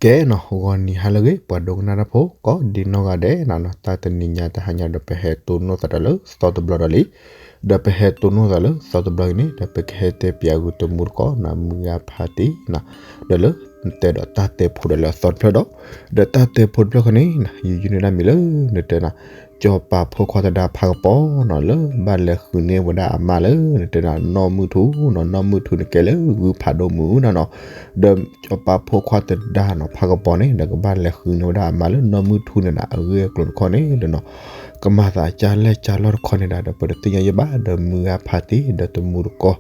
ကဲနီၤ ဂီၤနံၤဟါလၢအဂ့ၤ ပှၤဒိကနၣ်တၢ်ဖိ ကိးဒံနီၢ်ဂၤဒဲးနီၤနီၤ, တၢ်တနံၤညါတဟါညါဒီး ပဟဲတိၢ်နီၣ်သးတၢ်လၢသီတဘျီဒီးလံ. ဒီးပဟဲတိၢ်နီၣ်သးလၢသီတဘျီအံၤန့ၣ် ဒီးပကဟဲတဲပၠးဂုာ်တမူတကိးနီၤ မုၢ်ဂၤဖးတံၢ်နီၤ, ဒီးလၢနတဲဒီးတၢ်တဲဖိဒီးလၢအသီတဖျၢၣ်ဒီး, ဒီးတၢ်တဲဖိတဖျၢၣ်ဃီန့ၣ် ယယုၢ်န့ၢ်ဒၣ်မံၤလၢနတဲနီၤ ကၠီၤပၤဖိခွါသဒါဖးကပီၤနီၤ လၢဘၣ်လဲၤဃုန့ၢ်ဝဲဒၣ်အမါလၢနတဲနီၤ နီၢ်မုၢ်ထူနီၤ, နီၢ်မုၢ်ထူန့ၣ်ကဲလၢဂုၢ်ဖးဒိၣ်မုၢ်နီၤနီၤ, ဒီးကၠီၤပၤဖိခွါသဒါနီၤ ဖးကပီၤန့ၣ် ဒီးကဘၣ်လဲၤဃုန့ၢ်ဝဲဒၣ်အမါလၢနီၢ်မုၢ်ထူန့ၣ်နီၤ အဂ့ၢ်အကျိၤတခီန့ၣ်ဒီးနီၤ ကမၤသးကၢ်လဲၢ်ကၢ်လီၢ်တခီန့ၣ်ဒီး ဒီးပတသ့ၣ်ညါယဲၢ်ဘၣ် ဒီးမုၢ်ဂၤဖးတံၢ်ဒီးတမူတကိး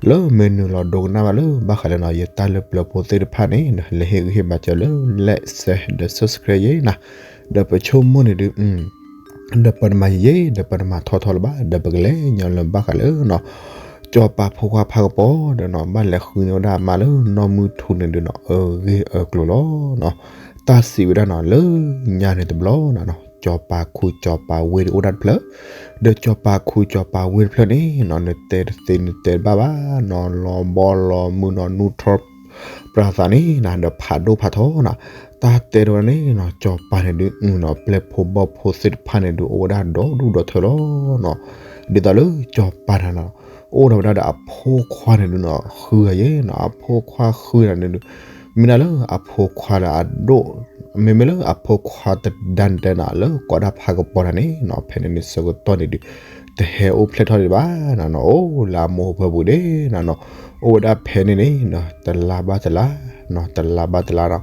လၢမ့ၢ်နုာ်လီၤဒိကနၣ်ဘၣ်လၢဘၣ်ဃးလၢနီၤ ယတၢ်လၢပျၢၤဖိသ့ၣ်တဖၣ်န့ၣ် လဲၤဟ့ၣ်ဂံၢ်ဟ့ၣ်ဘါစၢၤလၢ like share ဒီး subscribe ယဲနီၤ, ဒီးပဆိကမိၣ်န့ၣ်ဒုး ဒီးပတမၤယံာ်ယံာ် ဒီးပတမၤထီထီလၢၤဘၣ် ဒီးပကလဲၤညီလၢဘၣ်ဃးလၢနီၤ ကၠီၤပၤဖိခွါဖးကပီၤဒီးနီၤ ဘၣ်လဲၤဃုန့ၢ်ဝဲဒၣ်အမါလၢနီၢ်မုၢ်ထူန့ၣ်ဒုးနီၤ အဂ့ၢ်အကျိၤလီၤနီၤ, တၢ်စံးဝဲဒၣ်နီၤ လၢညါန့ၣ်တဘျီနီၤနီၤ ကၠီၤပၤခူကၠီၤပၤဝ့ၢ်အိၣ်ဒၣ်တဖျၢၣ်, ဒီးကၠီၤပၤခူကၠီၤပၤဝ့ၢ်တဖျၢၣ်န့ၣ်နီၤ နတဲတသ့နတဲတဘၣ်ဘၣ်နီၤ လီၤဘီလီၤမုၢ်နီၤ နူၢ်ထီၣ်ပြးသးန့ၣ်နီၤ ဒီးဖးဒိၣ်ဖးထီနီၤ, တၢ်တဲတဝဲန့ၣ်နီၤ ကၠီၤပၤန့ၣ်ဒုးနီၤ ပျဲၢ်ဖိဘီၣ်ဖိသ့ၣ်တဖၣ်န့ၣ်ဒုး အိၣ်ဝဲဒၣ်ဒီဒူၣ်ဒီထၢလီၤနီၤ, ဒ်သိးလၢကၠီၤပၤန့ၣ်နီၤ အိၣ်ဒီးဝဲဒၣ်ဒီးအဖိခွါန့ၣ်ဒုးနီၤ ဃုဂၤယဲနီၤ အဖိခွါဃုဂၤန့ၣ်ဒုး မ့ၢ်ဒၣ်လၢအဖိခွါလၢအဒိၣ်, မ့မ့ၢ်လၢအဖိခွါသဒါတဲနီၤ လၢကိးဒၣ်ဖးကပီၤတၢ်န့ၣ်နီၤ ဖဲန့ၣ်န့ၣ်ဆၢကတီၢ်န့ၣ်ဒုး တဟဲအိၣ်ဖျဲၣ်ထီၣ်ဒံးဘၣ်နီၤနီၤ အိၣ်လၢအမိၢ်အပၢ်ပူၤဒဲးနီၤနီၤ, အိၣ်ဝဲဒၣ်ဖဲန့ၣ်န့ၣ်နီၤ တလါဘၣ်တလါနီၤ တလါဘၣ်တလါနီၤ,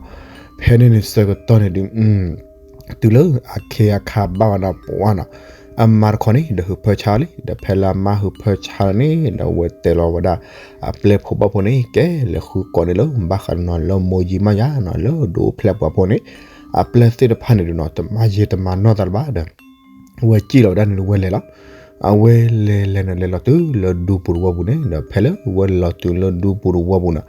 ဖဲန့ၣ်န့ၣ်ဆၢကတီၢ်န့ၣ်ဒုး တုၤလၢအခ့အခါဘၣ်ဝဲဒၣ်ပှၤနီၤ, အမါတခီန့ၣ် ဒီးဟုးဖၢဆါလံ ဒီးဖဲလၢအမါဟုးဖၢဆါန့ၣ် ဒီးအဝဲတဲလီၤဝဲဒၣ် အပျဲၢ်ဖိဘီၣ်ဖိန့ၣ် ကဲလဲၤဃုကိးန့ၣ်လၢ ဘၣ်ဃးနီၤ လၢမိၢ်ယံမါယါနီၤ လၢဒုးအိၣ်ဖျဲၣ်ပှၤဖိန့ၣ် အပျဲၢ်သ့ၣ်တဖၣ်န့ၣ်ဒုးနီၤ တမၤယံာ်တမၤနီၢ်သးလၢၤဘၣ်ဒီး ဝဲစံၣ်လီၤဝဲဒၣ်န့ၣ် ဝဲလဲၤလီၤ. အဝဲလဲၤလဲၤန့ၣ် လဲၤလီၤတုၤလၢဒူပူၤတဝီပူၤန့ၣ် ဒီးဖဲလၢဝဲလဲၤလီၤတုၤလၢဒူပူၤတဝီပူၤန့ၣ်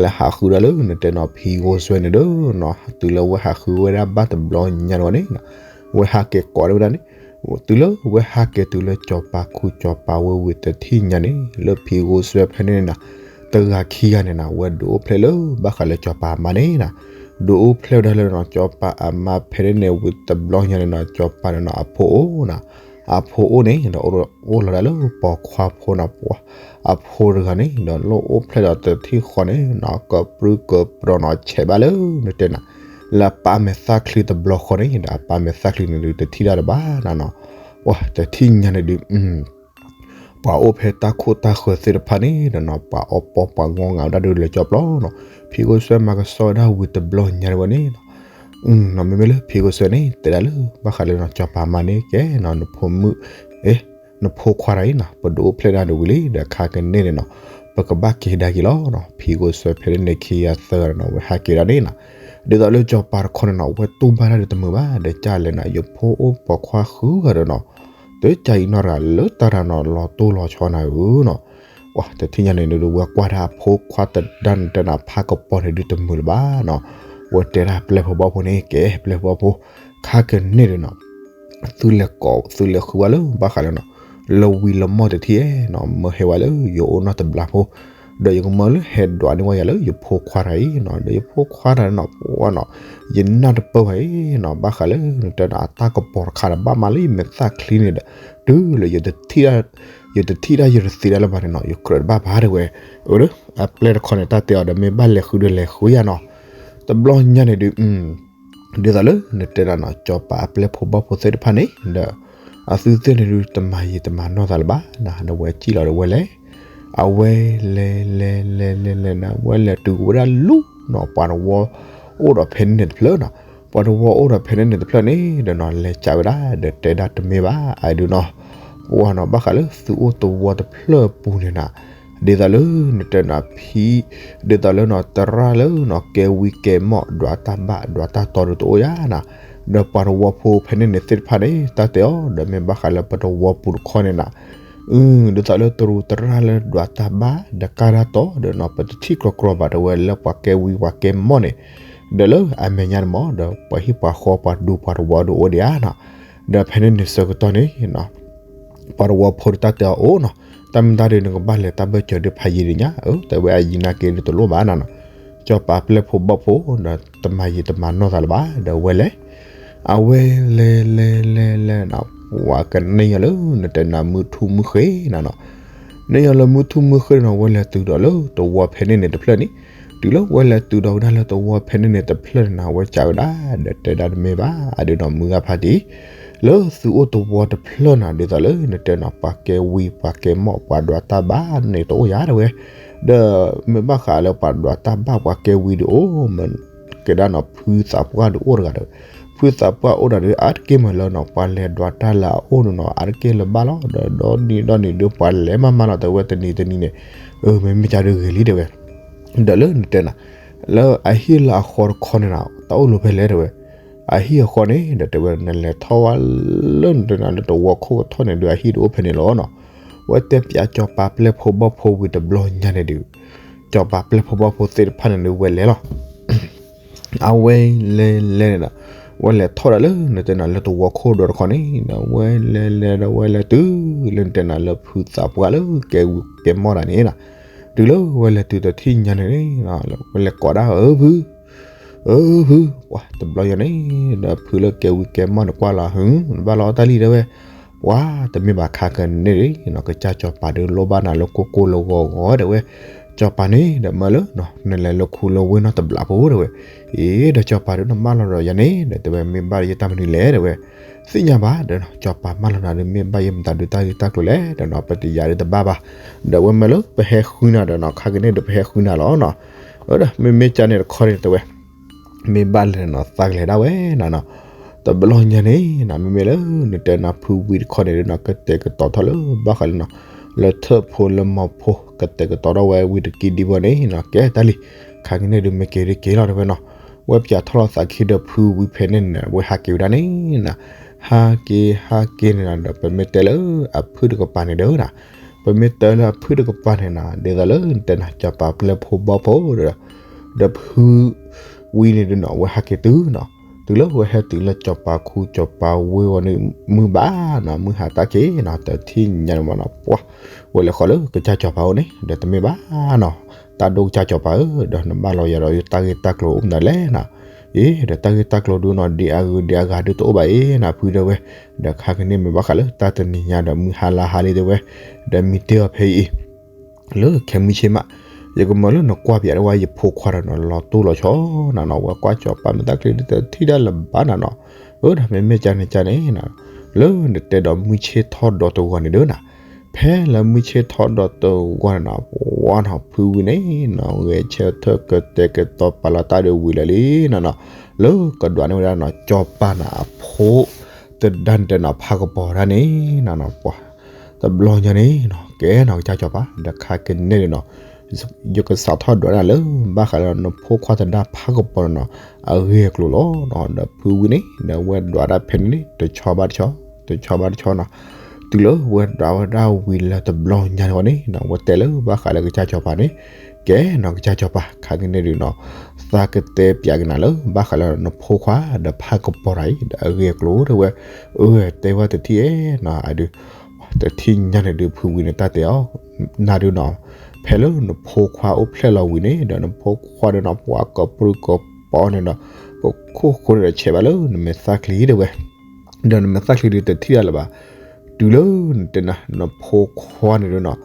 လဲၤဟးဃုဒၣ်လၢနတဲနီၤ ဖံဂိၢ်စွဲန့ၣ်ဒီးနီၤ တုၤလၢဝဲဟးဃုဝဲဒၣ်ဘၣ်တဘျီညါန့ၣ်ဝဲန့ၣ်နီၤ ဝဲဟးက့ၤကိးဒၣ်ဝဲဒၣ်န့ၣ် တုၤလၢဝဲဟးက့ၤတုၤလၢကၠီၤပၤခူကၠီၤပၤဝ့ၢ်ဝံၤတထံၣ်ညါန့ၣ် လၢဖံဂိၢ်စွဲဖဲန့ၣ်န့ၣ်နီၤ တဂၤခံဂၤန့ၣ်နီၤ ဝဲဒုးအိၣ်ဖျဲၣ်လၢဘၣ်ဃးလၢကၠီၤပၤအမါန့ၣ်နီၤ ဒုးအိၣ်ဖျဲၣ်ဝဲဒၣ်လၢနီၤ ကၠီၤပၤအမါဖဲန့ၣ်န့ၣ်ဝံၤတဘျီညါန့ၣ်နီၤ ကၠီၤပၤန့ၣ်နီၤ အဖိအိၣ်နီၤ အဖိအိၣ်န့ၣ်ဒီး အိၣ်လီၤဒၣ်လၢပိာ်ခွါဖိနီၤ အဖိတဂၤန့ၣ်ဒီး လိၣ်အိၣ်ဖျဲၣ်ဒီးတထံၣ်ဃီန့ၣ်နီၤ ကပြုၢ်ကပြီၤနီၤ ဆဲးဘၣ်လၢနတဲနီၤ လၢအပၢ်မဲာ်သၣ်ချံတဘျီဃီန့ၣ်ဒီး အပၢ်မဲာ်သၣ်ချံန့ၣ်ဒုးတထံၣ်ဒၣ်တဘၣ်နီၤနီၤ ပှၤတထံၣ်ညါန့ၣ်ဒုး ပှၤအိၣ်ဖဲတၢ်ခိၣ်တၢ်ဃၢၤသ့ၣ်တဖၣ်န့ၣ်ဒီးနီၤ ပှၤအီပီပှၤငီငၤဝဲဒၣ်ဒုးလၢကၠီပျီနီၤ ဖံဂိၢ်စွဲမၤကဆှီဝဲဒၣ်ဝံၤတဘျီညါန့ၣ်ဝဲန့ၣ်နီၤ မ့မ့ၢ်လၢဖံဂိၢ်စွဲန့ၣ် တဲဒၣ်လၢ ဘၣ်ဃးလၢနီၤ ကၠီၤပၤမါန့ၣ် ကဲနီၤ နဖိမုၣ် အ့ နဖိခွါတဂၤအံၤနီၤ ပဒုးအိၣ်ဖျဲၣ်ဒၣ်ဒီးဝံၤလံ ဒီးခါကန့ၣ်န့ၣ်နီၤ ပကဘၣ်က့ၤကဒါက့ၤလီၤနီၤ ဖံဂိၢ်စွဲဖဲန့ၣ်န့ၣ် ခံဂၤသၢဂၤန့ၣ်နီၤ ဝဲဟးက့ၤဒၣ်န့ၣ်နီၤ ဒ်သိးလၢကၠီၤပၤတခီန့ၣ်နီၤ ဝဲတူၢ်ဘၣ်တၢ်ဒီးတမုာ်ဘၣ် ဒီးကၢ်လဲၣ်နီၤ ယဖိအိၣ်ပိာ်ခွါဃုဂၤဒီးနီၤ တကးအံၤနီၢ်တဂၤလၢတၢ်တၢ်နီၤ လီၤတိၢ်လီၤဆီနၤဧၢနီၤ ပှၤတထံၣ်ညါန့ၣ်ဒုး ဝဲကွၢ်တၢ်အဖိခွါသဒါန့ၣ်တဲနီၤ ဖးကပီၤန့ၣ်ဒုးတမုာ်လၢၤဘၣ်နီၤ ဝဲတဲဒၣ်ပျဲၢ်ဖိဘီၣ်ဖိန့ၣ် ကဲပျဲၢ်ဖိဘီၣ်ဖိ ခါကန့ၣ်ဒီးနီၤ သုလဲၤကိး သုလဲၤဃုဝဲလၢ ဘၣ်ဃးလၢနီၤ လၢဝံၤလၢမီၢ်တထံၣ်နီၤ မၢဟဲဝဲလၢယအိၣ်နီၢ်တဘျီဖိ ဒီးယကမၢလၢဟဲဒွးန့ၢ်ဝဲယၤလၢယဖိခွါတဂၤအံၤနီၤ ဒီးယဖိခွါတဂၤနီၤ ပှၤနီၤ ယနၢ်တပၢၢ်ဝဲအံၤနီၤ ဘၣ်ဃးလၢနတဲနီၤ အတၢ်ကပီၤတခါဒီး ဘၣ်မၤလၢယမဲာ်သၣ်ချံန့ၣ်ဒီး တုၤလၢ ယတထံၣ်တၢ်ယတသ့ဒၣ်လၢၤဘၣ်န့ၣ်နီၤ ယကြၢးတဘၣ်ဘၣ်တဲဝဲ အၢ အပျဲၢ်တခီန့ၣ် တၢ်တဲအီၤဒီး မ့ၢ်ဘၣ်လဲၤဃုဒီးလဲၤဃုယၤနီၤ တဘျီညါန့ၣ်ဒုး ဒ်သိးလၢနတဲဒၣ်နီၤ ကၠီၤပၤအပျဲၢ်ဖိဘီၣ်ဖိသ့ၣ်တဖၣ်န့ၣ်ဒီး အသုသ့ၣ်န့ၣ်ဒုး တမၤယံာ်တမၤနီၢ်သးလၢၤဘၣ်နီၤ ဒီးဝဲစံၣ်လီၤဒီးဝဲလဲၤ အဝဲလဲၤလဲၤလဲၤလဲၤလဲၤလဲၤနီၤ ဝဲလဲၤတုၤဝဲဒၣ်လူၤနီၤ ပှၤတဝီအိၣ်ဒီးဖဲန့ၣ်န့ၣ်တဖျၢၣ်နီၤ ပှၤတဝီအိၣ်ဒီးဖဲန့ၣ်န့ၣ်တဖျၢၣ်န့ၣ်ဒီးနီၤ လဲၤကးဝဲဒၣ် ဒီးတဲဒၣ်တမ့ၢ်ဘၣ် အဒုးနီၤ ပှၤနီၤ ဘၣ်ဃးလၢသုအိၣ်တဝီတဖျၢၣ်ပူၤန့ၣ်နီၤ ဒ်သိးလၢနတဲနီၤ ဖံ ဒ်သိးလၢနီၤ သရၣ်လၢနီၤ ကဲဝံကဲမီၣ် ဒွးတၢ်ဘၣ်ဒွးတၢ်တီဒုးတအိၣ်ယၤနီၤ ဒီးပှၤတဝီဖိဖဲန့ၣ်န့ၣ်သ့ၣ်တဖၣ်န့ၣ် တၢ်တဲအီၤ ဒီးမ့ၢ်ဘၣ်ဃးလၢပတဝီပူၤတခီန့ၣ်နီၤ အ ဒ်သိးလၢတရူးတရၣ်လၢဒွးတၢ်ဘၣ် ဒီးကၢ်တၢ်တီဒီးနီၤ ပတထံၣ်ကြီကြီဘၣ်တဲဝဲလၢပှၤကဲဝံပှၤကဲမီၣ်န့ၣ် ဒီးလၢအမဲာ်ညါန့ၣ်မး ဒီးပှၤဟံၣ်ပှၤဃီပှၤဒူပှၤတဝီဒုးအိၣ်ဒံးဧါနီၤ ဒီးဖဲန့ၣ်န့ၣ်ဆၢကတီၢ်န့ၣ်နီၤ ပှၤတဝီဖိဒီးတၢ်တဲအီၤအိၣ်နီၤ တၢ်မ့ၢ်တၢ်ဒုး နကဘၣ်လဲၤတၢ်ဘၢၣ်စၢၤဒုးဖးယံာ်ဒံးညါ အၢ တဲဝဲအယံာ်နာ်က့ဒုးတလိၣ်ဘၣ်နီၤနီၤ ကၠီၤပၤပျဲၢ်ဖိဘီၣ်ဖိ ဒီးတမၤယံာ်တမၤနီၢ်သးလၢၤဘၣ် ဒီးဝဲလဲၤ အဝဲလဲၤလဲၤလဲၤလဲၤနီၤ ပှၤကန့ၢ်ညီလၢနတဲနၤမုၢ်ထူၣ်မုၢ်ဃ့နီၤနီၤ, န့ၢ်ညီလၢမုၢ်ထူၣ်မုၢ်ဃ့နီၤ ဝဲလဲၤတုၤဒီးလၢတဝီဖဲန့ၣ်န့ၣ်တဖျၢၣ်န့ၣ်, တုၤလၢဝဲလဲၤတုၤဒီးဝဲဒၣ်လၢတဝီဖဲန့ၣ်န့ၣ်တဖျၢၣ်န့ၣ်နီၤ အဝဲကးဝဲဒၣ် ဒီးတဲဒၣ်တမ့ၢ်ဘၣ် အဒုးနီၤ မုၢ်ဂၤဖးတံၢ် လၢသုအိၣ်တဝီတဖျၢၣ်နီၤ ဒ်သိးလၢနတဲနီၤ ပှၤကဲဝံပှၤကဲမီၢ်ပှၤဒွးတၢ်ဘၣ်န့ၣ်တအိၣ်ယၤတဲဝဲ, ဒီးမ့ၢ်ဘၣ်ဃးလၢပှၤဒွးတၢ်ဘၣ်ပှၤကဲဝံဒုးအိၣ် မ့ၢ်ကဲဒၣ်နီၤ ဖုသးပှၢ်ဒုးအိၣ်တဂၤဒီး, ဖုသးပှၢ်အိၣ်တဂၤဒီး အါတက့ၢ်မးလၢနီၤ ပှၤလဲၤဒွးတၢ်လၢအအိၣ်န့ၣ်နီၤ အါတက့ၢ်လၢၤဘၣ်လီၤ ဒီးဒီနံၤဒီနံၤဒုးပှၤလဲၤမးမးလီၤ တဲဝဲတနံၤတနံၤန့ၣ်, အမ့မ့ၢ်ကါဒုးဂ့ၤလံတဲဝဲ, ဒီးလၢနတဲနၤ လၢအဟံၣ်လၢအဃီတခီန့ၣ်နီၤ တၢ်အိၣ်လီၤဖဲလဲၣ်တဲဝဲ, အဟံၣ်အဃီန့ၣ် ဒီးတဲဝဲနလဲၤထီၣ်ဝဲလၢနတဲနၤလၢတဝီခိၣ်ကထီၣ်န့ၣ်ဒုး အဟံၣ်ဒုးအိၣ်ဖဲန့ၣ်လီၤနီၤ, ဝဲတဲပၠးကၠီၤပၤပျဲၢ်ဖိဘီၣ်ဖိဝံၤတဘျီညါန့ၣ်ဒုး ကၠီၤပၤပျဲၢ်ဖိဘီၣ်ဖိသ့ၣ်တဖၣ်န့ၣ်ဒုးဝဲလဲၤလီၤ အဝဲလဲၤလဲၤန့ၣ်ဒီး ဝဲလဲၤထီၣ်ဒီးလၢနတဲနၤလၢတဝီခိၣ်ဒီးတခီန့ၣ်ဒီး ဝဲလဲၤလဲၤဒီးဝဲလဲၤတုၤ လၢနတဲနၤလၢဖုသးပှၢ်လၢကဲဝံကဲမီၢ်တၢ်န့ၣ်နီၤ, တုၤလၢဝဲလဲၤတုၤတထံၣ်ညါန့ၣ်န့ၣ် ဝဲလဲၤကိးဒၣ်ဧၢဖု ဧၢဖု, ပှၤတဘျီညါန့ၣ် ဒီးဖုလၢကဲဝံကဲမီၢ်န့ၣ်ကွၢ်လီၤဟု နဘၣ်လီၤအီၣ်တၢ်လံတဲဝဲ, ပှၤတမ့ၢ်ဘၣ်ခါကန့ၣ်ဒုးနီၤ ကစၢ်ကၠီၤပၤဒုးလိၣ်ဘၣ်နၤလၢကိၢ်ကိၢ်လၢဂီၤဂီၤတဲဝဲ, ကၠီၤပၤန့ၣ်ဒီးမၢလၢ နလဲၤလၢခူလၢဝ့ၢ်နီတဘျီဖိတဲဝဲ, အ့ ဒီးကၠီၤပၤဒုးနမၢလီၤဒီးယၤန့ၣ်ဒီးတဲဝဲ မ့ၢ်ဘၣ်ယတၢ်မနုၤလဲၣ်တဲဝဲ, သ့ၣ်ညါဘၣ်ဒီးနီၤ ကၠီၤပၤမၢလီၤနၤဒုး မ့ၢ်ဘၣ်ယမတၤဒုးတၢ်ဂ့ၢ်တၢ်ကျိၤလဲၣ်ဒီးနီၤ ပတယၤဒုးတဘၣ်ဘၣ်, ဒီးဝဲမၢလၢပဟဲဃုနၤဒီးနီၤ ခါကန့ၣ်ဒီးပဟဲဃုနၤလီၤနီၤ, ဒီးမ့မ့ၢ်ကါန့ၣ်တခီန့ၣ်တဲဝဲ မ့ၢ်ဘၣ်လဲၣ်နီၤ သးကလဲၤဒၣ်ဝဲနီၤနီၤ, တဘျီညါန့ၣ်နီၤ မ့မ့ၢ်လၢနတဲနၤဖုဝံတခီန့ၣ်ဒုးနီၤ ကတဲာ်ကတီၤထီၣ်လၢဘၣ်ဃးလၢနီၤ လၢထၢၣ်ဖိလၢမီၤဖိ ကတဲာ်ကတီၤထီၣ်ဝဲဝံတကံဒံဘၣ်န့ၣ်နီၤ ကဲတၢ်လံ, ခါကန့ၣ်ဒုးမ့ၢ်က့ၤဒုးက့ၤလီၤတဲဝဲနီၤ, ဝဲပၠးထီၣ်လီၤသးခံဒီးဖုဝံဖဲန့ၣ်န့ၣ် ဝဲဟးက့ၤဝဲဒၣ်န့ၣ်နီၤ, ဟးက့ၤဟးက့ၤန့ၣ်နီၤ ဒီးပမ့ၢ်တဲလၢအဖုတကပၤန့ၣ်ဒီးနီၤ ပမ့ၢ်တဲလၢအဖုတကပၤန့ၣ်နီၤ ဒ်သိးလၢနတဲနၤ ကၠီၤပၤပျဲၢ်ဖိဘီၣ်ဖိဒီး ဒီးဖုဝံန့ၣ်ဒုးနီၤ ဝဲဟးက့ၤတုၤနီၤ, တုၤလၢဝဲဟဲတုၤလၢကၠီၤပၤခူကၠီၤပၤဝ့ၢ်ဝီန့ၣ် မုၢ်ဘၣ်နီၤ မုၢ်ဟါတၢ်က့ၤနီၤ တထံၣ်ညါန့ၣ်မးနီၤ ပှၤ ဝဲလဲၤဃီၤလၢကစၢ်ကၠီၤပၤအိၣ်န့ၣ် ဒီးတမ့ၢ်ဘၣ်နီၤ, တၢ်ဒိၣ်ကစၢ်ကၠီၤပၤဧၢ ဒီးနဘၣ်လီၤယၤဒီးယတၢ်ဂ့ၢ်တၢ်ကျိၤအိၣ်မနုၤလဲၣ်နီၤ, အ့ ဒီးတၢ်ဂ့ၢ်တၢ်ကျိၤဒုးနီၤ ဒ်အဂုၤဒ်အဂၤဒုးတအိၣ်ဘၣ်အံၤနီၤ ဖုတဲဝဲ, ဒီးခါကန့ၣ်မ့ၢ်ဘၣ်ဃးလၢတၢ်တနံၤညါဒီးမုၢ်ဟါလါဟါလံတဲဝဲ, ဒီးမံတ့ၢ်အီၤဖဲအံၤ လၢခဲမုၢ်ဆ့ၣ်မး, ယကမၢလၢနကွၢ်ပၠးဒၣ်ဝဲယဖိခွါဒီးနီၤ လီၤတိၢ်လီၤဆီနီၤနီၤ ဝဲကွၢ်ကၠီၤပၤမဲာ်ချံဒုးတထံၣ်ဒၣ်လၢၤဘၣ်နီၤနီၤ, အၢ ဒီးမ့မ့ၢ်ကါန့ၣ်ကါန့ၣ်နီၤ, လၢနတဲဒီးမုၢ်ဆ့ၣ်ထီၣ်ဒီးတဂီၤန့ၣ်ဒုးနီၤ, ဖဲလၢမုၢ်ဆ့ၣ်ထီၣ်ဒီးတဂီၤန့ၣ်နီၤ ပှၤနီၤ ဖုဝံန့ၣ်နီၤ ဂဲၤဆၢထၢၣ်ကတဲာ်ကတီၤပာ်လီၤတၢ်ဒီးဝံၤလၢာ်လံနီၤနီၤ, လၢကဒွးန့ၢ်ဝဲဒၣ်နီၤ ကၠီၤပၤန့ၣ်အဖိ တဒါန့ၣ်တဲနီၤ ဖးကပီၤဒၣ်န့ၣ်နီၤနီၤ ပှၤ တဘျီညါန့ၣ်နီၤ ကဲနီၤ ကစၢ်ကၠီၤပၤ ဒီးခါကန့ၣ်ဒုးနီၤ ယကစးထီၣ်ဒွးဒၣ်လၢ ဘၣ်ဃးလၢနဖိခွါတဒါဖးကပီၤန့ၣ်နီၤ အဂ့ၢ်အကျိၤလီၤနီၤ, ဒီးဖုဝံန့ၣ် ဒီးဝဲဒွးဒၣ်ဖဲန့ၣ်န့ၣ် တဆီဘၣ်တဆီ တဆီဘၣ်တဆီနီၤ, တုၤလၢဝဲဒွးဝဲဒၣ်ဝံၤလၢတဘျီညါန့ၣ်ဝဲန့ၣ်နီၤ ဝဲတဲလၢဘၣ်ဃးလၢကစၢ်ကၠီၤပၤန့ၣ်, ကဲနီၤ ကစၢ်ကၠီၤပၤ ခါကန့ၣ်ဒုးနီၤ သးကတဲပၠးက့ၤနၤလၢ ဘၣ်ဃးလၢနဖိခွါ ဒီးဖးကပီၤတၢ်အံၤ ဒီးအဂ့ၢ်အကျိၤတဲဝဲ, အၢ တဲဝဲတထံၣ်ဧါနီၤ အဒုး တထံၣ်ညါန့ၣ်ဒုး ဖုဝံန့ၣ်တၢ်တဲအီၤ, နၤဒုးနီၤ, ဖဲလၢနဖိခွါအိၣ်ဖျဲၣ်လီၤဝံၤန့ၣ် ဒီးနဖိခွါဒုးနီၤ ပှၤကပြုၢ်ကပီၤန့ၣ်ဒီး ပခိၣ်ဃိန့ၣ်ဒီး ဆဲးဘၣ်လၢနမဲာ်သၣ်ချံတဲဝဲ, ဒီးနမဲာ်သၣ်ချံဒုးတထံၣ်ဒၣ်လၢၤဘၣ်, တုၤလၢနတဲနၤ နဖိခွါန့ၣ်ဒုးနီၤ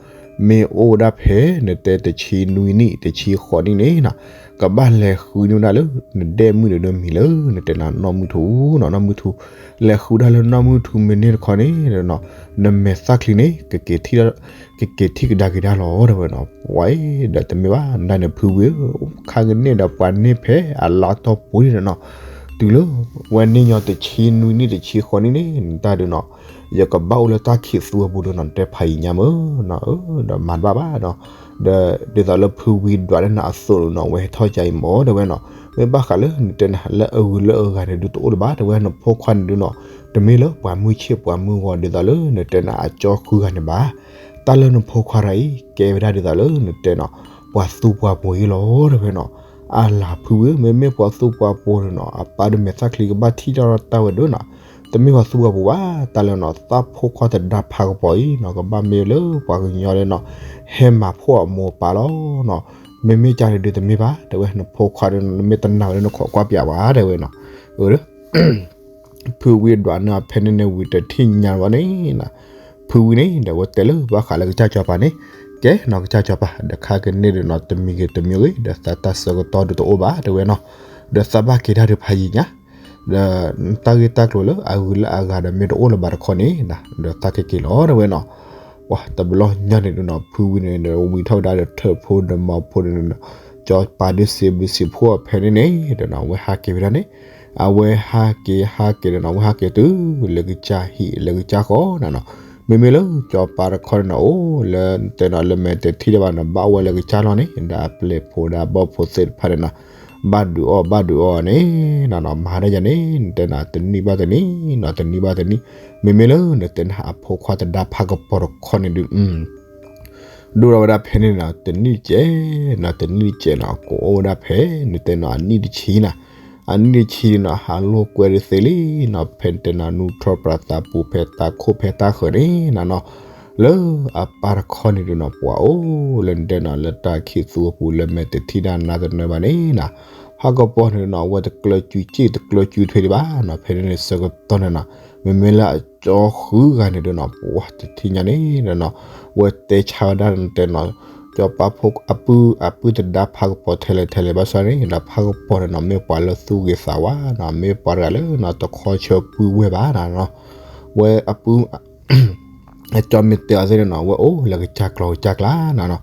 မ့ၢ်အိၣ်ဝဲဒၣ်ဖဲ နတဲတဆံနွံနံၣ် တဆံဃိးနံၣ်န့ၣ်နီၤ ကဘၣ်လဲၤဃုန့ၢ်ဝဲဒၣ်လၢ နဒဲၣ်မုၣ်န့ၣ်ဒုးမံၤလၢ နတဲနၤနီၢ်မုၢ်ထူနီၤ နီၢ်မုၢ်ထူ, လဲၤဃုဒၣ်လၢနီၢ်မုၢ်ထူမ့ၢ်န့ၢ်တခီန့ၣ်နီၤ နမဲာ်သၣ်ချံန့ၣ် ကက့ၤထံၣ် ကက့ၤထံၣ်ကဒါက့ၤဒၣ်လီၤတဲဝဲနီၤ, ပှၤအံၤဒီးတမ့ၢ်ဘၣ် နၤန့ၣ်ဖုဝံဧၢ, ခါကန့ၣ်ဒီးပှၤန့ၢ်ဖဲအလါတီၢ်ပူၤန့ၣ်နီၤ, တုၤလၢ ဝဲန့ၢ်ညီတဆံနွံနံၣ် တဆံဃိးနံၣ်န့ၣ် နတၢ်ဒုးနီၤ ယကဘၣ်အိၣ်လၢတၢ်ခံးသူအပူၤဒုးနီၤ နတဲဖးယံာ်ညါမ့ၢ်နီၤ, အၢ ဒီးမၤတဘၣ်ဘၣ်နီၤ, ဒီးဒ်သိးလၢဖုဝံဒွးလၢနၤအသိးနီၤ ဝဲဟဲထီၣ်ကါအံၤမ့ၢ်တဲဝဲနီၤ, မ့ၢ်ဘၣ်ဃးလၢနတဲနၤ လၢအဂုၤလၢအဂၤန့ၣ်ဒုးတအိၣ်လၢၤဘၣ် တဲဝဲနဖိခွါန့ၣ်ဒုးနီၤ, တမ့ၢ်လၢပှၤမုၢ်ဆ့ၣ်ပှၤမုၢ်ဂီၤဒ်သိးလၢနတဲနၤအကၠီဃုဂၤန့ၣ်ဘၣ်, တၢ်လၢနဖိခွါတၢ်အံၤ ကဲဝဲဒၣ်ဒ်သိးလၢနတဲနီၤ ပှၤသူပှၤပိၤအံၤလီၤတဲဝဲနီၤ, အလၤဖုဝံဧၢ မ့မ့ၢ်ပှၤသူပှၤပိၤန့ၣ်နီၤ အပၢ်ဒီးမဲာ်သၣ်ချံကဘၣ်ထံၣ်ထီၣ်တၢ်ဝဲဒၣ်နီၤ, တမ့ၢ်ပှၤသူပှၤပိၤဘၣ် တၢ်လၢနီၤ သးဖိခွါတဒါဖးကပီၤအံၤနီၤ ကဘၣ်မ့ၢ်လၢပှၤကညီလၢနီၤ ဟဲမၤဖှိၣ်အမိၢ်အပၢ်လီၤနီၤ, မ့မ့ၢ်ကန့ၣ်ဒုးတမ့ၢ်ဘၣ် တဲဝဲ, နဖိခွါဒီးနမ့ၢ်တနာ်ဝဲလၢနခိးကွၢ်ပၠးဝဲ တဲဝဲနီၤ. အၢ ဖုဝံဒွးန့ၢ်အီၤဖဲန့ၣ်န့ၣ်ဝံၤတထံၣ်ညါဘၣ်န့ၣ်နီၤ, ဖုဝံန့ၣ်ဒီးဝဲတဲလၢဘၣ်ဃးလၢကစၢ်စီၤပၤန့ၣ်, ကဲနီၤ ကစၢ်စီၤပၤ ဒီးခါကန့ၣ်ဒီးနီၤ တမံၤဂ့ၤတမံၤဂ့ၤ ဒီးသးတၢ်ဆၢကတီၢ်ဒုးတအိၣ်ဘၣ် တဲဝဲနီၤ, ဒီးသးဘၣ်က့ၤတၢ်ဒုးဖးယံာ်ညါ ဒီးတၢ်ဂ့ၢ်တၢ်ကျိၤလၢအဂုၤလၢအဂၤဒီးမ့ၢ်တအိၣ်လၢၤဘၣ်တခီန့ၣ်, ဒီးသးက့ၤက့ၤလီၤ တဲဝဲနီၤ. ပှၤတဘျီညါန့ၣ်ဒုးနီၤ ဖုဝံန့ၣ် ဝံထီၣ်ဝဲဒၣ်ဒီးထၢၣ်ဖိဒီးမၤဖိန့ၣ်, စီၤပၤဒုးစံးဘျုးစံးဖှိၣ်အီၤဖဲန့ၣ်န့ၣ်ဒီးနီၤ အဝဲဟးက့ၤဝဲဒၣ်န့ၣ်, အဝဲဟးက့ၤဟးက့ၤဒီးနီၤ အဝဲဟးက့ၤတုၤလၢကစၢ်ဟံၣ်လၢကစၢ်ဃီနီၤနီၤ, မ့မ့ၢ်လၢစီၤပၤတခီန့ၣ်နီၤ အိၣ်လၢတဲနီၤလၢမဲာ်တထံၣ်ဒံးဘၣ်နီၤ ဘၣ်ဝဲလၢကစၢ်လီၢ်န့ၣ် ဒီးအပျဲၢ်ဖိဒီးအဘီၣ်ဖိသ့ၣ်တဖၣ်န့ၣ်နီၤ ဘၣ်ဒုးအီၣ်ဘၣ်ဒုးအီၣ်န့ၣ်နီၤနီၤ မၤဒ်ယၤန့ၣ် နတဲနီၤ တနံၣ်ဘၣ်တနံၣ်နီၤ တနံၣ်ဘၣ်တနံၣ်, မ့မ့ၢ်လၢနတဲနီၤ အဖိခွါတဒါဖးကပီၤတခီန့ၣ်ဒုး ဒိၣ်ထီၣ်ဝဲဒၣ်ဖဲန့ၣ်နီၤ တနံၣ်တကဲး, နီၤတနံၣ်တကဲးနီၤ ကအိၣ်ဝဲဒၣ်ဖဲ နတဲနီၤ အနံၣ်တဆံနီၤ, အနံၣ်တဆံနီၤ ဟးလိာ်ကွဲဒုးသ့လံနီၤ ဖဲနတဲနီၤ နူထီၣ်ပြးသးပူၤဖဲတၢ်ခိၣ်ဖဲတၢ်ဃၢၤန့ၣ်နီၤနီၤ, လၢအပၢ်တခီန့ၣ်ဒုးနီၤ ပှၤအိၣ်လၢနတဲနီၤ လၢတၢ်ခံးသူအပူၤလၢမဲာ်တထံၣ်ဒၣ်နၤတနၢၤဘၣ်န့ၣ်နီၤ, ဖးကပီၤန့ၣ်နီၤ အဝဲတကျၢၤစုစ့ၣ်တကျၢၤစုထွဲဒံးဘၣ်နီၤ ဖဲန့ၣ်န့ၣ်ဆၢကတီၢ်န့ၣ်နီၤ, မ့မ့ၢ်လၢအကၠီဃုဂၤန့ၣ်ဒုးနီၤ ပှၤတထံၣ်ညါန့ၣ်နီၤ ဝဲတဲဆါဝဲဒၣ်နတဲနီၤ စီၤပၤဖိ အပုၢ်အပုၢ်တဒါဖးကပီၤထဲလဲၣ်ထဲလဲၣ်ဘၣ်ဆၣ်န့ၣ်နီၤ ဖးကပီၤန့ၣ်နီၤ မ့ၢ်ပှၤလၢသူၣ်ဂ့ၤသးဝါနီၤ မ့ၢ်ပှၤတဂၤလၢနီၤ တခီဆၢပုၢ်ဝဲၢ်ဘၣ်နီၤ, ဝဲအပုၢ် အကၠီမ့ၢ်တဲအီၤသ့ၣ်န့ၣ်နီၤ ဝဲအိၣ်လၢကစၢ်ကျီကစၢ်ကျါနီၤနီၤ,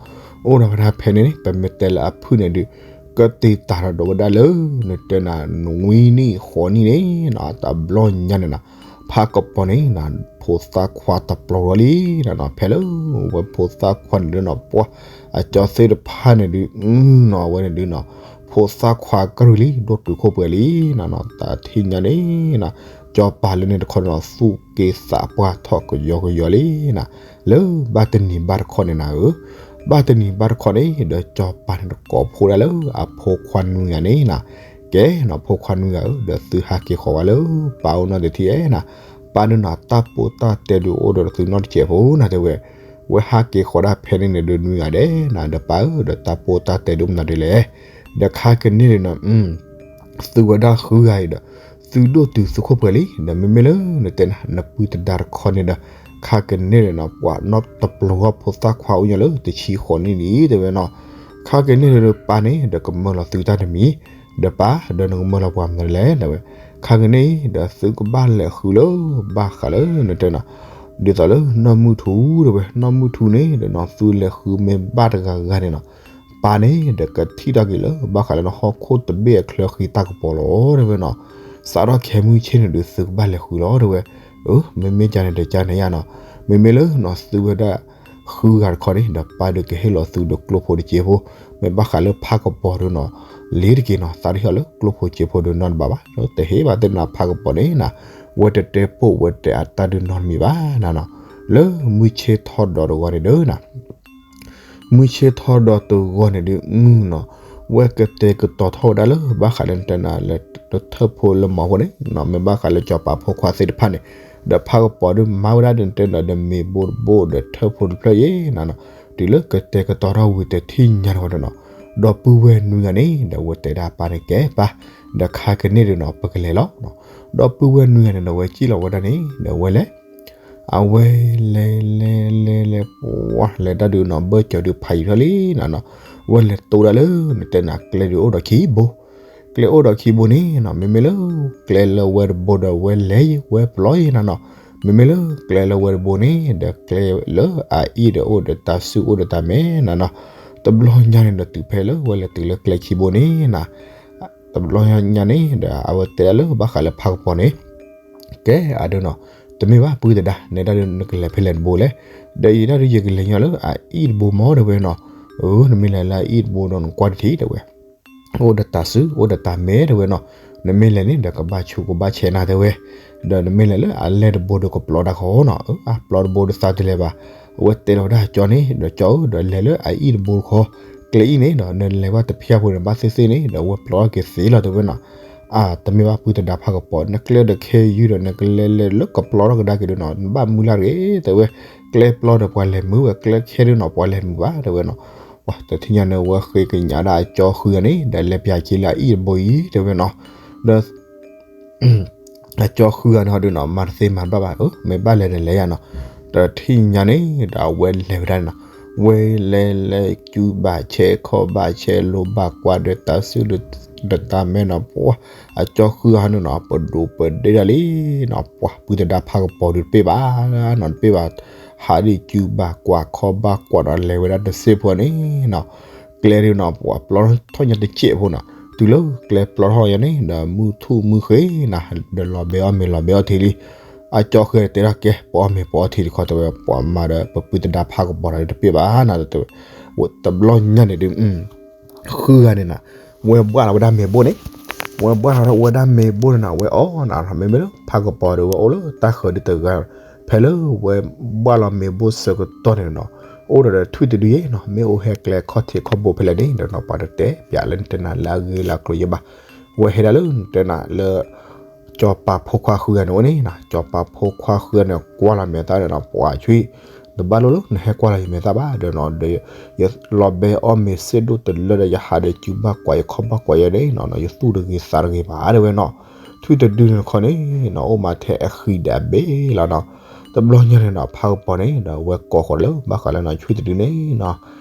အိၣ်ဒီးဝဲဒၣ်ဖဲန့ၣ်န့ၣ် ပမ့ၢ်တဲလၢအဖုၣ်န့ၣ်ဒုး ကတ့ၢ်တၢ်ဒီးဝဲဒၣ်လၢ နတဲနၤ နွံနံၣ်ဃိးနံၣ်န့ၣ်နီၤ တဘျီညါန့ၣ်နီၤ ဖးကပီၤန့ၣ်နီၤ ဖိသၣ်ခွါတပျီၤလီၤလံနီၤနီၤ, ဖဲလၢ ဝဲဖိသၣ်ခွါန့ၣ်ဒုးနီၤ ပှၤ အကၠီသ့ၣ်တဖၣ်န့ၣ်ဒုး နီၤ အဝဲန့ၣ်ဒုးနီၤ ဖိသၣ်ခွါကရံၣ်လံ ဒိၣ်တုာ်ခိၣ်ပှဲၤလံနီၤနီၤ, တၢ်ထံၣ်ညါန့ၣ်နီၤ စီၤပၤလၢန့ၣ်တခီန့ၣ်နီၤ သူၣ်က့သးပှၢ်ထီၣ်ကယီကယီလံနီၤ, လၢဘၣ်တနံၤဘၣ်တခီန့ၣ်နၤဧၢ, ဘၣ်တနံၤဘၣ်တခီန့ၣ် ဒီးစီၤပၤန့ၣ်တကိးဖိဒၣ်လၢအဖိခွါနွံဂၤန့ၣ်နီၤ, ကဲနီၤ ဖိခွါနွံဂၤဧၢ ဒီးသုဟးက့ၤဃီၤဝဲလၢ ပၢ်အိၣ်နီတထံၣ်ဧါနီၤ, ပၢ်ဒုးနီၤ တၢ်ပိၢ်တၢ်တဲဒုးအိၣ်ဒီးသုနီတစဲးဖိနီၤ တဲဝဲ, ဝဲဟးက့ၤဃီၤဒၣ်ဖဲန့ၣ်န့ၣ်ဒုးနွံဂၤဒဲးနီၤ ဒီးပၢ်ဧၢ ဒီးတၢ်ပိၢ်တၢ်တဲဒုးမနုၤဒ်လဲၣ်, ဒီးခါကန့ၣ်န့ၣ်နီၤ သုဝဲဒၣ်ဃုဂၤအံၤဒီး သုဒိၣ်တုာ်သုခိၣ်ပှဲၤလံ ဒီးမ့မ့ၢ်လၢနတဲနၤ နပုၢ်တဒါတခီန့ၣ်ဒီး ခါကန့ၣ်န့ၣ်နီၤ ပှၤနီတပျီၤဂီၢ်ဖိသၣ်ခွါအိၣ်ညါလၢတဆံဃိးနံၣ်လံ တဲဝဲနီၤ, ခါကန့ၣ်န့ၣ်ဒီးပၢ်န့ၣ် ဒီးကမၢလီၤသုတၢ်တမံၤ, ဒီးပၢ် ဒီးနကမၢလီၤပှၤမနုၤလဲၣ် တဲဝဲ, ခါကန့ၣ်ဒီးသုကဘၣ်လဲၤဃုလၢ ဘၣ်ဃးလၢနတဲနီၤ ဒ်သိးလၢနီၢ်မုၢ်ထူ တဲဝဲ နီၢ်မုၢ်ထူန့ၣ်ဒီးနီၤ သုလဲၤဃုမ့ၢ်ဘၣ်တဂၤဂၤန့ၣ်နီၤ ပၢ်န့ၣ်ဒီးကထံၣ်ထီၣ်က့ၤလၢ ဘၣ်ဃးလၢနဟီၣ်ခိၣ်တဘ့ၣ်အချၢဃံတၢ်ကပီၤလီၤ တဲဝဲနီၤ, စးထီၣ်ခဲမုၢ်ဆ့ၣ်န့ၣ်ဒီးသုကဘၣ်လဲၤဃုလီၤ တဲဝဲ, အၢ မ့မ့ၢ်ကန့ၣ်ဒီးကန့ၣ်ယါနီၤ, မ့မ့ၢ်လၢနီၤ သုဝဲဒၣ် ဃုဂၤတခီန့ၣ် ဒီးပၢ်ဒီးကဟ့ၣ်လီၤသုဒီးကျိၣ်ဖိတစဲးဖိ, မ့ၢ်ဘၣ်ဃးလၢဖးကပီၤဒီးနီၤ လ့ၤတက့ၤနီၤ သးတဟ့ၣ်အီၤလၢကျိၣ်ဖိစဲးဖိဒီးနီတဘၣ်ဘၣ်, တဟ့ၣ်ဘၣ်သ့ၣ်နီၤ ဖးကပီၤန့ၣ်နီၤ, ဝဲတတဲပိာ်ဝဲတဲအတၢ်ဒုးနီတမံၤဘၣ်နီၤနီၤ, လၢမုၢ်ဆ့ၣ်ထီၣ်ဒီးတဂီၤန့ၣ်ဒီးနီၤ မုၢ်ဆ့ၣ်ထီၣ်ဒီးတဂီၤန့ၣ်ဒုးနီၤ, ဝဲကတဲာ်ကတီၤထီၣ်ဝဲဒၣ်လၢ ဘၣ်ဃးလၢနတဲနၤလၢ တထၢၣ်ဖိလၢမီၤဖိန့ၣ်နီၤ, မ့ၢ်ဘၣ်ဃးလၢစီၤပၤဖိခွါသ့ၣ်တဖၣ်န့ၣ်, ဒီးဖးကပီၤဒုးမၤဝဲဒၣ်ဒီးနတဲနၤဒီး မ့ၤဘိတဘိဒီးထၢၣ်ဖိတဖျၢၣ်အံၤနီၤနီၤ, တုၤလၢကတဲာ်ကတီၤထီၣ်ဝံၤတထံၣ်ညါတဝီဒီးနီၤ, ဒီပုၢ်ဝဲၢ်နွံဂၤန့ၣ် ဒီးဝဲတဲဒၣ်ပၢ်န့ၣ် ကဲပၢ်, ဒီးခါကန့ၣ်ဒုးနီၤ ပကလဲၤလီၤနီၤ, ဒီပုၢ်ဝဲၢ်နွံဂၤန့ၣ်ဒီး ဝဲစံၣ်လီၤဝဲဒၣ်န့ၣ် ဒီးဝဲလဲၤ အဝဲလဲၤလဲၤလဲၤလဲၤ ပှၤလဲၤတၢ်ဒုးနီၤ ဘၢၣ်စၢၤဒုးဖးယံာ်ထီၣ်လံနီၤနီၤ, ဝဲလဲၤတိၢ်ဒၣ်လၢ နတဲနၤကျဲဒုးအိၣ်ဒီးခံဘိ, ကျဲအိၣ်ဒီးခံဘိန့ၣ်နီၤ, မ့မ့ၢ်လၢ ကျဲလၢဝဲတဘိဒီးဝဲလဲၤယံၤ ဝဲပျီယံၤနီၤနီၤ, မ့မ့ၢ်လၢ ကျဲလၢဝဲတဘိန့ၣ် ဒီးကျဲလၢအအံၣ်ဒီးအိၣ်ဒီးတၢ်စုၣ်အိၣ်ဒီးတၢ်မဲာ်နီၤနီၤ, တဘျီညါန့ၣ်ဒီးတုၤဖဲလၢဝဲလဲၤတုၤလၢကျဲခံဘိန့ၣ်နီၤ တဘျီညါန့ၣ်ဒီး အဝဲတဲဒၣ်လၢဘၣ်ဃးလၢဖးကပီၤန့ၣ်, ကဲအဒိနီၤ, တမ့ၢ်ဘၣ်ပုၢ်တဒါ နဲဒၣ်ဒုးနကလဲၤဖဲလဲၣ်တဘိလဲၣ်, ဒီးယံၤဒၣ်ဒုးယကလဲၤညီလၢအအံၣ်တဘိမီၤတဲဝဲနီၤ, အၢ နမ့ၢ်လဲၤလၢအအံၣ်တဘိဒီးနကွၢ်တထံၣ်တဲဝဲ အိၣ်ဒီးတၢ်စုၣ် အိၣ်ဒီးတၢ်မဲာ်တဲဝဲနီၤ, နမ့ၢ်လဲၤန့ၣ်ဒီးကဘၣ်ဆူးကဘၣ်ဆဲးနၤတဲဝဲ, ဒီးနမ့ၢ်လဲၤလၢအလဲၢ်တဘိဒီးကပျီတၢ်ဃီနီၤ, အပျီတဘိဒီးသးတလဲၤဘၣ်, အဝဲတဲလီၤဝဲဒၣ်ကၠီန့ၣ် ဒီးကၠီဧၢ ဒီးလဲၤလၢအအံၣ်တဘိတခီ, ကျဲအံၣ်န့ၣ်ဒီး နလဲၤဘၣ်တဖျၢၣ်ဖိန့ၣ် ဘၣ်သ့ၣ်သ့ၣ်န့ၣ် ဒီးအဝဲပျီထီၣ်က့ၤသ့လီၤတဲဝဲနီၤ, အါ တမ့ၢ်ဘၣ်ပုၢ်တဒါဖးကပီၤ နကျဲဒီးခဲယုၢ်ဒီး နကလဲၤလဲၤလၢကပျီထီၣ်ကဒါက့ၤဒုးနီၤ နဘၣ်မုၢ်လၢ်တဂ့ၤတဲဝဲ, ကျဲပျီဒီးပှၤလဲၤမုာ်ဝဲ ကျဲခဲဒုးနီၤ ပှၤလဲၤမုာ်ဘၣ်တဲဝဲနီၤ, ပှၤတထံၣ်ညါန့ၣ် ဝဲဃ့ကညးဒၣ်အကၠီဃုဂၤန့ၣ် ဒီးလဲၤပၠးခံလၢအအံၣ်တဘိအံၤတဲဝဲနီၤ, ဒီး အကၠီဃုဂၤန့ၣ်ဟီဒုးနီၤ မၤတသ့မၤတဘၣ်ဘၣ်, မ့ၢ်ဘၣ်လဲၤဒီးလဲၤယါနီၤ, တထံၣ်ညါန့ၣ် ဒီးအဝဲလဲၤဝဲဒၣ်န့ၣ်နီၤ, ဝဲလဲၤလဲၤကူဘၣ်ဆဲးခီၣ်ဘၣ်ဆဲးလိၤဘၣ်ကွၢ်ဒီးတၢ်စုၣ်ဒီးတၢ်မဲနီၤ, ပှၤ အကၠီဃုဂၤန့ၣ်နီၤ ပဒိးပဒ့ဒၣ်လံနီၤ, ပှၤပုၢ်သဒါဖးကပီၤဒုးတပ့ၢ်ဘၣ်နီၤ, တပ့ၢ်ဘၣ်, ဟးဒ်ကူဘၣ်ကွၢ်ခီၣ်ဘၣ်ကွၢ်ဒီး လဲၤဝဲဒၣ်တစ့ၢ်ဖိန့ၣ်နီၤ, ကျဲဒုးနီၤ ပှၤပျီထီၣ်ညါတစဲးဖိနီၤ, တုၤလၢကျဲပျီထီၣ်ညါန့ၣ် ဒီးမုၢ်ထူၣ်မုၢ်ဃ့နီၤ, ဒီးလီၤဘဲအီၣ်မ့ၤလီၤဘဲအီၣ်ထံလံ, အကၠီဃုဂၤတဲဒၣ်ကဲ ပအီၣ်မ့ၤပအီၣ်ထံတခီတဲဝဲ ပှၤမၤဒီးပပုၢ်သဒါဖးကပီၤဒီးတပ့ၢ်ဘၣ်နီၤ, တဘျီညါန့ၣ်ဒုး ဃုဂၤန့ၣ်နီၤ, ဝဲဘှၣ်လီၤဝဲဒၣ်မ့ၤဘိန့ၣ်, ဝဲဘှၣ်လီၤဝဲဒၣ်မ့ၤဘိန့ၣ်နီၤ, ဝဲအီၣ်နီၤ, မ့မ့ၢ်လၢဖးကပီၤဒီးဝဲအိၣ်လၢတၢ်ဃၢၤဒုတဂၤ, ဖဲလၢဝဲဘှၣ်လီၤမ့ၤဘိဆၢကတီၢ်န့ၣ်နီၤ, အိၣ်ဒီးထွံၣ်တဒုယဲနီၤ, မ့ၢ်အိၣ်ဟဲကျဲခီၣ်ထံးခီၣ်ဘိဖဲလဲၣ်န့ၣ်ဒီးနီၤ, ပှၤတတဲပၠးလၢနတဲနၤလၢအဂ့ၢ်လၢအကျိၤယဲဘၣ်, ဝဲဟဲဒၣ်လၢနတဲနၤလၢ ကၠီၤပၤဖိခွါဃုဂၤန့ၣ်အိၣ်န့ၣ်နီၤ, ကၠီၤပၤဖိခွါဃုဂၤန့ၣ် ကွၢ်လီၤမဲာ်သၣ်ဒီးနီၤ, ပှၤဆွံ, တဘၣ်လိၣ်လၢနဟဲကွၢ်လီၤယမဲာ်သၣ်ဘၣ်ဒီးနီၤ, ဒီးယလီၤဘဲအီၣ်မ့ၤစ့ၣ်ဒိၣ်တလၢဒီး ယဟးဒီးကူဘၣ်ကွၢ်ယခီၣ်ဘၣ်ကွၢ်ယဲန့ၣ်နီၤ, ယသူၣ်တဂ့ၤသးတဂ့ၤဘၣ်တဲဝဲနီၤ, ထွံၣ်တဒုန့ၣ်တခီန့ၣ်နီၤ, အိၣ်မးထဲအဃံဒီးအဘ့ၣ်လီၤနီၤ, တဘျီညါန့ၣ်နီၤ ဖးကပီၤန့ၣ်ဒီး ဝဲကိးဃီၤလၢဘၣ်ဃးလၢနီၤ ထွံၣ်တဒုန့ၣ်နီၤ,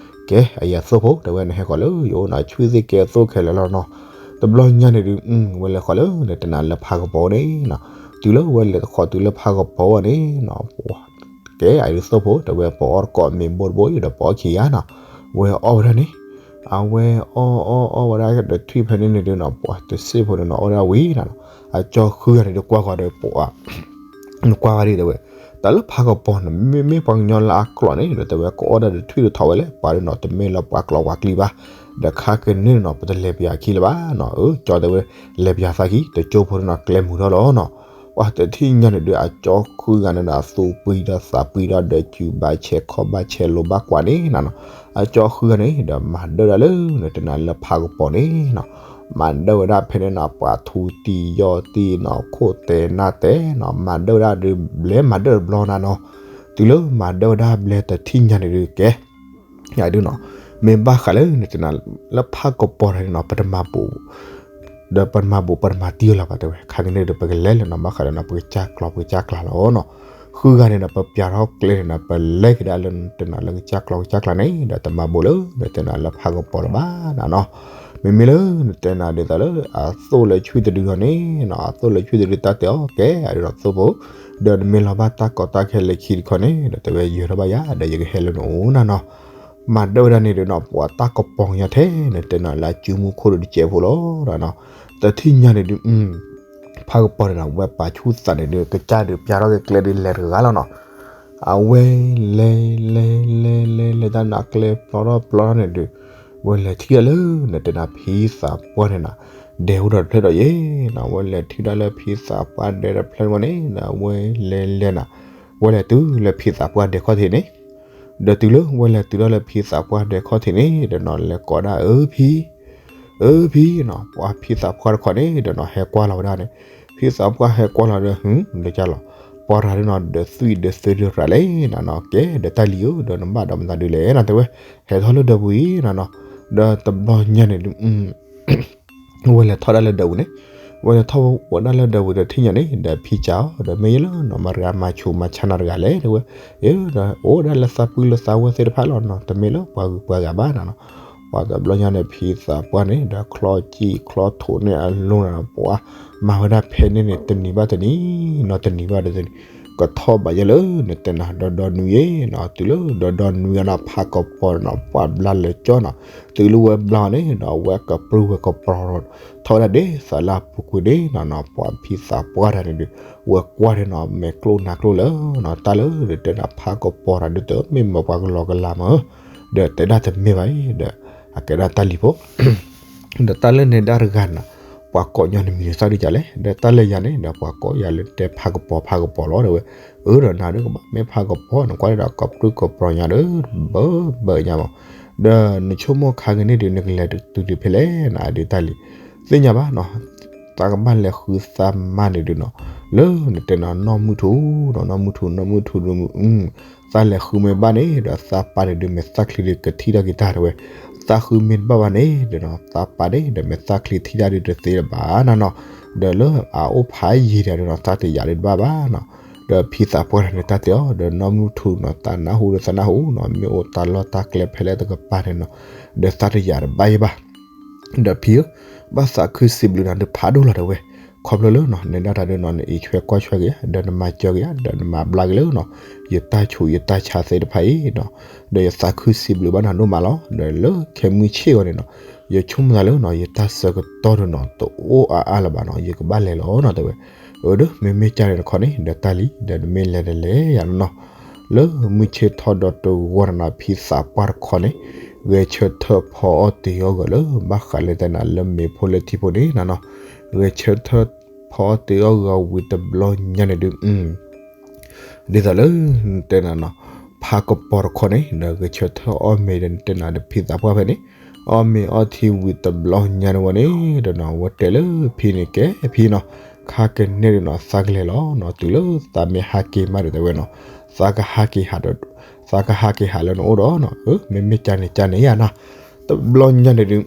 ကဲ အယၤသိၣ်ဖိ တဲဝဲ နဟဲဃီၤလၢယအိၣ်နီၤ, ထွံၣ်သ့ၣ်ကဲသိၣ်ခဲလၢာ်လီၤနီၤ, တဘျီညါန့ၣ်ဒုး ဝဲလဲၤဃီၤလၢနတဲနၤလၢဖးကပီၤန့ၣ်နီၤ, တုၤလၢဝဲလဲၤဃီၤတုၤလၢဖးကပီၤန့ၣ်နီၤ, ကဲ အယၤသိၣ်ဖိ တဲဝဲ ပအီၣ်တကိးမ့ၤဘိတဘိအံၤဒီးပအီၣ်ခံဂၤနီၤ, ဝဲအီၣ်ဝဲဒၣ်န့ၣ်, အဝဲအီၣ်အီၣ်အီၣ်ဝဲဒၣ်ဒီးထွံၣ်ဖဲန့ၣ်န့ၣ်ဒုးနီၤ, ပှၤတစ့ၢ်ဖိန့ၣ်နီၤ အီၣ်ဝဲဒၣ်ဝံၤနီၤ, အကၠီဃုဂၤန့ၣ်ဒုးကွၢ်ဃီၤဒီးပှၤ နကွၢ်ဝဲဒၣ်တဲဝဲ, တၢ်လၢဖးကပီၤန့ၣ် မ့မ့ၢ်ပှၤကညီလၢအကျိာ်န့ၣ်ဒီး တဲဝဲ ကအီၣ်ဒၣ်ဒီးထွံၣ်တထီၣ်ဝဲလဲၣ်, ပှၤဒုးနီၤ တမ့ၢ်လၢပှၤကျိာ်ပှၤကျံဘၣ်, ဒီးခါကန့ၣ်နီၤ ပတလဲၤပၠးခံလၢၤဘၣ်နီၤ, အၢ ကၠီတဲဝဲ, လဲၤပၠးသးခံ တကၠိဖိန့ၣ်နီၤ ကျဲမုာ်ထီၣ်လီၤနီၤ, ပှၤတထံၣ်ညါန့ၣ်ဒုး အကၠီဃုဂၤန့ၣ်ဒီး အသူၣ်ပှံၤဒီးသးပှံၤဒီး ဒီးကူဘၣ်ဆဲးခီၣ်ဘၣ်ဆဲးလိၤဘၣ်ကွၢ်န့ၣ်နီၤ, အကၠီဃုဂၤန့ၣ်ဒီး မၤဒၢၣ်ဒၣ်လၢ နတဲနၤလၢဖးကပီၤန့ၣ်နီၤ မၤဒၢၣ်ဝဲဒၣ်ဖဲန့ၣ်နီၤ ပှၤထူတံၢ်ယီၢ်တံၢ်နီၤ ခိၣ်တဲာ်နၢ်တဲာ်နီၤ မၤဒၢၣ်ဝဲဒၣ်ဒုး ဘျဲမၤဒၢၣ်တဘျီနၤနီၤ, တုၤလၢမၤဒၢၣ်ဝဲဒၣ်ဘျဲတထံၣ်ညါန့ၣ်ဒုးကဲ ယၤဒုးနီၤ မ့ၢ်ဘၣ်ဃးလၢနတဲနၤ လၢဖးကပီၤတၢ်န့ၣ်နီၤ ပတမၤဘူး ဒီးပတမၤဘူး ပတမၤတံၢ်အီၤလၢၤဘၣ်တဲဝဲ ခါကန့ၣ်ဒီး ပကလဲၤလၢနီၤ ဘၣ်ဃးလၢနီၤ ပကစၢ်ကျီ ပကစၢ်ကျါလီၤနီၤ, ဃုဂၤန့ၣ်ဒီး ပပၠးထီၣ်ကျဲန့ၣ်နီၤ ပလဲၤကဒါလၢနတဲနၤလၢကစၢ်ကျီ ကစၢ်ကျါန့ၣ်ဒီး တမၤဘူးလၢနတဲနၤလၢဖးကပီၤလၢၤဘၣ်နၤနီၤ, မ့မ့ၢ်လၢနတဲနၤဒ်သိးလၢ အသိၣ်လၢထွံၣ်တဒုဂီၢ်န့ၣ်နီၤ အသိၣ်လၢထွံၣ်တဒုတၢ်တဲအီၤကဲ အဒုးနီၤသိၣ်ဖိ ဒီးနမ့ၢ်လီၤဘၣ်တၢ်ကီတၢ်ခဲလၢခံတခီန့ၣ် ဒီးတဲဝဲယဲၤထီၣ်ဘၣ်ယၤ ဒီးယကဟဲလၢနအိၣ်နၤနီၤ မၤဒၢၣ်ဝဲဒၣ်န့ၣ်ဒုးနီၤ ပှၤတၢ်ကပီၤညါထဲန့ၣ် တဲနၤလၢအစုမုၢ်ခိၣ်ဒုးတစဲးဖိလီၤနီၤ, တထံၣ်ညါန့ၣ်ဒုး ဖးကပီၤန့ၣ်နီၤ ဝဲပာ်ဆူၣ်သးန့ၣ်ဒုး ကစၢ်ဒုးပျၢ်ထီၣ်က့ၤကျဲဒုးလဲၤတဂၤလီၤနီၤ, အဝဲလဲၤလဲၤလဲၤလဲၤလဲၤတၢ်နီၤ ကျဲပျီထီၣ်ပျီထီၣ်န့ၣ်ဒုး ဝဲလဲၤထံၣ်ဒၣ်လၢနတဲနၤဖံသးပှၢ်န့ၣ်နီၤ ဒဲအိၣ်ဒီးတဖျၢၣ်ဒီးယဲနီၤ ဝဲလဲၤထံၣ်ဒၣ်လၢဖံသးပှၢ်ဒဲတဖျၢၣ်န့ၣ်နီၤ ဝဲလဲၤလဲၤနီၤ ဝဲလဲၤတုၤလၢဖံသးပှၢ်ဒဲခီၣ်ထံးန့ၣ် ဒီးတုၤလၢဝဲလဲၤတုၤဒၣ်လၢဖံသးပှၢ်ဒဲခီၣ်ထံးန့ၣ် ဒီးနီၤလဲၤကိးဒၣ်အၢဖံ အၢဖံနီၤ ပှၤဖံသးပှၢ်တခီန့ၣ် ဒီးနီၤဟဲကွၢ်လီၤဝဲဒၣ်န့ၣ် ဖံသးပှၢ်ဟဲကွၢ်လီၤဒီး ဟူ လၢကၢ်လီၤ ပှၤတဂၤဒုးနီၤ ဒီးသွံၣ်ဒီးသုဒုးရၤလဲၣ်နီၤနီၤ ကဲဒီးတၢ်လံၤဧၢ ဒီးနဘၣ်ဒီးမတၤဒုးလဲၣ်နီၤ တဲဝဲ ဟဲထီၣ်လၢဒၢးပူၤအံၤနီၤနီၤ ဒီးတဘျီညါန့ၣ်ဒုး ဝဲလဲၤထီၣ်ဒၣ်လၢဒၢးပူၤန့ၣ် ဝဲလဲၤထီၣ်ဝဲဒၣ်လၢဒၢးပူၤဒီးထံၣ်ညါန့ၣ် ဒီးဖံကၢ်အီၤ ဒီးမ့ၢ်ယဲလၢနီၤ မတၤတဂၤမၤဆူးမၤဆါနၤတဂၤလဲၣ် တဲဝဲ ဒီးအိၣ်ဒၣ်လၢသးပှၢ်လၢသးဝဲသ့ၣ်တဖၣ်လီၤနီၤ တမ့ၢ်လၢပှၤဂုၤပှၤဂၤဘၣ်နီၤနီၤ ပှၤတဘျီညါန့ၣ် ဖံသးပှၢ်န့ၣ် ဒီးချီကံၣ်ချီထိးန့ၢ်အလိၤနီၤနီၤ ပှၤမၤဝဲဒၣ်ဖဲန့ၣ်န့ၣ် တနံၤဘၣ်တနံၤနီၤ တနံၤဘၣ်တနံၤ ကထီၣ်ဘးယဲလၢနတဲနၤ ဒီဒီနွံအံၤနီၤ တုၤလၢဒီဒီနွံအနီၤ ဖးကပီၤနီၤ ပှၤဘျါလၢာ်ကၠီနီၤ တုၤလၢဝဲဘျါန့ၣ်နီၤ ဝဲကပြုၢ်ဝဲကပြီၤ ထီၣ်ဝဲဒၣ်ဒ်သိးလၢအပူၤကွံာ်န့ၣ်နီၤနီၤ ပှၤဖံသးပှၢ်တဂၤန့ၣ်ဒုး ဝဲကွၢ်န့ၣ်နီၤ မဲာ်ကျိၣ်နါကျိၣ်လၢနီၤ တၢ်လၢနတဲနၤဖးကပီၤတၢ်ဒုးတမ့ၢ်မ့ၢ်ပှၤကလီကလီမး ဒီးတဲဒၣ်တမ့ၢ်ဘၣ်အံၤ ဒီးအကဲဒၣ်တၢ်လံၤဖိ ဒီးတၢ်လၢနဒၣ်တဂၤန့ၣ် ပှၤကိးညီနမံၤန့ၣ်သးဒုးကလဲၣ် ဒီးတၢ်လၢယၤန့ၣ် ဒီးပှၤကိးယၤလၢတဲဖးကပီၤဖးကပီၤလီၤ တဲဝဲ အၢဒီးနၤဒုးကဘၣ်မ့ၢ်ဖးကပီၤ နကွၢ်ဒၣ်ဒီးကပြုၢ်ကပြီၤညါဒီး ဘၢဘၢညါမး ဒီးနဆိကမိၣ်ခါကန့ၣ်ဒုး နကလဲၤတုၤတုၤဖဲလဲၣ်နၤ ဒုးတၢ်လံၤ သ့ၣ်ညါဘၣ်နီၤ သးကဘၣ်လဲၤဃုသးမါန့ၣ်ဒုးနီၤ လၢနတဲနီၤ နီၢ်မုၢ်ထူနီၤ နီၢ်မုၢ်ထူ နီၢ်မုၢ်ထူ သးလဲၤဃုမ့ၢ်ဘၣ်န့ၣ် ဒီးသးပၢ်န့ၣ်ဒုး မဲာ်သၣ်ချံဒုးကထံၣ်ထီၣ်က့ၤတၢ်တဲဝဲ တၢ်ဃုမ့ၢ်တဘၣ်ဘၣ်န့ၣ်ဒီးနီၤ သးပၢ်န့ၣ်ဒီးမဲာ်သၣ်ချံထံၣ်တၢ်ဒုးတသ့လၢၤဘၣ်နီၤနီၤ, ဒီးလၢအအိၣ်ဖးယံၤတၢ်ဒီးနီၤ တၢ်တယာ်ဒုးတဘၣ်ဘၣ်နီၤ, ဒီးဖံသးပှၢ်တၢ်န့ၣ်တၢ်တဲအီၤ ဒီးနီၢ်မုၢ်ထူနီၤ သးနၢ်ဟူဒီးသးနၢ်ဟူနီၤ မ့ၢ်အိၣ်တၢ်လီၢ်တၢ်ကျဲဖဲလဲၣ်တကပၤန့ၣ်နီၤ, ဒီးသးတယာ်တဘၣ်ယံၤဘၣ် ဒီးဖံဧၢ, ဘၣ်သးခုစံးဘျုးနၤဒုးဖးဒိၣ်လီၤတဲဝဲ, ခီဖျိလၢနီၤ နဒၣ်တၢ်ဒုးနီၤ နအံးဆွဲကွၢ်ဆွဲက့ၤယၤ ဒီးနမၤစၢၤက့ၤယၤ ဒီးနမၤဘျါက့ၤလၢနီၤ ယတၢ်ဆိၣ်ယတၢ်ဆါသ့ၣ်တဖၣ်အံၤနီၤ, ဒီးယသးခုစံးဘျုးဘၣ်နၤဒိၣ်မးလီၤ. ဒီးလၢခဲမုၢ်ဆ့ၣ်အံၤန့ၣ်နီၤ ယဆိကမိၣ်သးလၢနီၤ ယတၢ်ဆၢကတီၢ်ဒုးနီၤ တအိၣ်အါအါလၢၤဘၣ်နီၤ ယကဘၣ်လဲၤလီၤနီၤတဲဝဲ, အၢ ဒီးမ့မ့ၢ်ကၢ်န့ၣ်တခီန့ၣ် ဒီးတၢ်လံ ဒီးနမ့ၢ်လဲၤတလဲၤယၤနီၤနီၤ လၢမုၢ်ဆ့ၣ်ထီၣ်ဒီးတဂီၤနၤနီၤ ဖံသးပှၢ်တခီန့ၣ် ဂဲၤဆၢထၢၣ်ဖီအီၣ်တ့ၤအီၣ်ဂီၤလၢ ဘၣ်ဃးလၢတဲနၤလၢမ့ၤဖိလၢထံဖိန့ၣ်နၤနီၤ, ဂဲၤဆၢထၢၣ်ဖီအီၣ်တ့ၤအီၣ်ဂီၤဝံၤတဘျီညါန့ၣ်ဒုး ဒ်သိးလၢ နတဲနၤနီၤ ဖးကပီၤတခီန့ၣ် ဒီးဂဲၤဆၢထၢၣ်အီၣ်မ့ၤဒီးနတဲနၤဒီးဖံသးပှၢ်ဖဲန့ၣ် အီၣ်မ့ၤအီထံဝံၤတဘျီညါန့ၣ်ဝဲန့ၣ် ဒီးနီၤ အဝဲတဲလၢဖံန့ၣ် ကဲဖံနီၤ ခါကန့ၣ်ဒီးနီၤ သးကလဲၤလီၤနီၤ တုၤလၢသးမ့ၢ်ဟးက့ၤမးဒီးတဲဝဲနီၤ သးကဟးက့ၤဟးဒီး သးကဟးက့ၤဟးလၢနအိၣ်ဒီးနီၤ အၢ မ့မ့ၢ်ကၢ်န့ၣ်ကၢ်န့ၣ်ယၤနီၤ တဘျီညါန့ၣ်ဒုး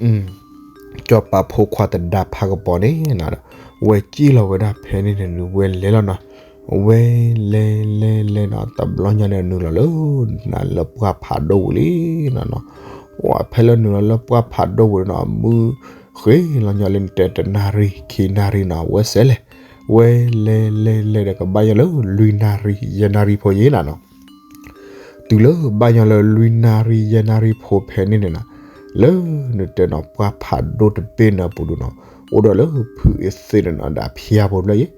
စီၤပၤဖိခွါတဒါဖးကပီၤန့ၣ်နၤဒီး ဝဲစံၣ်လီၤဝဲဒၣ်ဖဲန့ၣ်န့ၣ်ဒုး ဝဲလဲၤလီၤနီၤ ဝဲလဲၤလဲၤလဲၤနီၤ တဘျီညါန့ၣ်နုာ်လီၤလၢ နၤလၢပှၢ်ဖးဒိၣ်ဝံၤလံနီၤနီၤ ဝဲဖဲလၢနုာ်လီၤလၢပှၢ်ဖးဒိၣ်ဝံၤနီၤ မုၢ်ဃ့လီၤညီလၢနတဲတနၣ်ရံၣ်ခံနၣ်ရံၣ်နီၤ ဝဲစဲးလဲၤ ဝဲလဲၤလဲၤလဲၤဒီးကဘၣ်ညီလၢ လွံၢ်နၣ်ရံၣ် ယဲၢ်နၣ်ရံၣ်ဖိယဲၢ်နၤနီၤ တုၤလၢဘၣ်ညီလၢလွံၢ်နၣ်ရံၣ်ယဲၢ်နၣ်ရံၣ်ဖိဖဲန့ၣ်န့ၣ်နီၤ လၢနတဲနီၤ ပှၢ်ဖးဒိၣ်တဘ့ၣ်န့ၣ်အပူၤဒုးနီၤ အိၣ်ဒီးလၢဖုအသ့ၣ်န့ၣ်နီၤ ဒီးဖၠါဖိတဖျၢၣ်အံၤ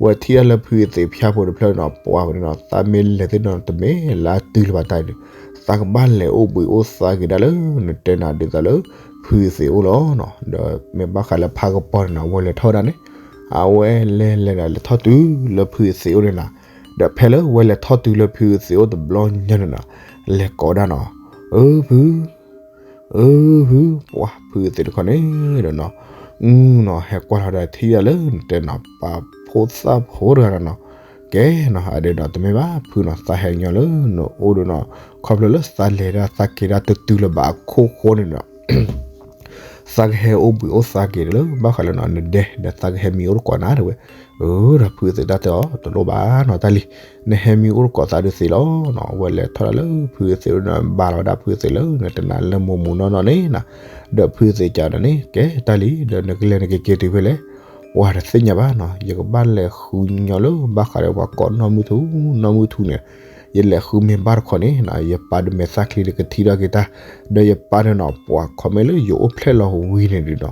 ဝဲထံၣ်ဒၣ်လၢဖုအသ့ၣ်ဖၠါဖိတဖျၢၣ်န့ၣ်နီၤ ပှၤဝဲန့ၣ်နီၤ သးမ့ၢ်လဲၤသ့ၣ်နီၤ တမ့ၢ်လၢအတုၤလၢၤဘၣ်တၢ်အံၤဒီး သးကဘၣ်လဲၤအိၣ်ဘှံးအိၣ်သါက့ၤဒၣ်လၢ နတဲနၤဒ်သိးလၢ ဖုအသ့ၣ်အိၣ်လီၤနီၤ ဒီးမ့ၢ်ဘၣ်ဃးလၢဖးကပီၤန့ၣ်နီၤ အဝဲလဲၤထီၣ်ဝဲဒၣ်န့ၣ် အဝဲလဲၤလဲၤဒီးလဲၤထီၣ်တုၤလၢဖုအသ့ၣ်အိၣ်န့ၣ်နီၤ ဒီးဖဲလၢဝဲလဲၤထီၣ်တုၤလၢဖုအသ့ၣ်အိၣ်တဘျီညါန့ၣ်နီၤ လဲၤကိးဒၣ်နီၤ အၢ ဖု အၢ ဖု ပှၤဖုအသ့ၣ်တခီန့ၣ်ဒီးနီၤ နီၤ ဟဲကွၢ်လီၤဒီးထံၣ်ဒၣ်လၢနတဲနီၤ ပာ်ဖိသၣ်ဖိတဂၤနီၤ ကဲနီၤ အဒဲးဒီးတမ့ၢ်ဘၣ် ဖုနီၤ သးဟဲညီလၢနအိၣ်ဒီးနီၤ ခီဖျိလၢသးလဲၤဒၣ်သးက့ၤဒၣ်တတုၤလၢၤဘၣ်အခိၣ်ဃိန့ၣ်ဒီး သးကဟဲအိၣ်ဘှံးအိၣ်သါက့ၤလၢ ဘၣ်ဃးလၢနီၤ နဒဲဒီးသးကဟဲမံအိၣ်တကိးနၤတဲဝဲ အၢ ဒီးဖုအသ့ၣ်တၢ်တဲအီၤ တလိၣ်ဘၣ်နီၤ တၢ်လံ နဟဲမံအိၣ်တကိးသးဒုးသ့လီၤနီၤ အဝဲလဲၤထီၣ်ဒၣ်လၢဖုအသ့ၣ်အိၣ်န့ၣ် ဘါလီၤဝဲဒၣ်ဖုအသ့ၣ်လၢ နတဲနၤလၢမိၢ်မူနီၢ်နီၢ်န့ၣ်နီၤ ဒီးဖုအသ့ၣ်ကဒီးန့ၣ် ကဲတၢ်လံ ဒီးနကလဲၤနကက့ၤတုၤဖဲလဲၣ် ပှၤတသ့ၣ်ညါဘၣ်နီၤ ယကဘၣ်လဲၤဃုညီလၢ ဘၣ်ဃးဒီးပှၤကိးနီၢ်မုၢ်ထူ နီၢ်မုၢ်ထူန့ၣ် ယလဲၤဃုမ့ၢ်ဘၣ်တခီန့ၣ်နီၤ ယပၢ်ဒီးမဲာ်သၣ်ချံဒီးကထံၣ်ထီၣ်က့ၤတၢ် ဒီးယပၢ်န့ၣ်နီၤ ပှၤခီမ့ၢ်လၢယအိၣ်ဖျဲၣ်လီၤဝံၤန့ၣ်ဒုးနီၤ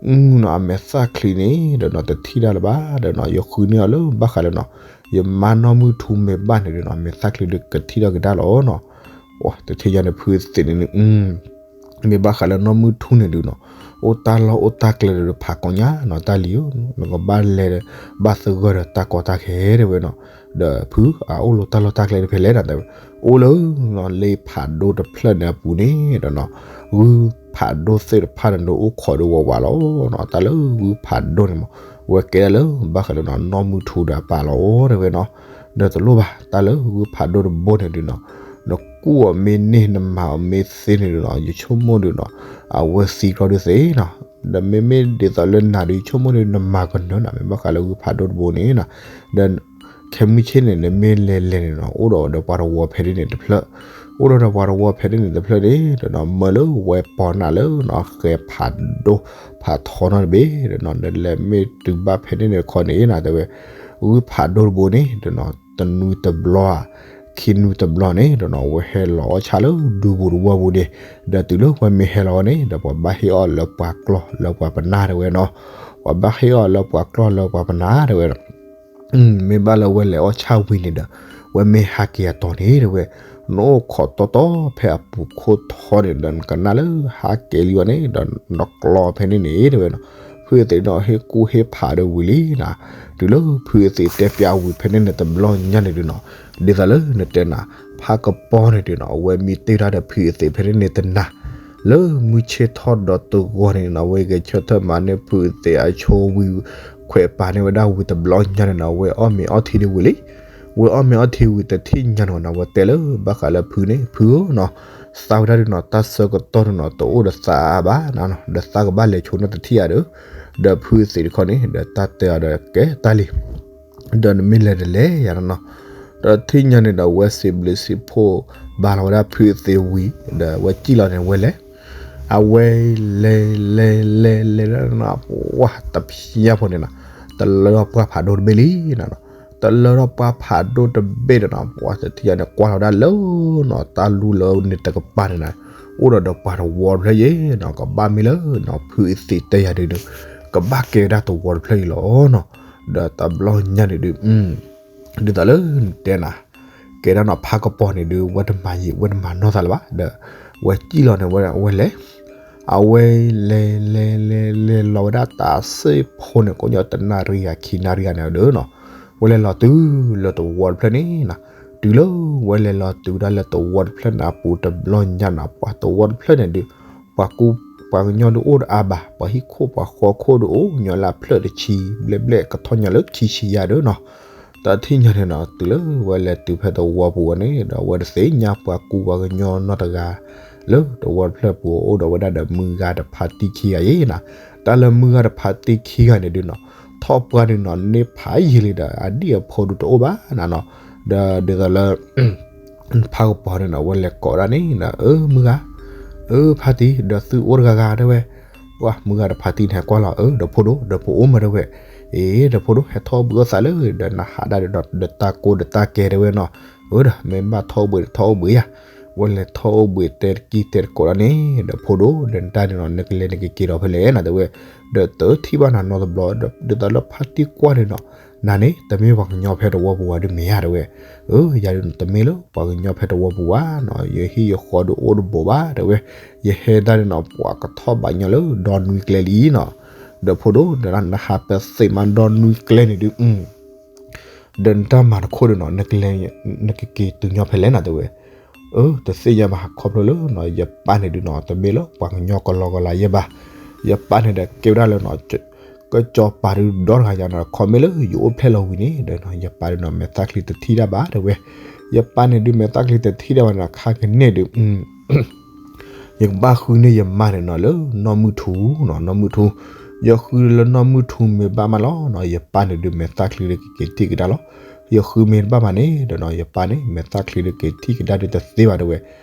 နီၤ အမဲာ်သၣ်ချံန့ၣ်ဒီးနီၤ တထံၣ်တၢ်လၢၤဘၣ်ဒီးနီၤ ယဃုန့ၢ်အီၤလၢဘၣ်ဃးလၢနီၤ ယမါနီၢ်မုၢ်ထူမ့ၢ်ဘၣ်န့ၣ်ဒုးနီၤ မဲာ်သၣ်ချံဒီးကထံၣ်ထီၣ်က့ၤတၢ်လီၤနီၤ တထံၣ်ညါန့ၣ်ဖုသ့ၣ်န့ၣ် မ့ၢ်ဘၣ်ဃးလၢနီၢ်မုၢ်ထူန့ၣ်ဒုးနီၤ အိၣ်တၢ်လီၢ်အိၣ်တၢ်ကျဲဒီးဖးကိညါနီၤ တၢ်လံဧၢ နကဘၣ်လဲၤ ဘၣ်သဂၢၢ်ဒီးတၢ်ကီတၢ်ခဲတဲဝဲနီၤ ဒီးဖုအအိၣ်လၢတၢ်လီၢ်တၢ်ကျဲတဖဲလဲၣ်နီၤ တဲဝဲ အိၣ်လၢ လ့ဖးဒိၣ်တဖျၢၣ်န့ၣ်အပူၤန့ၣ်ဒီးနီၤ ဂုၢ်ဖးဒိၣ်သ့ၣ်တဖၣ်န့ၣ်ဒုးအိၣ်ခိးဒုးဝးဝးလီၤနီၤ တၢ်လၢဂုၢ်ဖးဒိၣ်န့ၣ်မး ဝဲကဲဒၣ်လၢဘၣ်ဃးလၢနီၤ နီၢ်မုၢ်ထူဒီးအပၢ်လီၤတဲဝဲနီၤ ဒီးတလိၣ်ဘၣ် တၢ်လၢဂုၢ်ဖးဒိၣ်တဘိန့ၣ်ဒုးနီၤ နကူၣ်အီၤမ့ၢ်န့ၢ် နမၤအီၤမ့ၢ်သ့န့ၣ်ဒုးနီၤ ယဆိကမိၣ်ဒုးနီၤ အဝဲသံကြီဒုးသ့နီၤ ဒီးမ့မ့ၢ်ဒ်သိးလၢနၤဒုး ယဆိကမိၣ်ဒုးနမၤကနၢၤနီၤ မ့ၢ်ဘၣ်ဃးလၢဂုၢ်ဖးဒိၣ်တဘိန့ၣ်နီၤ ဒီး ခဲမုၢ်ဆ့ၣ်န့ၣ် နမ့ၢ်လဲၤလဲၤန့ၣ်နီၤ အိၣ်ဒီးဒီးပှၤတဝီဖဲန့ၣ်န့ၣ်တဖျၢၣ် အိၣ်ဒီးဒီးပှၤတဝီဖဲန့ၣ်န့ၣ်တဖျၢၣ်န့ၣ်ဒီးနီၤ မၢလၢဝဲပီၤနၢ်လၢနီၤ ဃဲဖးဒိၣ်ဖးထီနီတဘ့ၣ်ဒီးနီၤ နလဲၤမ့ၢ်တုၤဘၣ်ဖဲန့ၣ်န့ၣ်တခီန့ၣ်နီၤ တဲဝဲ ဂုၢ်ဖးဒိၣ်တဘိန့ၣ်ဒီးနီၤ တနွံတဘျီဧါ ခံနွံတဘျီန့ၣ်ဒီးနီၤ အဝဲဟဲလီၤအီၣ်ဆၣ်လၢဒူပူၤတဝီပူၤန့ၣ် ဒီးတုၤလၢဝဲမ့ၢ်ဟဲလီၤဝဲန့ၣ် ဒီးပှၤဘၣ်ဟ့ၣ်အီၤလၢပှၤကျီၢ်လၢပှၤပနၢ်တဲဝဲနီၤ ပှၤဘၣ်ဟ့ၣ်အီၤလၢပှၤကျီၢ်လၢပှၤပနၢ်တဲဝဲနီၤ မ့ၢ်ဘၣ်လၢဝဲလဲၤအီၣ်ဆၣ်ဝံၤန့ၣ်ဒီး ဝဲမ့ၢ်ဟးက့ၤအတီၤန့ၣ်တဲဝဲ နအိၣ်ခိးတီတီဖဲအပူၤခိၣ်ထီန့ၣ်ဒီး နကနၣ်လၢဟးက့ၤလံဝဲန့ၣ်ဒီး နကျီဖဲန့ၣ်န့ၣ်တဲဝဲနီၤ ဖုအသ့ၣ်ဒီးဟ့ၣ်ကူၣ်ဟ့ၣ်ဖးဒီးဝံၤလံနီၤ တုၤလၢဖုအသ့ၣ်တဲပၠးဝံၤဖဲန့ၣ်န့ၣ်တဘျီညါန့ၣ်ဒုးနီၤ ဒ်သိးလၢနတဲနၤ ဖးကပီၤန့ၣ်ဒုးနီၤ အဝဲမံတ့ၢ်တၢ်ဒီးဖုအသ့ၣ်ဖဲန့ၣ်န့ၣ်တနၤ လၢမုၢ်ဆ့ၣ်ထီၣ်ဒီးတဂီၤန့ၣ်နီၤ အဝဲဂဲၤဆၢထၢၣ်မၤန့ၢ်ဖုအသ့ၣ်အဆိဝံၤ ခွဲးပာ်န့ၢ်ဝဲဒၣ်ဝံၤတဘျီညါန့ၣ်နီၤ အဝဲအီၣ်မ့ၤအီထံဒံးဝံၤလံ ဝဲအီၣ်မ့ၤအီထံဝံၤတထံၣ်ညါန့ၣ်နီၤ ဝဲတဲလၢဘၣ်ဃးလၢဖုန့ၣ် ဖုဧၢနီၤ, သးဝဲဒၣ်ဒုးနီၤ တၢ်ဆၢကတီၢ်ဒုးနီၤ တအိၣ်ဒီးသးဘၣ်နီၤ, ဒီးသးကဘၣ်လဲၤဆိနီတထံၣ်ဧါဒီး, ဒီးဖုအသ့ၣ်တခီန့ၣ် ဒီးတၢ်တဲအီၤဒီးကဲတၢ်လံ ဒီးနမ့ၢ်လဲၤတလဲၤယၤနီၤနီၤ, ဒီးထံၣ်ညါန့ၣ်ဒီး ဝဲစံးဘျုးစံးဖှိၣ်ဘၣ်လီၤဝဲဒၣ်ဖုအသ့ၣ်ဝံၤ ဒီးဝဲစံၣ်လီၤန့ၣ်ဝဲလဲၤ, အဝဲလဲၤလဲၤလဲၤလဲၤလၢနီၤ ပှၢ်တဖျၢၣ်ဖိန့ၣ်နီၤ, တလၢထီၣ်ပှၢ်ဖးဒိၣ်တဘ့ၣ်လံနီၤနီၤ, တလၢထီၣ်ပှၢ်ဖးဒိၣ်တဘ့ၣ်ဒီးနီၤ ပှၢ်တထံၣ်ညါန့ၣ် ကွၢ်လီၤဝဲဒၣ်လၢနီၤ တၢ်လူလၢန့ၣ်တကပၤန့ၣ်နီၤ, အိၣ်ဒီးဒီးပှၤတဝီတဖျၢၣ်ယဲနီၤ, ကဘၣ်မ့ၢ်လၢနီၤ ဖုအသ့ၣ်တဲယၤဒုးဒီး ကဘၣ်ကဲဝဲဒၣ်တဝီတဖျၢၣ်အံၤလီၤနီၤ, ဒီးတဘျီညါန့ၣ်ဒုး ဒ်သိးလၢနတဲနၤ ကဲဒၣ်နီၤ ဖးကပီၤန့ၣ်ဒုး ဝဲတမၤယံာ် ဝဲတမၤနီၢ်သးလၢၤဘၣ် ဒီး ဝဲစံၣ်လီၤန့ၣ်ဝဲလဲၤ, အဝဲလဲၤလဲၤလဲၤလဲၤလီၤဝဲဒၣ်တၢ်စ့ၢ်ဖိန့ၣ် ကိးညီတနၣ်ရံၣ်ဂၤခံနၣ်ရံၣ်ဂၤန့ၣ်ဒီးနီၤ, ဝဲလဲၤလီၤတုၤလၢတဝီတဖျၢၣ်န့ၣ်နီၤ, တုၤလၢဝဲလဲၤလီၤတုၤဒၣ်လၢတဝီတဖျၢၣ်န့ၣ်အပူၤတဘျီညါနီၤ ပှၤတဝီတဖျၢၣ်န့ၣ်ဒုး ပှၤကူ ပှၤကညီဒုးအိၣ်ဒီးအါဘၣ် ပှၤဟံၣ်ခိၣ်ပှၤဃီခိၣ်ဒုးအိၣ်ညီလၢအဖျၢၣ်တဆံ ဘျဲၣ်ဘျဲၣ်ကထီၣ်ညီလၢခံဆံယဲၢ်ဒီးနီၤ, တၢ်ထံၣ်ညါန့ၣ်နီၤ တုၤလၢဝဲလဲၤတုၤဖဲတဝီပူၤဝဲန့ၣ် ဒီးဝဲတသ့ၣ်ညါပှၤကူပှၤကညီနီတဂၤ လၢတဝီတဖျၢၣ်ပူၤအိၣ်ဒီးဝဲဒၣ်ဒီးမုၢ်ဂၤတဖးတံၢ်ခံဂၤယဲနီၤ, တၢ်လၢမုၢ်ဂၤတဖးတံၢ်ခံဂၤန့ၣ်ဒုးနီၤ ထီၣ်ပှၢ်ဒုးနီၤ န့ၢ်ဖးယံာ်လံဒီးအဒံၣ်အဖိဒုးတအိၣ်ဘၣ်နီၤနီၤ, ဒီးဒ်သိးလၢ ဖးကပီၤန့ၣ်နီၤ ဝဲလဲၤကိးဒၣ်န့ၣ်ဒီး အၢ မုၢ်ဂၤ, အၢ ဖါတံၢ် ဒီးသုအိၣ်တဂၤဂၤတဲဝဲ, ပှၢ်မုၢ်ဂၤတဖးတံၢ်န့ၣ်ကွၢ်လီၤ အၢ ဒီးဖိဒိၣ် ဒီးဖိအိၣ်မးတဲဝဲ, အ့ ဒီးဖိဒိၣ် ဟဲထီၣ်အိၣ်ဘှံးအိၣ်သးလၢ ဒီးနဟးဒၣ်ဒီး ဒီးတၢ်ကိၢ်ဒီးတၢ်ကဲတဲဝဲနီၤ, အၢ ဒီးမ့ၢ်ဘၣ်ထီၣ်အိၣ်ဘှံးဒီးထီၣ်အိၣ်ဘှံးယၤ, ဝဲလဲၤထီၣ်အိၣ်ဘှံးတဲတကံၢ်တဲတကိးဒၣ်န့ၣ် ဒီးဖိဒိၣ် ဒီးနတၢ်န့ၣ်နီၤ နကလဲၤနကက့ၤဒီးဖဲလဲၣ်နီၤတဲဝဲ, ဒီးတထံၣ်ဘၣ်နၤနီတဘျီ ဒ်သိးလၢဖါတံၢ်ကွၢ်န့ၣ်နီၤ နၤန့ၣ် တမ့ၢ်ပှၤကညီဖဲတဝီပူၤဘၣ်ဒုးမ့ၢ်ဧါတဲဝဲ, အၢ ယၤဒုးတမ့ၢ်လၢပှၤကညီဖဲတဝီပူၤဘၣ်နီၤ ယဟံၣ်ယဃီဒုးအိၣ်တဘိးဘၣ်တဲဝဲ, ယဟဲဒၣ်န့ၣ်နီၤ ပှၤကထီၣ်ဘၣ်ညီလၢဒီနွံကျဲလံနီၤ, ဒီးဖိဒိၣ် ဒီးနဟးပသ့ၣ်မးဒီနွံကျဲန့ၣ်ဒုး ဒီးနတၢ်မၤတခိၣ်ဒီးနီၤ နကလဲၤ နကက့ၤတုၤညီဖဲလဲၣ်နီၤတဲဝဲ, အၢ တသ့ၣ်ညါဘၣ်ခီဖျိလၢနီၤ ယပၢ်န့ၣ်ဒုးနီၤ တမ့ၢ်လၢပှၤကညီကလီကလီယဲဘၣ်, ယပၢ်န့ၣ်ဒီးကဲဝဲဒၣ်လၢနီၤ ကစီၤပၤဒုးဒီတဂၤယၤနီၤ ခီမ့ၢ်လၢယအိၣ်ဖျဲၣ်လီၤဝံၤန့ၣ်ဒီးနီၤ ယပၢ်ဒုးနီၤ မဲာ်သၣ်ချံတထံၣ်တၢ်ဘၣ်တဲဝဲ, ယပၢ်န့ၣ်ဒုးမဲာ်သၣ်ချံတထံၣ်တၢ်ဘၣ်နီၤ ခါကန့ၣ်ဒုး ယကဘၣ်ဃုန့ၢ်ယမါန့ၣ်နီၤ လၢနီၢ်မုၢ်ထူနီၤ နီၢ်မုၢ်ထူ, ယဃုလၢနီၢ်မုၢ်ထူမ့ၢ်ဘၣ်မးလီၤနီၤ ယပၢ်န့ၣ်ဒုးမဲာ်သၣ်ချံဒုးကက့ၤထံၣ်ကဒါလီၤ, ယဃုမ့ၢ်တဘၣ်မးန့ၣ်ဒီးနီၤ ယပၢ်န့ၣ် မဲာ်သၣ်ချံဒုးက့ၤထံၣ်ကဒါဒုးတသ့ဘၣ်တဲဝဲ,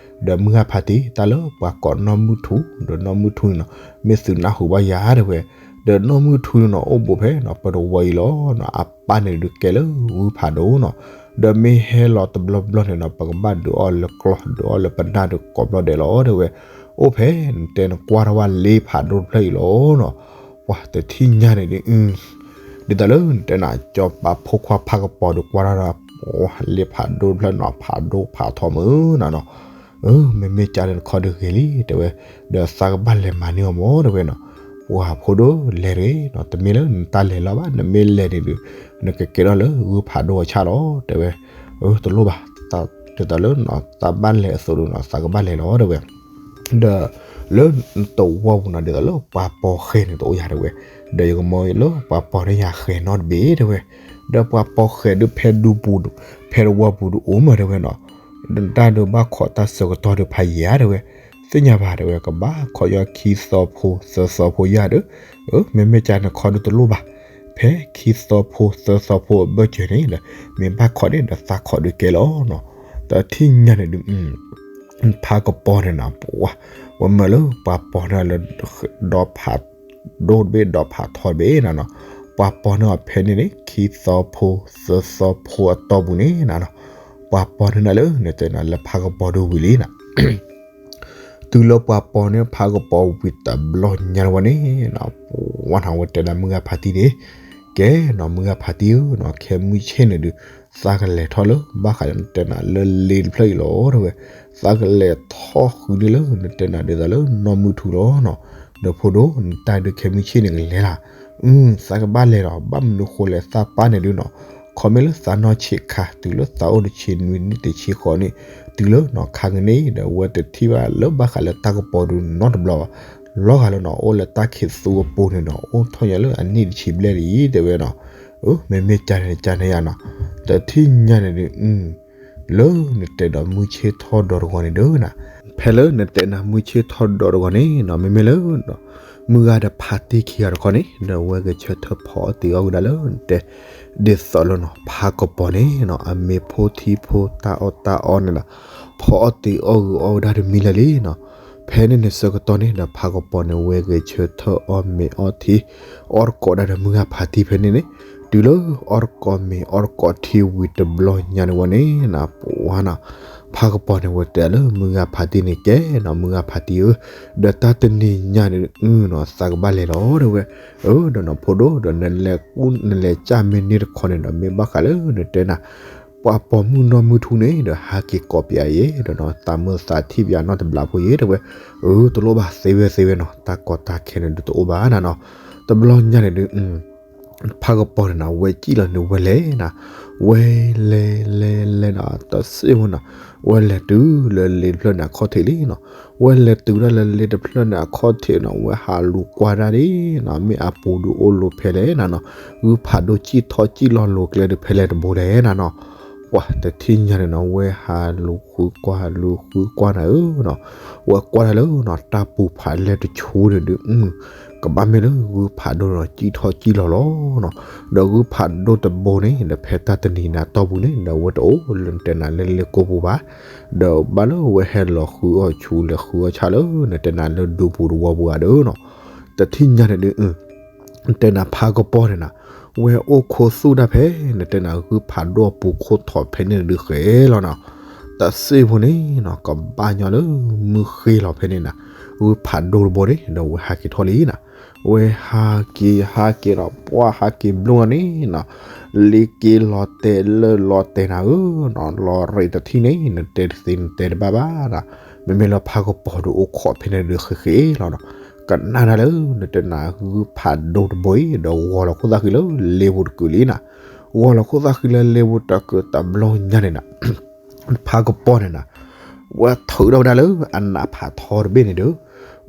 ဒီးမုၢ်ဂၤဖါတံၢ် တၢ်လၢပှၤကိးနီၢ်မုၢ်ထူ ဒီးနီၢ်မုၢ်ထူန့ၣ်နီၤ မ့ၢ်သုးနၢ်ဟူဘၣ်ယၤတဲဝဲ, ဒီးနီၢ်မုၢ်ထူန့ၣ်နီၤ အိၣ်ဘူးဖဲနီၤ ပတဝီၤအံၤလီၤနီၤ အပၢ်န့ၣ်ဒုးကဲလၢဂုၢ်ဖးဒိၣ်နီၤ, ဒီးမ့ၢ်ဟဲလီၤတဘျီဘျီန့ၣ်နီၤ ပကဘၣ်ဒုးအီၣ်လၢကျီၢ် ဒုးအီၣ်လၢပနၢ်ဒုးကိးဘျီဒဲးလီၤတဲဝဲ, အိၣ်ဖဲနတဲနကွၢ်ထီၣ်ဝဲလ့ဖးဒိၣ်တဖျၢၣ်အံၤလီၤနီၤ, ပှၤတထံၣ်ညါန့ၣ်ဒုး ဒ်သိးလၢနတဲနၤ စီၤပၤဖိခွါဖးကပီၤဒုးကွၢ်ထီၣ်ဒီး လ့ဖးဒိၣ်တဖျၢၣ်နီၤ ဖးဒိၣ်ဖးထီမုၢ်နီၤနီၤ, မ့မ့ၢ်ကၢ်ဒီးနခီဒုးဂ့ၤလံတဲဝဲ, ဒီးသးကဘၣ်လဲၤမၤန့ၢ်အီၤမးတဲဝဲနီၤ, ပှၤဖိဒိၣ်လဲၤတဂ့ၤနီၤ တမ့ၢ်လၢနတၢ်လဲၤလီၤဘၣ် နမ့ၢ်လဲၤန့ၣ်ဒုး နကကဲထီၣ်လၢဂုၢ်ဖးဒိၣ်အဆၣ်လီၤတဲဝဲ, တလိၣ်ဘၣ်, ဒ်သိးလၢသးဘၣ်လဲၤအသိးဒုးနီၤ သးကဘၣ်လဲၤလီၤတဲဝဲ ဒီးလၢတဝီပူၤနီၤ ဒ်သိးလၢပှၤပိာ်ဃဲၤန့ၣ်တအိၣ်ယၤတဲဝဲ, ဒီးယကမၤလၢပှၤပိာ်န့ၢ်ယၤဃဲၤနီတဘ့ၣ်တဲဝဲ, ဒီးပှၤပိာ်ဃဲၤဒုးဖဲဒူပူၤ ဖဲတဝီပူၤဒုးအိၣ်မးတဲဝဲနီၤ, တၢ်ဒုးဘၣ်ခိးတၢ်ဆၢကတီၢ်ဒုးဖးယံၤဧါတဲဝဲ, သ့ၣ်ညါဘၣ်တဲဝဲ ကဘၣ်ခိးယီၤခံသီဖိသၢသီဖိယၤဒီး, မ့မ့ၢ်ကၢ်နခီဒုးတလိၣ်ဘၣ်, ဖဲခံသီဖိသၢသီဖိအဘၢၣ်စၢၤန့ၣ်ဒီး မ့ၢ်ဘၣ်ခိးန့ၣ်ဒီးသးခိးဒုးကဲလီၤနီၤ, တထံၣ်ညါန့ၣ်ဒုး ဖးကပီၤန့ၣ်နီၤ ပှၤ ဝဲမၢလၢပှၤပိာ်န့ၢ်လၢ ဒီဖးဒိၣ်တဘ့ၣ် ဒီဖးထီတဘ့ၣ်နီၤနီၤ, ပှၤပိာ်န့ၢ်အီၤဖဲန့ၣ်န့ၣ် ခံသီဖိသၢသီဖိအတီၢ်ပူၤန့ၣ်နီၤနီၤ, ပှၤပိာ်န့ၢ်နၤလၢ နတဲနၤလၢဖးကပီၤဒုးဝံၤလံနီၤ တုၤလၢပှၤပိာ်န့ၢ်ဖးကပီၤဝံၤတဘျီညါဝဲန့ၣ်နီၤ ပှၤနီၤ ဝဲတဲဒၣ်မုၢ်ဂၤဖါတံၢ်န့ၣ်, ကဲနီၤ မုၢ်ဂၤဖါတံၢ်ဧၢနီၤ ခဲမုၢ်ဆ့ၣ်န့ၣ်ဒုး သးကလဲၤထီၣ်လၢ ဘၣ်ဃးဒီးနတဲနၤလၢလ့တဖျၢၣ်အံၤလီၤတဲဝဲ, သးကလဲၤထီၣ်ဃုန့ၢ်လၢ နတဲနၤဒ်သိးလၢနီၢ်မုၢ်ထူလီၤနီၤ, ဒီးဖိဒိၣ် နတၢ်ဒုးခဲမုၢ်ဆ့ၣ်န့ၣ်ကလဲၤလၢ်, အု သးကဘၣ်လဲၤလီၤ ဘၣ်မနုၤဃိလဲၣ်သးပၢ်န့ၣ်ဒုးနီၤ ခီမ့ၢ်လၢသးနီၢ်ဆံးခါ တုၤလၢသးအိၣ်တဆံနွံနံၣ်တဆံဃိးနံၣ် တုၤလၢနီၢ်ခါကန့ၣ်ဒီး အဝဲတထံၣ်ဘၣ်လၢဘၣ်ဃးလၢတၢ်ကပီၤဒုးနီတဘျီဘၣ်, လီၤဂာ်လၢနီၤ အိၣ်လၢတၢ်ခံးသူအပူၤန့ၣ်နီၤ အိၣ်ထီၣ်ညါလၢအနံၣ်တဆံဘျဲၣ်လံတဲဝဲနီၤ, မ့မ့ၢ်ကန့ၣ်ကန့ၣ်ယါနီၤ, တထံၣ်ညါန့ၣ်ဒုး လၢနတဲဒီးမုၢ်ဆ့ၣ်ထီၣ်ဒီးတဂီၤန့ၣ်ဒုးနၤ, ဖဲလၢနတဲနၤမုၢ်ဆ့ၣ်ထီၣ်ဒီးတဂီၤန့ၣ်နီၤ မ့မ့ၢ်လၢ မုၢ်ဂၤဒီးဖါတံၢ်ခံဂၤတခီန့ၣ် ဒီးဝဲဂဲၤဆၢထၢၣ်ဖီအီၣ်တ့ၤအီၣ်ဝဲဒၣ်လၢနတဲ ဒ်သိးလၢနီၤ ဖးကပီၤန့ၣ်နီၤ အမ့ၢ်ဖိထံဖိတၢ်အီၣ်တၢ်အီန့ၣ်နီၤ ဖီအီၣ်တ့ၤအီၣ်ဂုာ်အီၣ်ဝဲဒၣ်တမံၤလၢာ်လံနီၤ. ဖဲန့ၣ်န့ၣ်ဆၢကတီၢ်န့ၣ်ဒီး ဖးကပီၤန့ၣ် ဝဲဂဲၤဆၢထၢၣ်အီၣ်မ့ၤအီထံ အီၣ်တကိးဒၣ်ဒီးမုၢ်ဂၤဖါတံၢ်ဖဲန့ၣ်န့ၣ် တုၤလၢအီၣ်တကိးမ့ၤအီၣ်တကိးထံဝံၤတဘျီညါန့ၣ်ဝဲန့ၣ်နီၤ ပှၤနီၤ ဖးကပီၤန့ၣ် ဝဲတဲလၢမုၢ်ဂၤဖါတံၢ်န့ၣ် ကဲနီၤ မုၢ်ဂၤဖါတံၢ်ဧၢ, ဒီးတၢ်တနံၤညါန့ၣ် အုနီၤ သးကဘၣ်လဲၤလီၤ တဲဝဲ, အၢ ဒီးနီၤဖိဒိၣ် ဒီးနလဲၤကူၣ်နလဲၤကၢ်မ့ၢ်န့ၢ်တခီန့ၣ်ဒီး မ့ၢ်ဘၣ်ဃးလၢနတဲနၤ ပှၤပိာ်မုၣ်နီၢ်မုၢ်ထူန့ၣ်ဒီး ဟးက့ၤကိးပယါအံၤ ဒီးနီၤ သးမုာ်သးထံၣ်ပယါနီတဘျီဖိအံၤ တဲဝဲ, အၢ တလိၣ်ဘၣ်သ့ဝဲသ့ဝဲနီၤ တၢ်ကီတၢ်ခဲန့ၣ်ဒုးတအိၣ်ဘၣ်နၤနီၤ. တဘျီညါန့ၣ်ဒုး ဖးကပီၤန့ၣ်နီၤ ဝဲစံၣ်လီၤန့ၣ် ဝဲလဲၤနီၤ, ဝဲလဲၤလဲၤလဲၤနီၤ တစ့ၢ်ဖိနီၤ, ဝဲလဲၤတုၤလၢလ့တဖျၢၣ်န့ၣ်အခီၣ်ထံးလံနီၤ, ဝဲလဲၤတုၤဒၣ်လၢလ့တဖျၢၣ်န့ၣ်အခီၣ်ထံးနီၤ ဝဲဟးလူၤကွၢ်ဒၣ်ဒ်နီၤ မ့ၢ်အပူၤဒုးအိၣ်လိၤဖဲလဲၣ်နၤနီၤ, ဂုၢ်ဖးဒိၣ်စံၣ်ထီၣ်စံၣ်လီၤလိၤကျဲဒုးဖဲလဲၣ်တဘိလဲၣ်နၤနီၤ. ပှၤတထံၣ်ညါန့ၣ်နီၤ ဝဲဟးလူၤဃုကွၢ်လူၤဃုကွၢ်နၤဧၢနီၤ, ဝဲကွၢ်ဒၣ်လၢနီၤ တၢ်ပူၤဖးလဲၢ်တဆူန့ၣ်ဒုး ကဘၣ်မ့ၢ်လၢဂုၢ်ဖးဒိၣ်နီၤ စံၣ်ထီၣ်စံၣ်လီၤလီၤနီၤ, ဒီးဂုၢ်ဖးဒိၣ်တဘိန့ၣ် ဒီးဖဲတၢ်တနံၤနၤတီၢ်ပူၤန့ၣ် ဒီးဝဲတအိၣ်လၢနတဲနၤလၢလ့ကိပူၤဘၣ်, ဒီးဘၣ်လၢဝဲဟဲလီၤဃုအီၣ်ဆူလဲၤဃုအီၣ်ဆၣ်လၢနတဲနၤလၢဒူပူၤတဝီပူၤဂၤဒီးနီၤ. တထံၣ်ညါန့ၣ်ဒုး နတဲနၤဖးကပီၤန့ၣ်နီၤ, ဝဲအိၣ်ခိးသူၣ်တၢ်ဖဲ နတဲနၤဂုၢ်ဖးဒိၣ်အပူၤခိၣ်ထီးဖဲန့ၣ်ဒုးဃဲလီၤနီၤ, တစ့ၢ်ဖိန့ၣ်နီၤ ကဘၣ်ညီလၢမုၢ်ဃ့လီၤဖဲန့ၣ်နၤ, ဂုၢ်ဖးဒိၣ်တဘိန့ၣ် ဒီးဝဲဟးက့ၤထီၣ်လံနၤ, ဝဲဟးက့ၤဟးက့ၤဒီး ပှၤဟးက့ၤဘျီန့ၣ်နီၤ, လ့က့လီၤတဲာ်လၢလီၤတဲာ်နၤဧၢနီၤ, လီၤရ့းတထံၣ်န့ၣ် နတဲတသ့နတဲတဘၣ်ဘၣ်နီၤ, မ့မ့ၢ်လၢဖးကပီၤဒုးအိၣ်ခိးဖဲန့ၣ်ဒုးဃဲဃဲလီၤနီၤ, ကနၣ်ဒၣ်လၢနတဲနၤဂုၢ်ဖးဒိၣ်တဘိအံၤ ဒီးဂီၤလီၤခိၣ်သၣ်ဃံလၢလ့ပူၤတကုာ်လံနၤ, ဂီၤလီၤခိၣ်သၣ်ဃံလၢလ့ပူၤတကုာ်တဘျီညါန့ၣ်နၤ ဖးကပီၤန့ၣ်နၤ, ဝဲထုးထီၣ်ဝဲဒၣ်လၢအနးဖးထီတဘ့ၣ်န့ၣ်ဒီး,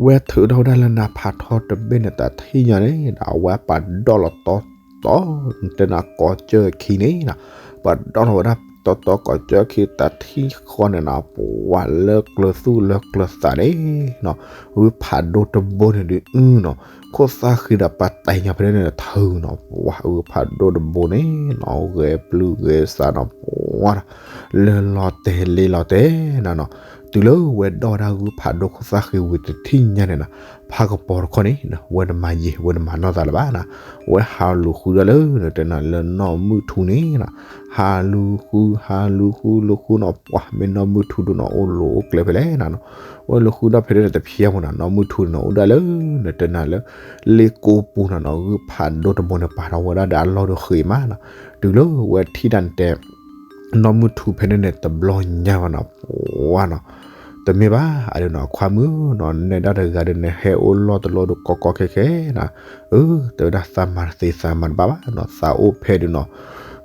ဝဲထုးထီၣ်ဝဲဒၣ်လၢနးဖးထီတဘ့ၣ်န့ၣ် တထံၣ်ညါန့ၣ်ဒီး အဝဲပာ်ဒီၣ်လီၤတီတီ, နတဲနၤကိးကၢၢ်ခံန့ၣ်နၤ, ပာ်ဒီၣ်လီၤဝဲဒၣ်တီတီကိးကၢၢ်ခံ တထံၣ်ဃီန့ၣ်နၤ ပှၤလၢကျၢၤသူၣ်လၢကျၢၤသးန့ၣ်နီၤ, ဂုၢ်ဖးဒိၣ်တဘိန့ၣ်ဒုးအုနီၤ, ခိၣ်သၣ်ဃံဒီးပာ်တဲာ်ညါဖဲန့ၣ်န့ၣ်ထုးနီၤ, ပှၤဂုၢ်ဖးဒိၣ်တဘိန့ၣ်နီၤ ဂဲၤပျုၢ်ဂဲၤစးနီၤ ပှၤ လၢလီၤတဲာ်လ့လီၤတဲာ်နၤနီၤ, တုၤလၢဝဲဒီၣ်ဝဲဒၣ်ဂုၢ်ဖးဒိၣ်ခိၣ်သၣ်ဃံဝံၤတထံၣ်ညါန့ၣ်နၤ, ဖးကပီၤတခီန့ၣ် ဝဲတမၤယံာ် ဝဲတမၤနီၢ်သးလၢၤဘၣ်နၤ, ဝဲဟးလူၤဃုဒၣ်လၢနတဲနၤလၢနီၢ်မုၢ်ထူန့ၣ်နၤ, ဟးလူၤဃု ဟးလူၤဃုလူၤဃုနီၤ ပှၤမ့ၢ်နီၢ်မုၢ်ထူဒုးနီၤ အိၣ်လိၤအိၣ်ကျဲဖဲလဲၣ်နၤနီၤ, ဝဲလူၤဃုဒၣ်ဖဲန့ၣ်တဖျဲၣ်ဖိနၤ နီၢ်မုၢ်ထူန့ၣ်နီၤ အိၣ်ဒၣ်လၢ နတဲနၤလၢ လ့ကိပူၤနၤနီၤ ဂုၢ်ဖးဒိၣ်တဘိန့ၣ် ပာ်ထီၣ်ဝဲဒၣ်ဒီးအလီၢ်ဒုးဃ့မးနၤ, တုၤလၢဝဲထံၣ်တၢ်နတဲ နီၢ်မုၢ်ထူဖဲန့ၣ်န့ၣ် တဘျီညါဘၣ်နီၤ ပှၤနီၤ, တမ့ၢ်ဘၣ် အဒုးနီၤ ခွါမုၣ်နီၤ နဲဒၣ်တဂၤဒီး နဟဲအိၣ်လီၢ်တလီၢ်ဒီးကီကီခဲခဲနၤ, အၢ တဲဝဲဒၣ်သးမၤတသ့သးမၤတဘၣ်ဘၣ်နီၤ သးအိၣ်ဖဲဒုးနီၤ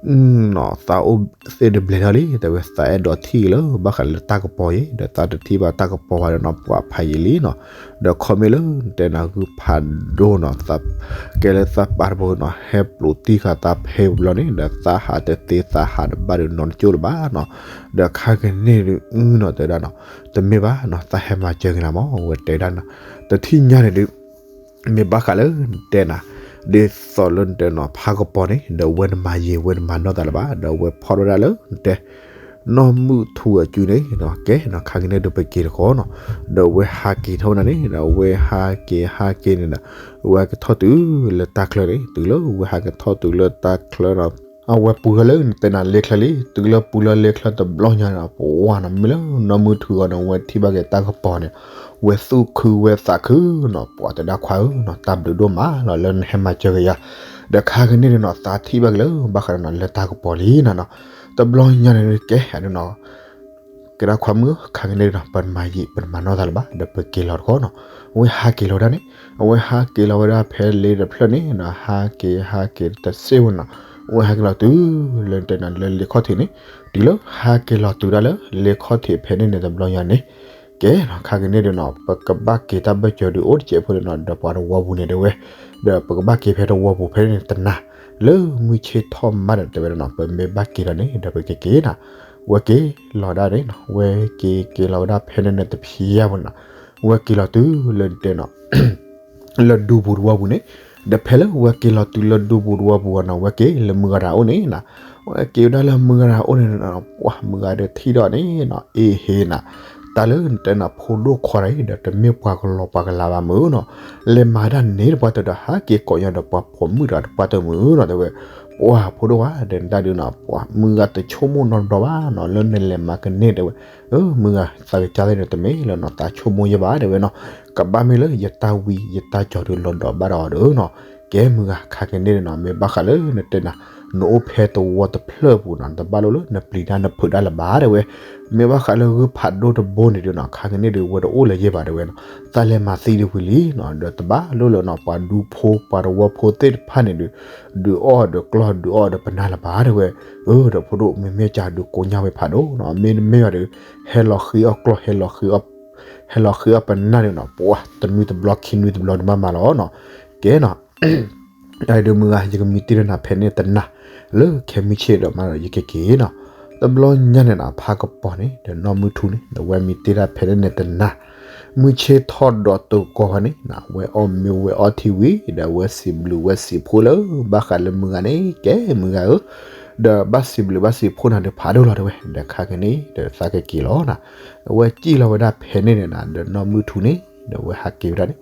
နီၤ သးအိၣ်သ့ၣ်တဘျဲၣ်ထီၣ်လံ တဲဝဲသးအဲၣ်ဒိးထံၣ်လၢ ဘၣ်ဃးလၢတၢ်ကပီၤအံၤ ဒီးသးတထံၣ်ဘၣ်တၢ်ကပီၤဘၣ်ဒီးနီၤ ပှၤဖးယံာ်လံနီၤ, ဒီးခီမ့ၢ်လၢ နတဲနၤဂုၢ်ဖးဒိၣ်နီၤ သး ကဲလၢသးပာ်တဘိနီၤ ဟဲပျိးတံၢ်ဃာ်သးဖဲပူၤလီၤန့ၣ် ဒီးသးဟးတသ့သးဟးတဘၣ်ဒီးနီတကၠိၢ်လၢၤဘၣ်နီၤ, ဒီးခါကန့ၣ်ဒုးအုနီၤ တဲဝဲဒၣ်နီၤ, တမ့ၢ်ဘၣ်နီၤ သးဟဲမၤစၢၤက့ၤနၤမး ဝဲတဲဒၣ်နီၤ, တထံၣ်ညါန့ၣ်ဒုး မ့ၢ်ဘၣ်ဃးလၢနတဲနၤ ဒ်သိးလၢနတဲနီၤ ဖးကပီၤန့ၣ် ဒီးဝဲတမၤယံာ် ဝဲတမၤနီၢ်သးလၢၤဘၣ် ဒီးဝဲဖီၣ်ထီၣ်ဝဲဒၣ်လၢနတဲ နီၢ်မုၢ်ထူအစုန့ၣ် ကဲနီၤ ခါကန့ၣ်ဒုးပက့ၤတခီနီၤ, ဒီးဝဲဟးက့ၤထီၣ်ဝဲဒၣ်န့ၣ် ဒီးဝဲဟးက့ၤဟးက့ၤန့ၣ်ဒီး ဝဲဟဲက့ၤထီၣ်တုၤလၢတၢ်ချၢန့ၣ် တုၤလၢဝဲဟဲက့ၤထီၣ်တုၤလၢတၢ်ချၢဒီး အဝဲပူၤလၢနတဲနၤလ့ချၢလံ တုၤလၢပူၤလၢလ့ချၢတဘျီညါန့ၣ် ပှၤနီၤ မ့ၢ်လၢနီၢ်မုၢ်ထူအဂီၢ်န့ၣ် ဝဲထံၣ်ဘၣ်က့ၤတၢ်ကပီၤန့ၣ် ဝဲသူၣ်ခုဝဲသးခုနီၤ ပှၤတဲဒၣ်ခွါဧၢနီၤ တၢ်ဘျုးဒိၣ်မးလီၤ လၢနဟဲမၤစၢၤက့ၤယၤ, ဒီးခါကန့ၣ်ဒုးနီၤ သးထံၣ်ဘၣ်က့ၤလၢ ဘၣ်ဃးဒီးနီၤ လၢတၢ်ကပီၤလံနီၤနီၤ, တဘျီညါန့ၣ်ကဲနီၤ ကဲဒၣ်ခွါမုၣ် ခါကန့ၣ်ဒုးနီၤ ပတမၤယံာ် ပတမၤနီၢ်သးလၢၤဘၣ် ဒီးပက့ၤလီၤတခီနီၤ, အဝဲဟးက့ၤလီၤဝဲဒၣ်န့ၣ် အဝဲဟးက့ၤလီၤဝဲဒၣ်ဖဲလ့တဖျၢၣ်န့ၣ်နီၤ ဟးက့ၤဟးက့ၤတစ့ၢ်ဝဲနီၤ, အဝဲဟဲက့ၤလီၤတုၤလၢတဲနၤလၢလ့ခီၣ်ထံးန့ၣ်, တုၤလၢဟးက့ၤလီၤတုၤဒၣ်လၢလ့ခီၣ်ထံးဖဲန့ၣ်န့ၣ် တဘျီညါန့ၣ် ကဲနီၤ ခါကန့ၣ်ဒုးနီၤ ပကဘၣ်က့ၤတၢ်ဘၢၣ်စၢၤဒုးအိၣ်တစဲးဖိန့ၣ်နီၤ ဒီးပှၤတဝီပူၤန့ၣ်တဲဝဲ, ဒီးပကဘၣ်က့ၤဖဲတဝီပူၤဖဲန့ၣ်တနၤ, လၢမုၢ်ဆ့ၣ်ထီၣ်မးဒီးတဲဝဲဒၣ်နီၤ ပမ့ၢ်ဘၣ်က့ၤလီၤန့ၣ် ဒီးပကက့ၤနီၤ, ဝဲက့ၤလီၤဒၣ်န့ၣ်နီၤ ဝဲက့ၤက့ၤလီၤဝဲဒၣ်ဖဲန့ၣ်န့ၣ်တဖျဲၣ်ပူၤနီၤ, ဝဲက့ၤလီၤတုၤလၢတဲနီၤ လၢဒူပူၤတဝီပူၤန့ၣ်, ဒီးဖဲလၢဝဲက့ၤလီၤတုၤလၢဒူပူၤတဝီပူၤနီၤ ဝဲက့ၤလၢမုၢ်ဂၤတၢ်အိၣ်န့ၣ်နီၤ, ဝဲက့ၤဝဲဒၣ်လၢမုၢ်ဂၤတၢ်အိၣ်န့ၣ်နီၤ ပှၤမုၢ်ဂၤဒီးထံၣ်ဒီးန့ၣ်နီၤ အ့ဟ့နီၤ, တၢ်လၢနတဲနီၤ ဖိဒိၣ်ခွါတဂၤအံၤဒီး တမ့ၢ်ပှၤကလီၤပှၤကလၤဘၣ်မုၢ်နီၤ, လဲၤမၤဒၣ်န့ၣ်တပှၢ်တၢၢ်ဒီး ဟးက့ၤကိးညီဒီးပှၤပိာ်မုၣ်ဒီးတပှၢ်တၢၢ်မုၢ်နီၤ တဲဝဲ, ပှၤဖိဒိၣ်ခွါဒီးနတၢ်ဒုးနီၤ ပှၤမုၢ်ဂၤတဆိကမိၣ်နီတဘျီဘၣ်နီၤ လၢနလဲၤမၤကန့ၢ်တဲဝဲ, အၢ မုၢ်ဂၤသးကစၢ်သ့ၣ်န့ၣ် တမ့ၢ်လၢနီၤ သးဆိကမိၣ်ယဲၢ်ဘၣ်တဲဝဲနီၤ, ကဘၣ်မ့ၢ်လၢယတၢ်ဝံယတၢ်ကၠီၤဒုးလီၤဒီးဘၣ်ဒီးဒီးနီၤ, ကဲမုၢ်ဂၤခါကန့ၢ်ဒီးနီၤ မ့ၢ်ဘၣ်ဃးလၢနတဲနၤ နအိၣ်ဖဲသဝီတဖျၢၣ်ပူၤနီၤ တဘၣ်လိၣ်လၢနပျံၤတၢ်နဖုးတၢ်လၢၤဘၣ်တဲဝဲ, မ့ၢ်ဘၣ်ဃးလၢဂုၢ်ဖးဒိၣ်တဘိန့ၣ်ဒီးနီၤ ခါကန့ၢ်ဒီးဝဲတအိၣ်လၢၤယဲၢ်ဘၣ်တဲဝဲနီၤ, သးလဲၤမၤသံဒံးဝံၤလံနီၤ ဒီးတဘၣ်လိၣ်လၢနီၤ ပှၤဒူဖိပှၤသဝီဖိသ့ၣ်တဖၣ်န့ၣ်ဒီး ဒုးအီၣ်ဒီးကျီၢ်ဒုးအီၣ်ဒီးပနၢ်လၢၤဘၣ်တဲဝဲ, အၢ ဒီးဖိဒိၣ်မ့မ့ၢ်ကဒီးကိးညါဝဲဖးဒိၣ်နီၤ မ့တမ့ၢ်ဘၣ်ဒီး ဟဲလီၤဃ့အီၣ်ကျီၢ် ဟဲလီၤဃ့အီၣ်ပနၢ်န့ၣ်နီၤ ပှၤတနွံတဘျီခံနွံတဘျီဒုးမၤမၤလီၤနီၤ, ကဲနီၤ အဒုးမုၢ်ဂၤ ယကမံတ့ၢ်ဒီးနၤဖဲန့ၣ်တနၤ, လၢခဲမုၢ်ဆ့ၣ်ဒီးမးဒီးယကက့ၤနီၤ, တဘျီညါန့ၣ်နီၤ ဖးကပီၤန့ၣ် ဒီးနီၢ်မုၢ်ထူန့ၣ် ဒီးဝဲမံတ့ၢ်ဒၣ်ဖဲန့ၣ်န့ၣ်တနၤ, မုၢ်ဆ့ၣ်ထီၣ်ဒီးတဂီၤန့ၣ်နီၤ ဝဲအီၣ်မ့ၤဝဲအီထံဝံၤ ဒီးဝဲစံးဘျုးဝဲစံးဖှိၣ်လၢ ဘၣ်ဃးလၢမုၢ်ဂၤန့ၣ် ကဲမုၢ်ဂၤဧၢ ဒီးဘၣ်စံးဘျုးဘၣ်စံးဖှိၣ်နၤဒီးဖးဒိၣ်လီၤတဲဝဲ, ဒီးခါကန့ၣ် ဒီးသးကက့ၤလီၤနီၤ, အဝဲစံၣ်လီၤဝဲဒၣ်ဖဲန့ၣ်န့ၣ်နီၤ ဒီးနီၢ်မုၢ်ထူန့ၣ် ဒီးဝဲဟးက့ၤဝဲဒၣ်န့ၣ်,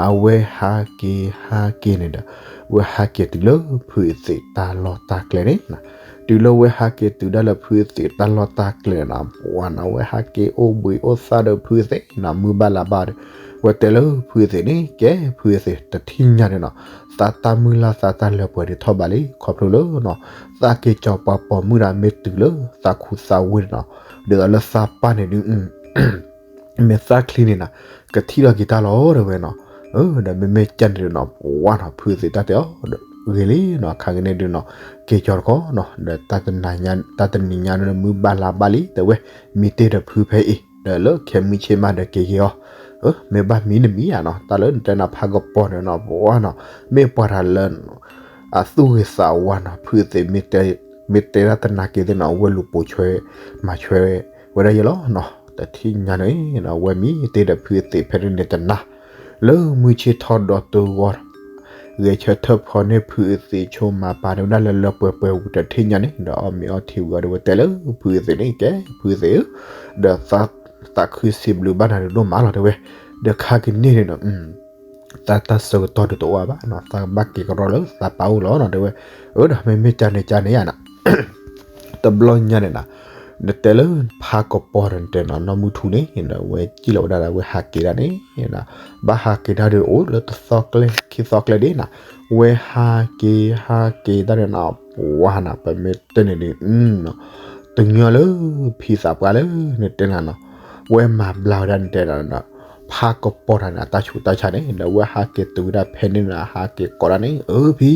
အဝဲဟးက့ၤဟးက့ၤန့ၣ်ဒီး ဝဲဟးက့ၤတုၤလၢဖုအသ့ၣ်တၢ်လီၢ်တၢ်ကျဲန့ၣ်နီၤ, တုၤလၢဝဲဟးက့ၤတုၤဒၣ်လၢဖုအသ့ၣ်တၢ်လီၢ်တၢ်ကျဲန့ၣ်နီၤ ပှၤနီၤ ဝဲဟးက့ၤအိၣ်ဘှံးအိၣ်သါဒီးဖုအသ့ၣ်နီၤ မုၢ်ဘၣ်လါဘၣ်ဒီး ဝဲတဲလၢဖုအသ့ၣ်န့ၣ် ကဲဖုအသ့ၣ် တထံၣ်ညါန့ၣ်နီၤ, သးတၢ်မုၢ်လၢ်သးတၢ်လၢပှဲၤဒုးထီၣ်ဘးလံ ခီဖျိလၢနီၤ သးက့ၤကၠီၤပှၤပိာ်မုၣ်ဒီးမ့ၢ်တုၤလၢသးခူသးဝ့ၢ်န့ၣ်နီၤ, ဒ်သိးလၢသးပၢ်န့ၣ်ဒုး မ့ၢ်သးချံန့ၣ်နီၤ ကထံၣ်ထီၣ်က့ၤတၢ်လီၤတဲဝဲနီၤ, ဒီးမ့မ့ၢ်ကန့ၣ်ဒုးနီၤ ပှၤနီၤ ဖုအသ့ၣ်တၢ်တဲအီၤဒီး ဂ့ၤလံနီၤ ခါကန့ၣ်ဒုးနီၤ က့ၤကၠီၤတခီနီၤ ဒီးတၢ်တနံၤညါ တၢ်တနံၤညါဒီးမုၢ်ဘၣ်လါဘၣ်လံတဲဝဲ, မံတ့ၢ်ဒီးဖုဖဲအံၤ ဒီးလၢခဲမုၢ်ဆ့ၣ်မးဒီးက့ၤက့ၤအီၤ, မ့ၢ်ဘၣ်မံတမံၤဧါနီၤ တၢ်လၢနတဲနၤဖးကပီၤန့ၣ်နီၤ ပှၤနီၤ မ့ၢ်ပှၤတၢ်လၢ အသူၣ်ဂ့ၤသးဝါနီၤ ဖုအသ့ၣ် မ့ၢ်တဲဒၣ်တနၤက့ၤသ့ၣ်နီၤ အဝဲလူၤပိာ်ဆွဲ မၤဆွဲဝဲဒၣ်ယဲလီၤနီၤ, တထံၣ်ညါန့ၣ် အဝဲမံတ့ၢ်ဒီးဖုအသ့ၣ်ဖဲန့ၣ်န့ၣ်တနၤ, လၢမုၢ်ဆ့ၣ်ထီၣ်ဒီးတဂီၤ ဂဲၤဆၢထၢၣ်ဖီန့ၢ်ဖုအသ့ၣ်ဆိမၤပာ်န့ၢ်ဝဲဒၣ်လၢလၢပှဲၤပှဲၤဝံၤတထံၣ်ညါန့ၣ် ဒီးအီၣ်မ့ၤအီထံဝံၤအီၤဒီးဝဲတဲလၢဖုအသ့ၣ်န့ၣ် ကဲဖုအသ့ၣ်ဧၢ, ဒီးသးခုစံးဘျုးဘၣ်နၤဒိၣ်မးလီၤတဲဝဲ, ဒီးခါကန့ၣ်န့ၣ်နီၤ သးတၢ်ဆၢကတီၢ်ဒုးတအိၣ်ဘၣ်နီၤ သးကဘၣ်က့ၤကရီလၢသးပၢ်အိၣ်လီၤနီၤတဲဝဲ, အၢ ဒီးမ့မ့ၢ်ကန့ၣ်ကန့ၣ်ဧါနီၤ တဘျီညါန့ၣ်နီၤ, နတဲလၢဖးကပီၤဒီးနတဲနီၤ နီၢ်မုၢ်ထူန့ၣ် ဒီးဝဲစံၣ်လီၤဝဲဒၣ်ဒီးဝဲဟးက့ၤဒၣ်န့ၣ်, ဘၣ်ဟးက့ၤဒၣ်ဒီးအိၣ်လၢတသီကျဲခံသီကျဲဒ်နီၤ, ဝဲဟးက့ၤဟးက့ၤတၢ်န့ၣ်နီၤ ပှၤနီၤ ပမ့ၢ်တဲန့ၣ်ဒုး တညီလၢဖံသးပှၢ်လၢနတဲနၤနီၤ, ဝဲမၤဘျါဝဲဒၣ်နတဲနၤနီၤ, ဖးကပီၤတၢ်န့ၣ် အတၢ်ဆူးတၢ်ဆါန့ၣ် ဒီးဝဲဟးက့ၤတုၤဝဲဒၣ်ဖဲန့ၣ်နီၤ ဟးက့ၤကိးဒၣ်န့ၣ် အၢဖံ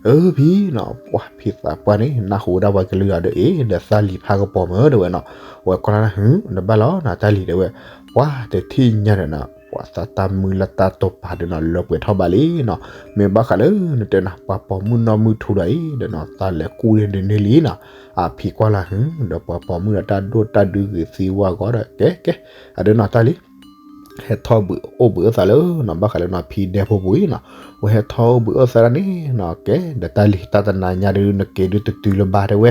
အၢဖံနီၤ, ပှၤဖံသးပှၢ်န့ၣ် နၢ်ဟူဝဲဒၣ်ပှၤကလုာ်အီၤဒီး အ့ ဒီးသးလံၤဖးကပီၤမ့ၢ်တဲဝဲနီၤ, ဝဲကိးလၢနၤ နဘၣ်လီၤနၤတၢ်လံၤတဲဝဲ, ပှၤတထံၣ်ညါန့ၣ်နီၤ ပှၤသးတၢ်မုၢ်လၢတၢ်တိာ်ပာ်ဒီးနီၤ လၢပှဲၤထီၣ်ဘးလံနီၤ, မ့ၢ်ဘၣ်ဃးလၢနတဲနၤ ပှၤပိာ်မုၣ်နီၢ်မုၢ်ထူဒီးအံၤဒီးနီၤ သးလဲၤကူၣ်န့ၢ်ဒုးန့ၢ်လံနီၤ, အဖံကွၢ်လၢနၤ ဒီးပှၤပိာ်မုၣ်ဒီးတၢ်ဒိၣ်တၢ်ဒုးဂ့ၤသံဝါဂီၤဒီး ကဲကဲ အဒုးနီၤတၢ်လံၤ ဟဲထီၣ်ဘှံးအိၣ်ဘှံးအိၣ်သးလၢနီၤ ဘၣ်ဃးလၢနီၤဖံဒဲဖိပူၤအံၤနီၤ, ဝဲဟဲထီၣ်အိၣ်ဘှံးအိၣ်သးဒၣ်န့ၣ်နီၤ ကဲဒီးတၢ်လံၤတၢ်တနၤညါဒုး နက့ၤဒုးတတုၤလၢၤဘၣ်တဲဝဲ,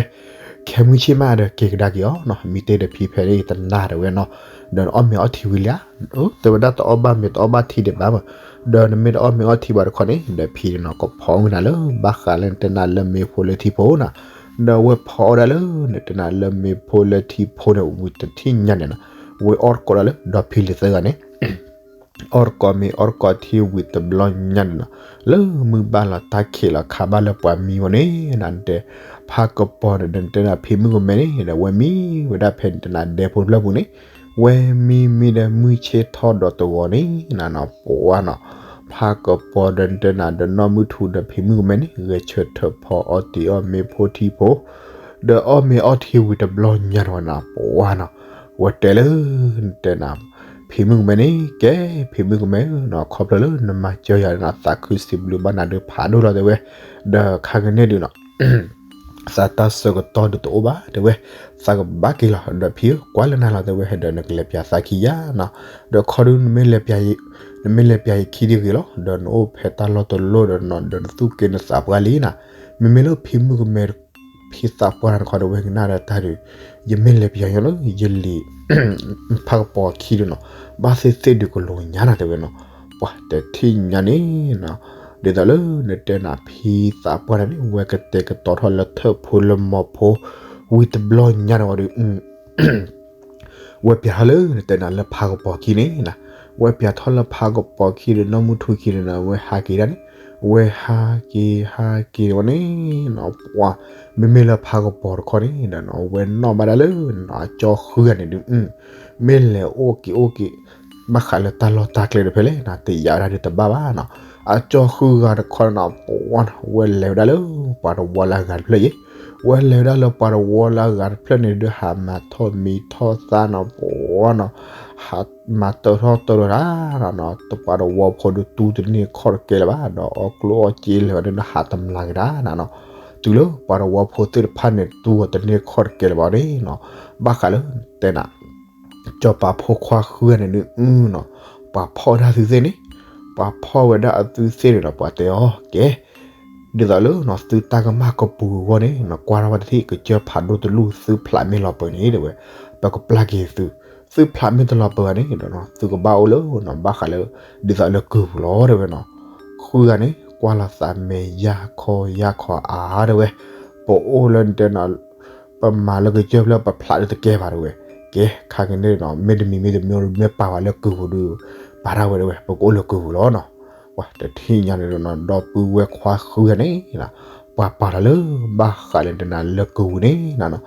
ခဲမုၢ်ဆ့ၣ်မးဒီးက့ၤကဒါက့ၤအီၤနီၤ မံတ့ၢ်ဒီးဖံဖဲန့ၣ်တနၤတဲဝဲနီၤ, ဒီးနအီၣ်မ့ၤအီထံဝံၤလံဧါ, တဲဝဲဒၣ်တအီၣ်ဘၣ်မ့ၤတအီၣ်ဘၣ်ထံဒံးဘၣ်မး, ဒီးနမ့ၢ်တအီၣ်မ့ၤအီထံဘၣ်တခီန့ၣ် ဒီးဖံန့ၣ်နီၤ ကဖီဝဲနၤလၢ ဘၣ်ဃးလၢနတဲနၤလၢမ့ၤဖိလၢထံဖိနီၤ, ဒီးဝဲဖီအီၣ်ဒၣ်လၢနတဲနၤလၢမ့ၤဖိလၢထံဖိန့ၣ် ဝံၤတထံၣ်ညါန့ၣ်နီၤ, ဝဲအီၣ်တကိးဒၣ်လၢဒီဖံလံၤသၢဂၤန့ၣ် အီၣ်တကိးမ့ၤအီၣ်တကိးထံဝံၤတဘျီညါန့ၣ်နီၤ, လၢမုၢ်ဘၣ်လီၤတၢ်ခံးလီၤခးဘၣ်လၢပှၤမံဝဲန့ၣ်နီၤ နတဲ ဖးကပီၤဒီးနတဲနၤဖံမုၣ်ကမဲန့ၣ် ဒီးဝဲမံဝဲဒၣ်ဖဲန့ၣ်တနၤဒဲဖိတဖျၢၣ်ပူၤန့ၣ်, ဝဲမံမံဒီးမုၢ်ဆ့ၣ်ထီၣ်ဒီးတဂီၤန့ၣ်နီၤ ပှၤနီၤ, ဖးကပီၤဒီးနတဲနၤဒီးနီၢ်မုၢ်ထူဒီးဖံမုၣ်ကမဲန့ၣ် ဂဲၤဆၢထၢၣ်ဖီအီထံအီၣ်မ့ၤဖိထံဖိ ဒီးအီၣ်မ့ၤအီထံဝံၤတဘျီညါတဝဲနီၤ ပှၤနီၤ, ဝဲတဲလၢ နတဲနၤ ဖံ ဖံမုၣ်ကမဲန့ၣ် ကဲ ဖံမုၣ်ကမဲဧၢနီၤ ခီဖျိလၢနမၤစၢၤယၤနီၤ သးခုစံးဘျုးဘၣ်နၤဒုးဖးဒိၣ်လီၤတဲဝဲ, ဒီးခါကန့ၣ်ဒုးနီၤ သးတၢ်ဆၢကတီၢ်ဒုးတအိၣ်ဘၣ်တဲဝဲ, သးကဘၣ်က့ၤလီၤ ဒီးဖံဧၢ ကွၢ်လၢနၤလီၤတဲဝဲ ဒီးနကလဲၤပၠးသးခံယၤနီၤ, ဒီးခီဒုး နမ့ၢ်လဲၤပၠးယခံဒ်ဂ့ၤလီၤ ဒီးနအိၣ်ဖဲတၢ်လီၢ်တလီၢ်ဒီးနီၤ ဒီးနသူၣ်က့နသးပှၢ်လံနီၤ, မ့မ့ၢ်လၢဖံမုၣ်ကမဲ ဖံသးပှၢ်တခီဒီး ဝဲကနၣ်ဒီးတၢ်ဒုး ယမ့ၢ်လဲၤပၠးညီလၢ ယလံာ် ဖးကပီၤခံဒုးနီၤ ဘၣ်သ့ၣ်သ့ၣ်ဒုးကလိၤညါနီၤတဲဝဲနီၤ, ပှၤတထံၣ်ညါန့ၣ်နီၤ, ဒ်သိးလၢနတဲနၤဖံသးပှၢ်န့ၣ် ဝဲကတဲာ်ကတီၤထီၣ်လၢထၢၣ်ဖိလၢမီၤဖိ ဝံၤတဘျီညါန့ၣ်ဝံၤဒီး ဝဲပၠးထီၣ်လၢနတဲနၤလၢဖးကပီၤခံန့ၣ်နီၤ, ဝဲပၠးထီၣ်လၢဖးကပီၤခံဒီး နီၢ်မုၢ်ထူခံန့ၣ်နီၤ ဝဲဟးက့ၤဒၣ်န့ၣ်, ဝဲဟးက့ၤ ဟးက့ၤဝဲန့ၣ်နီၤ ပှၤ မ့မ့ၢ်လၢဖးကပီၤတခီန့ၣ်ဒီးနီၤ ဝဲနီၣ်ဘၣ်ဒၣ်လၢနီၤ အကၠီဃုဂၤန့ၣ်ဒုး မ့ၢ်လဲၤအိၣ်က့ၤအိၣ်က့ၤ ဘၣ်ဃးလၢတၢ်လီၢ်တၢ်ကျဲတဖဲလဲၣ်နီၤ တယာ်ဝဲဒၣ်ဒုးတဘၣ်ဘၣ်နီၤ, အကၠီဃုဂၤတခီနီၤ ပှၤနီၤ ဝဲလဲၤဝဲဒၣ်လၢပှၤတဝီလၢအဂၤတဖျၢၣ်ယဲ, ဝဲလဲၤဝဲဒၣ်လၢပှၤတဝီလၢအဂၤတဖျၢၣ်န့ၣ်ဒုး ဟးမၤထီၣ်မံၤထီၣ်သါနီၤ ပှၤနီၤ ဟးမၤတၢထီၣ်တၢလီၤတၢ်နီၤ တပှၤတဝီဖိဒုး တူၢ်တန့ၢ်ခီၣ်တကဲလၢၤဘၣ် ဒီးအီၣ်ကျိၣ်အီၣ်စ့လၢၤဘၣ်ဒုး ဟးတမျးက့ၤတၢ်နီၤနီၤ, တုၤလၢပှၤတဝီဖိသ့ၣ်တဖၣ်န့ၣ် တူၢ်အီၤတန့ၢ်ခီၣ်တကဲလၢၤဘၣ်န့ၣ်နီၤ, ဘၣ်ဃးလၢတဲနၤ ကၠီၤပၤဖိခွါဃုဂၤန့ၣ်ဒုး အုနီၤ, ပှၤဖီၣ်ဒၣ်သုသ့ၣ်န့ၣ်, ပှၤဖီၣ်ဝဲဒၣ်အသုသ့ၣ်န့ၣ်ဒီး ပှၤတဲအီၤ ကဲ, ဒ်သိးလၢနီၤ သုတၢ်ကမၣ်ကပူၤအဂီၢ်န့ၣ်နီၤ ကွၢ်ထီၣ်ဝဲတထံၣ် ကစၢၢ်ဖးဒိၣ်တလူၢ် သုဖျးမ့ၢ်လီၤပၢၤန့ၣ်တဲဝဲ, ပကပျၢ်က့ၤသု, သုဖျးမ့ၢ်တလီၤပၢၤဘၣ်န့ၣ်ဒီးနီၤ သုကဘၣ်အိၣ်လၢနီၤ ဘၣ်ဃးလၢ ဒ်သိးလၢကုၢ်ပူၤလီၤတဲဝဲနီၤ, ဃုဂၤန့ၣ် ကွၢ်လီၤသးမဲာ်ယၢ်ခီယၢ်ခီအါတဲဝဲ, ပအိၣ်လၢတဲနီၤ ပမၤလၢကစၢၢ်ဖျၢၣ် ပဖျးလၢတကဲဘၣ်တဲဝဲ, ကဲ ခါကန့ၣ်နီၤ မ့တမံၤမ့တမံၤ မ့ၢ်ပာ်ဝဲလၢကုၢ်ပူၤဒုး ပာ်ထီၣ်ဝဲတဲဝဲ ပကအိၣ်လၢကုၢ်ပူၤလီၤနီၤ, ပှၤတထံၣ်ညါန့ၣ်ဒီးနီၤ ဒီပုၢ်ဝဲၢ်ခွါဃုဂၤန့ၣ်နီၤ ပှၤပာ်လီၤလၢ ဘၣ်ဃးလၢနတဲနၤလၢကုၢ်ပူၤန့ၣ်နီၤ,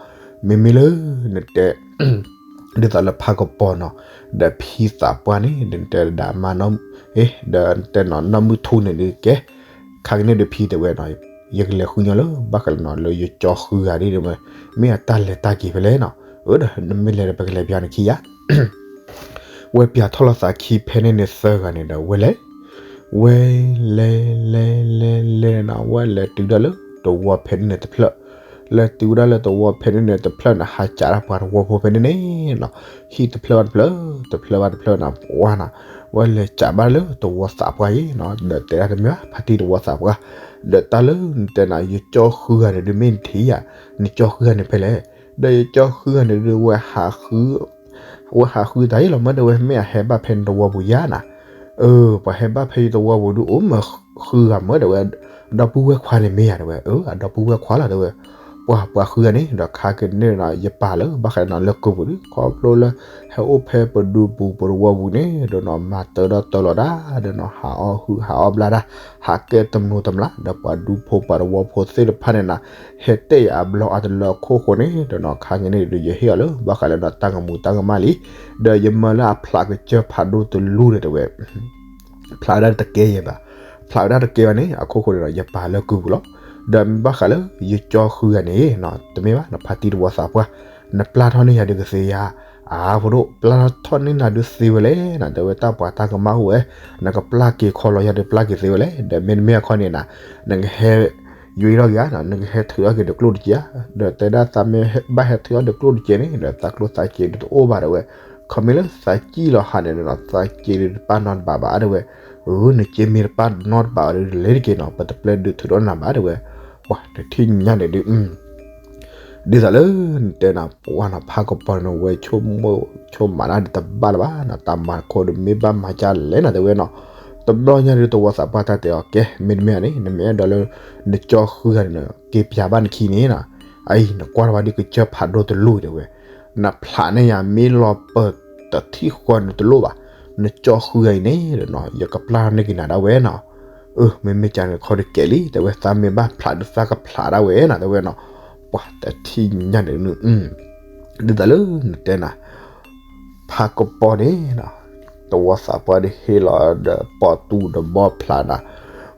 မ့မ့ၢ်လၢနတဲ ဒ်သိးလၢဖးကပီၤနီၤ, ဒီးဖံသးပှၢ်န့ၣ် ဒီးနတဲဒၣ်မါနီၢ်, ဒီးနတဲနီၢ်မုၢ်ထူန့ၣ်ဒုးကဲ, ခါကန့ၣ်ဒုးဖံတဲဝဲနီၤ, ယကလဲၤဃုညီလၢ ဘၣ်ဃးလၢနီၤ လၢယကၠီဃုဂၤဒ်တဲဝဲ, မ့ၢ်အတၢ်လဲၤတၢ်က့ၤဖဲလဲၣ်နီၤ, အၢ ဒီးနမ့ၢ်လဲၤဒီးပကလဲၤပၠးနခံယၤ ဝဲပၠးထီၣ်လီၤသးခံဖဲန့ၣ်န့ၣ်သၢဂၤန့ၣ်ဒီး ဝဲလဲၤ, ဝဲလဲၤလဲၤလဲၤလဲၤနီၤ ဝဲလဲၤတုၤဒၣ်လၢတဝီဖဲန့ၣ်န့ၣ်တဖျၢၣ်, လဲၤတုၤဒၣ်လၢတဝီဖဲန့ၣ်န့ၣ်တဖျၢၣ်န့ၣ် ဟးကးဒၣ်ပှၤတဝီဖိဖဲန့ၣ်န့ၣ်နီၤ, ဟံၣ်တဖျၢၣ်ဘၣ်တဖျၢၣ်, တဖျၢၣ်ဘၣ်တဖျၢၣ်နီၤ ပှၤနီၤ, ဝဲလဲၤကးဘၣ်လၢတဝီသးပှၢ်ယဲနီၤ, ဒီးတဲဒၣ်တမ့ၢ်ဘၣ် ဖါတံၢ်တဝီသးပှၢ်, ဒီးတၢ်လၢနတဲနၤ ယကၠီဃုဂၤန့ၣ်ဒုး မ့ၢ်နထံၣ်ယၤ, နကၠီဃုဂၤန့ၣ်ဖဲလဲၣ်, ဒီးယကၠီဃုဂၤန့ၣ်ဒုး ဝဲဟးဃု ဝဲဟးဃုတၢ်ယဲလီၤ မ့ၢ်တဲဝဲ မ့ၢ်အဟဲဘၣ်ဖဲနတဝီပူၤယါနီၤ, အၢ ပှၤဟဲဘၣ်ဖဲယတဝီပူၤဒုး အိၣ်မ့ၢ်ဃုဂၤမ့ၢ်တဲဝဲ, ဒီပုၢ်ဝဲၢ်ခွါန့ၣ်မ့ၢ်ယၤတဲဝဲ, အၢ အဒီပုၢ်ဝဲၢ်ခွါလီၤတဲဝဲ, ပှၤပှၤဃုဂၤန့ၣ် ဒီးခါကန့ၣ်နီၤ ယပာ်လၢ ဘၣ်ဃးနီၤလၢကုၢ်ပူၤဒုး ခီဖျိလၢ ဟဲအိၣ်ဖဲပဒူပူၤပတဝီပူၤန့ၣ် ဒီးနီၤ မၤတၢထီၣ်တၢလီၤတၢ် ဒီးနီၤ ဟးအီၣ်ဟုၣ်ဟးအီၣ်ဘျါတၢ် ဟးကဲတမျိၤတမျာ် ဒီးပှၤဒူဖိပှၤတဝီဖိသ့ၣ်တဖၣ်န့ၣ်နီၤ ဟဲတဲယၤအဘျီအါတလၢအခိၣ်ဃိန့ၣ် ဒီးနီၤ ခါကန့ၣ်ဒုး ယဟ့ၣ်အီၤလၢ ဘၣ်ဃးလၢနီၤ တၢ်ကမူၤတၢ်ကမၣ်လံ, ဒီးယမၢလၢအဖျးကစၢၢ်ဖးဒိၣ်တလူၢ်ဒီးတဲဝဲ ဖျးဝဲဒၣ်တကဲယဲဘၣ်, ဖျးဝဲဒၣ်တကဲဘၣ်န့ၣ် အခိၣ်ဃိန့ၣ်ဒီး ယပာ်လၢကုၢ်ပူၤလီၤ, ဒီးမ့ၢ်ဘၣ်ဃးလၢ ယကၠီဃုဂၤန့ၣ်နီၤ တမ့ၢ်ဘၣ် နဖါတံၢ်တဝီသးပှၢ်, နပျၢ်ထီၣ်န့ၢ်ယၤဒုးကသ့ဧါ, အါဖိဒိၣ် ပျၢ်ထီၣ်န့ၢ်နၤဒုးသ့ဝဲလဲၣ်နီၤ တဲဝဲ တၢ်ပှၤတၢ်ကမၣ်အိၣ်ဝဲ, နကပျၢ်က့ၤခီလီၤယၤဒုးပျၢ်က့ၤသ့ဝဲလဲၣ်, ဒီးမ့တမ့ၢ်အခီန့ၣ်နီၤ နကဟဲ ယွံထီၣ်က့ၤဧါနီၤ နကဟဲထုးထီၣ်က့ၤတကျိၣ်တစဲးဧါ, ဒီးတဲဒၣ်သးမ့ၢ်ဘၣ်ဟဲထုးထီၣ်တကျိၣ်တစဲးန့ၣ် ဒီးသးကျိၣ်သးစ့ဒုးတအိၣ်ဘၣ်တဲဝဲ, ခီမ့ၢ်လၢသးစံၣ်လီၤဟးန့ၣ်ဒီးနီၤ သးစ့ဒုးတပာ်နီတဘၣ်ဘၣ်တဲဝဲ, အၢ နစ့မ့ၢ်တပာ်နီတဘၣ်ဒီး လဲၤတက့ၢ်နီၤ ပတပျဲဒုးထုးထီၣ်နၤဘၣ်တဲဝဲ, ပှၤတထံၣ်ညါန့ၣ်ဒုး ဒ်သိးလၢနတဲနၤ ပှၤနီၤ ဖးကပီၤန့ၣ် ဝဲဆိကမိၣ်ဆိကမးဒၣ်ဒုးတဘၣ်လၢၤဘၣ်နီၤ တၢ်မၤတခီဒုး မ့ၢ်ဘၣ်မၤဒ်လဲၣ်နီၤ တဲဝဲနီၤ, တဘျီညါဒုး တဝီသးပှၢ်တၢ်တဲအီၤ ကဲ မ့တမ့ၢ်န့ၣ် နမ့ၢ်အဲၣ်ဒိးလၢ နကၠီဃုဂၤန့ၣ် က့ၤပၠးဘၣ်နခံန့ၣ်နီၤ, အအံၤ နကွၢ်ထီၣ်ဝဲဒ်ကစၢၢ်ဖးဒိၣ်တလူၢ်တဲဝဲ, နဖျးန့ၢ်ယၤမ့ၢ်လီၤပၢၢ်တထံၣ်ဃီန့ၣ်တလိၣ်ဘၣ်, နကၠီဃုဂၤအံၤန့ၣ်ဒီးနီၤ ယကပျၢ်န့ၢ်က့ၤနၤဒၣ်ဝဲနီၤ အၢ မ့မ့ၢ်ကန့ၣ်ခီတကဲလံ တဲဝဲ သးမ့ၢ်ဘၣ်ဖျးဒုးသးကဖျးဒၣ်ဝဲနီၤ တဲဝဲနီၤ, ပှၤတထံၣ်ညါန့ၣ် ဒ်သိးလၢနတဲနၤ ဖးကပီၤန့ၣ်နီၤ, တဝီသးပှၢ်ဒုးဟ့ၣ်လီၤဒီး ပီၣ်တူၢ်ဒီးဘီဖျးနၤ,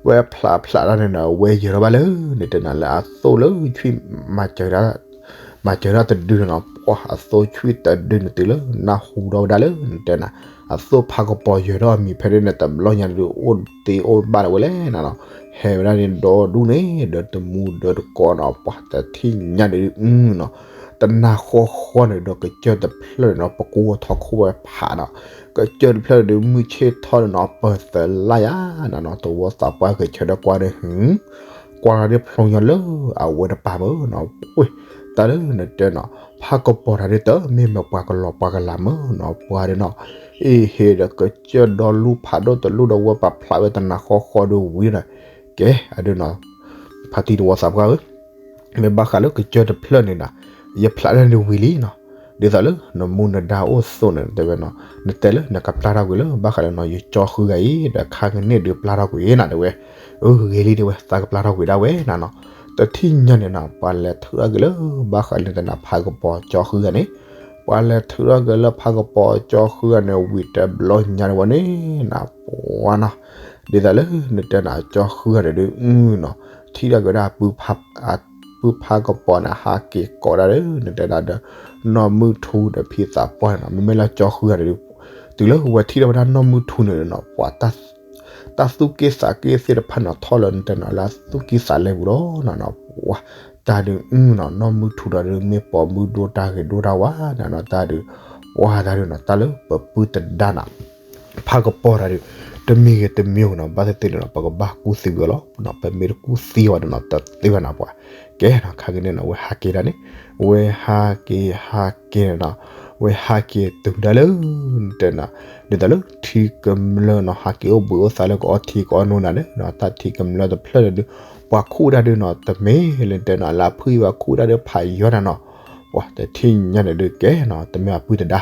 ဝဲဖျးဖျးတၢ်န့ၣ်နီၤ ဝဲယၢၤထီၣ်ဘၣ်လၢ နတဲနၤလၢအသိၣ်လၢထွံၣ် မၤစၢၤတၢ်တဒုန့ၣ်နီၤ, ပှၤအသိၣ်ဆှံတဒုန့ၣ်တုၤလၢနၢ်ဟူထီၣ်ဝဲဒၣ်လၢနတဲနၤ, အသိၣ်ဖးကပီၤယၢၤထီၣ်အမံၤဖဲန့ၣ်န့ၣ် တဘျီညါဒုးအိၣ်တ့အိၣ်ဘၣ်လၢၤဝဲလဲၣ်နၤနီၤ, ဟဲဝဲဒၣ်န့ၣ်ဒီဒူၣ်န့ၣ် ဒီးတမူဒီးတကိးနီၤ, ပှၤတထံၣ်ညါန့ၣ်ဒုး အတနၤဃီဃီန့ၣ်ဒီး ကစၢၢ်တဖျၢၣ်န့ၣ်နီၤ ပကိးထီၣ်ခိၣ်ဝဲဖးနီၤ, ကစၢၢ်တဖျၢၣ်န့ၣ်ဒုး မုၢ်ဆ့ၣ်ထီၣ်န့ၣ်နီၤ ပၢၢ်သၢလါယၤနၤနီၤ, တဝီသးပှၢ်ဂဲၤဆၢထၢၣ်ကွၢ်ဒီး ကွၢ်လီၤဒ်ဖျိညါလၢအဝဲတပၤမ့ၢ်နီၤ, တၢ်လၢနတဲနီၤ ဖးကပီၤတၢ်ဒုးတမ့ၢ်မ့ၢ်ပှၤကလီၤပှၤကလၤမ့ၢ်နီၤ, ပှၤဒုးနီၤ အ့ဟ့ဒီးကစၢၢ်ဒီလူၢ်ဖးဒိၣ်တလူၢ်ဒီးဝဲပာ်ဖျါဝဲတနၤဃီဃီဒီးဝံၤနီၤ, ကဲ အဒုးနီၤ ဖါတံၢ်တဝီသးပှၢ်ဧၢ မ့ၢ်ဘၣ်ဃးလၢကစၢၢ်တဖျၢၣ်န့ၣ်နီၤ, ယဖျါဒၣ်န့ၣ်ဝံၤလံနီၤ, ဒ်သိးလၢနမူနဒါအိၣ်သိးန့ၣ် တဲဝဲနီၤ, နတဲလၢနကပျၢ်ထီၣ်ကွံာ်လၢ ဘၣ်ဃးလၢနီၤ ယကၠီဃုဂၤအံၤ ဒီးခါကန့ၣ်ဒုးပျၢ်ထီၣ်ကွံာ်နၤ တဲဝဲ, အဂ့ၤလံ တဲဝဲ သးကပျၢ်ထီၣ်ကွံာ်ဒၣ်ဝဲနၤနီၤ, တထံၣ်ညါန့ၣ်နီၤ ပှၤလဲၤထုးထီၣ်က့ၤလၢ ဘၣ်ဃးလၢနတဲနၤ ဖးကပီၤကၠီဃုဂၤန့ၣ်, ပှၤလဲၤထုးထီၣ်က့ၤလၢဖးကပီၤကၠီဃုဂၤန့ၣ် ဝံၤတဘျီညါန့ၣ်ဝဲန့ၣ်နီၤ ပှၤနီၤ ဒ်သိးလၢနတဲနၤ အကၠီဃုဂၤန့ၣ်ဒုး နီၤ ထံၣ်ထီၣ်က့ၤဝဲဒၣ် ပုၢ်ဖးကပီၤန့ၣ် ဟးက့ၤကိးဒၣ်ဒီး နတဲဒၣ်ဒီး နီၢ်မုၢ်ထူဒီးဖံသးပှၢ်န့ၣ်နီၤ, မ့မ့ၢ်လၢကၠီဃုဂၤန့ၣ်ဒုး တုၤလၢဝဲထံၣ်ထီၣ်ဝဲဒၣ်နီၢ်မုၢ်ထူန့ၣ်နီၤ ပှၤ တၢ်သူၣ်က့ၣ်သးက့ၣ်သ့ၣ်တဖၣ်န့ၣ် ထီၣ်လၢနတဲနၤလၢသူၣ်ကံၢ်သးလဲပူၤလီၤနီၤနီၤ, ပှၤ တၢ်ဒုးနီၤ နီၢ်မုၢ်ထူဒီးဒုး မ့ၢ်ပိာ်မုၣ်ဒိၣ်တၢ်ဂ့ၤဒိၣ်တၢ်ဝါန့ၣ်နီၤ, တၢ်ဒုး ပှၤတၢ်ဒုးနီၤ တၢ်လၢပပုၢ်တဒါနီၤ ဖးကပီၤတၢ်ဒုး တမံၤဂ့ၤတမံၤဂ့ၤနီၤ ဘၣ်သ့ၣ်သ့ၣ်န့ၣ်နီၤ ပကဘၣ်ကူၣ်သံဝံၤအီၤလီၤနီၤ, ပမ့ၢ်တကူၣ်သံဝဲန့ၣ်နီၤ တသ့ဘၣ်နီၤပှၤ, ကဲနီၤ ခါကန့ၣ်နီၤ ဝဲဟးက့ၤဒၣ်န့ၣ်, ဝဲဟးက့ၤဟးက့ၤန့ၣ်နီၤ, ဝဲဟးက့ၤတုၤဒၣ်လၢ နတဲနၤ ဒ်သိးလၢထံကမျၢၢ်နီၤ ဟးက့ၤအိၣ်ဘှံးအိၣ်သါလၢကအီထံကအီနိနၤန့ၣ်နီၤ, တၢ်ထံကမျၢၢ်တဖျၢၣ်န့ၣ်ဒုး ပှၤခူၣ်ဒၣ်ဒုးနီၤ တမ့ၢ်လၢနတဲနၤ လၢအဖုအံၤဘၣ် ခူၣ်ဒၣ်ဒုးဖးယီၤနၤနီၤ, ပှၤတထံၣ်ညါန့ၣ်ဒုးကဲနီၤ တမ့ၢ်အပုၢ်တဒါ,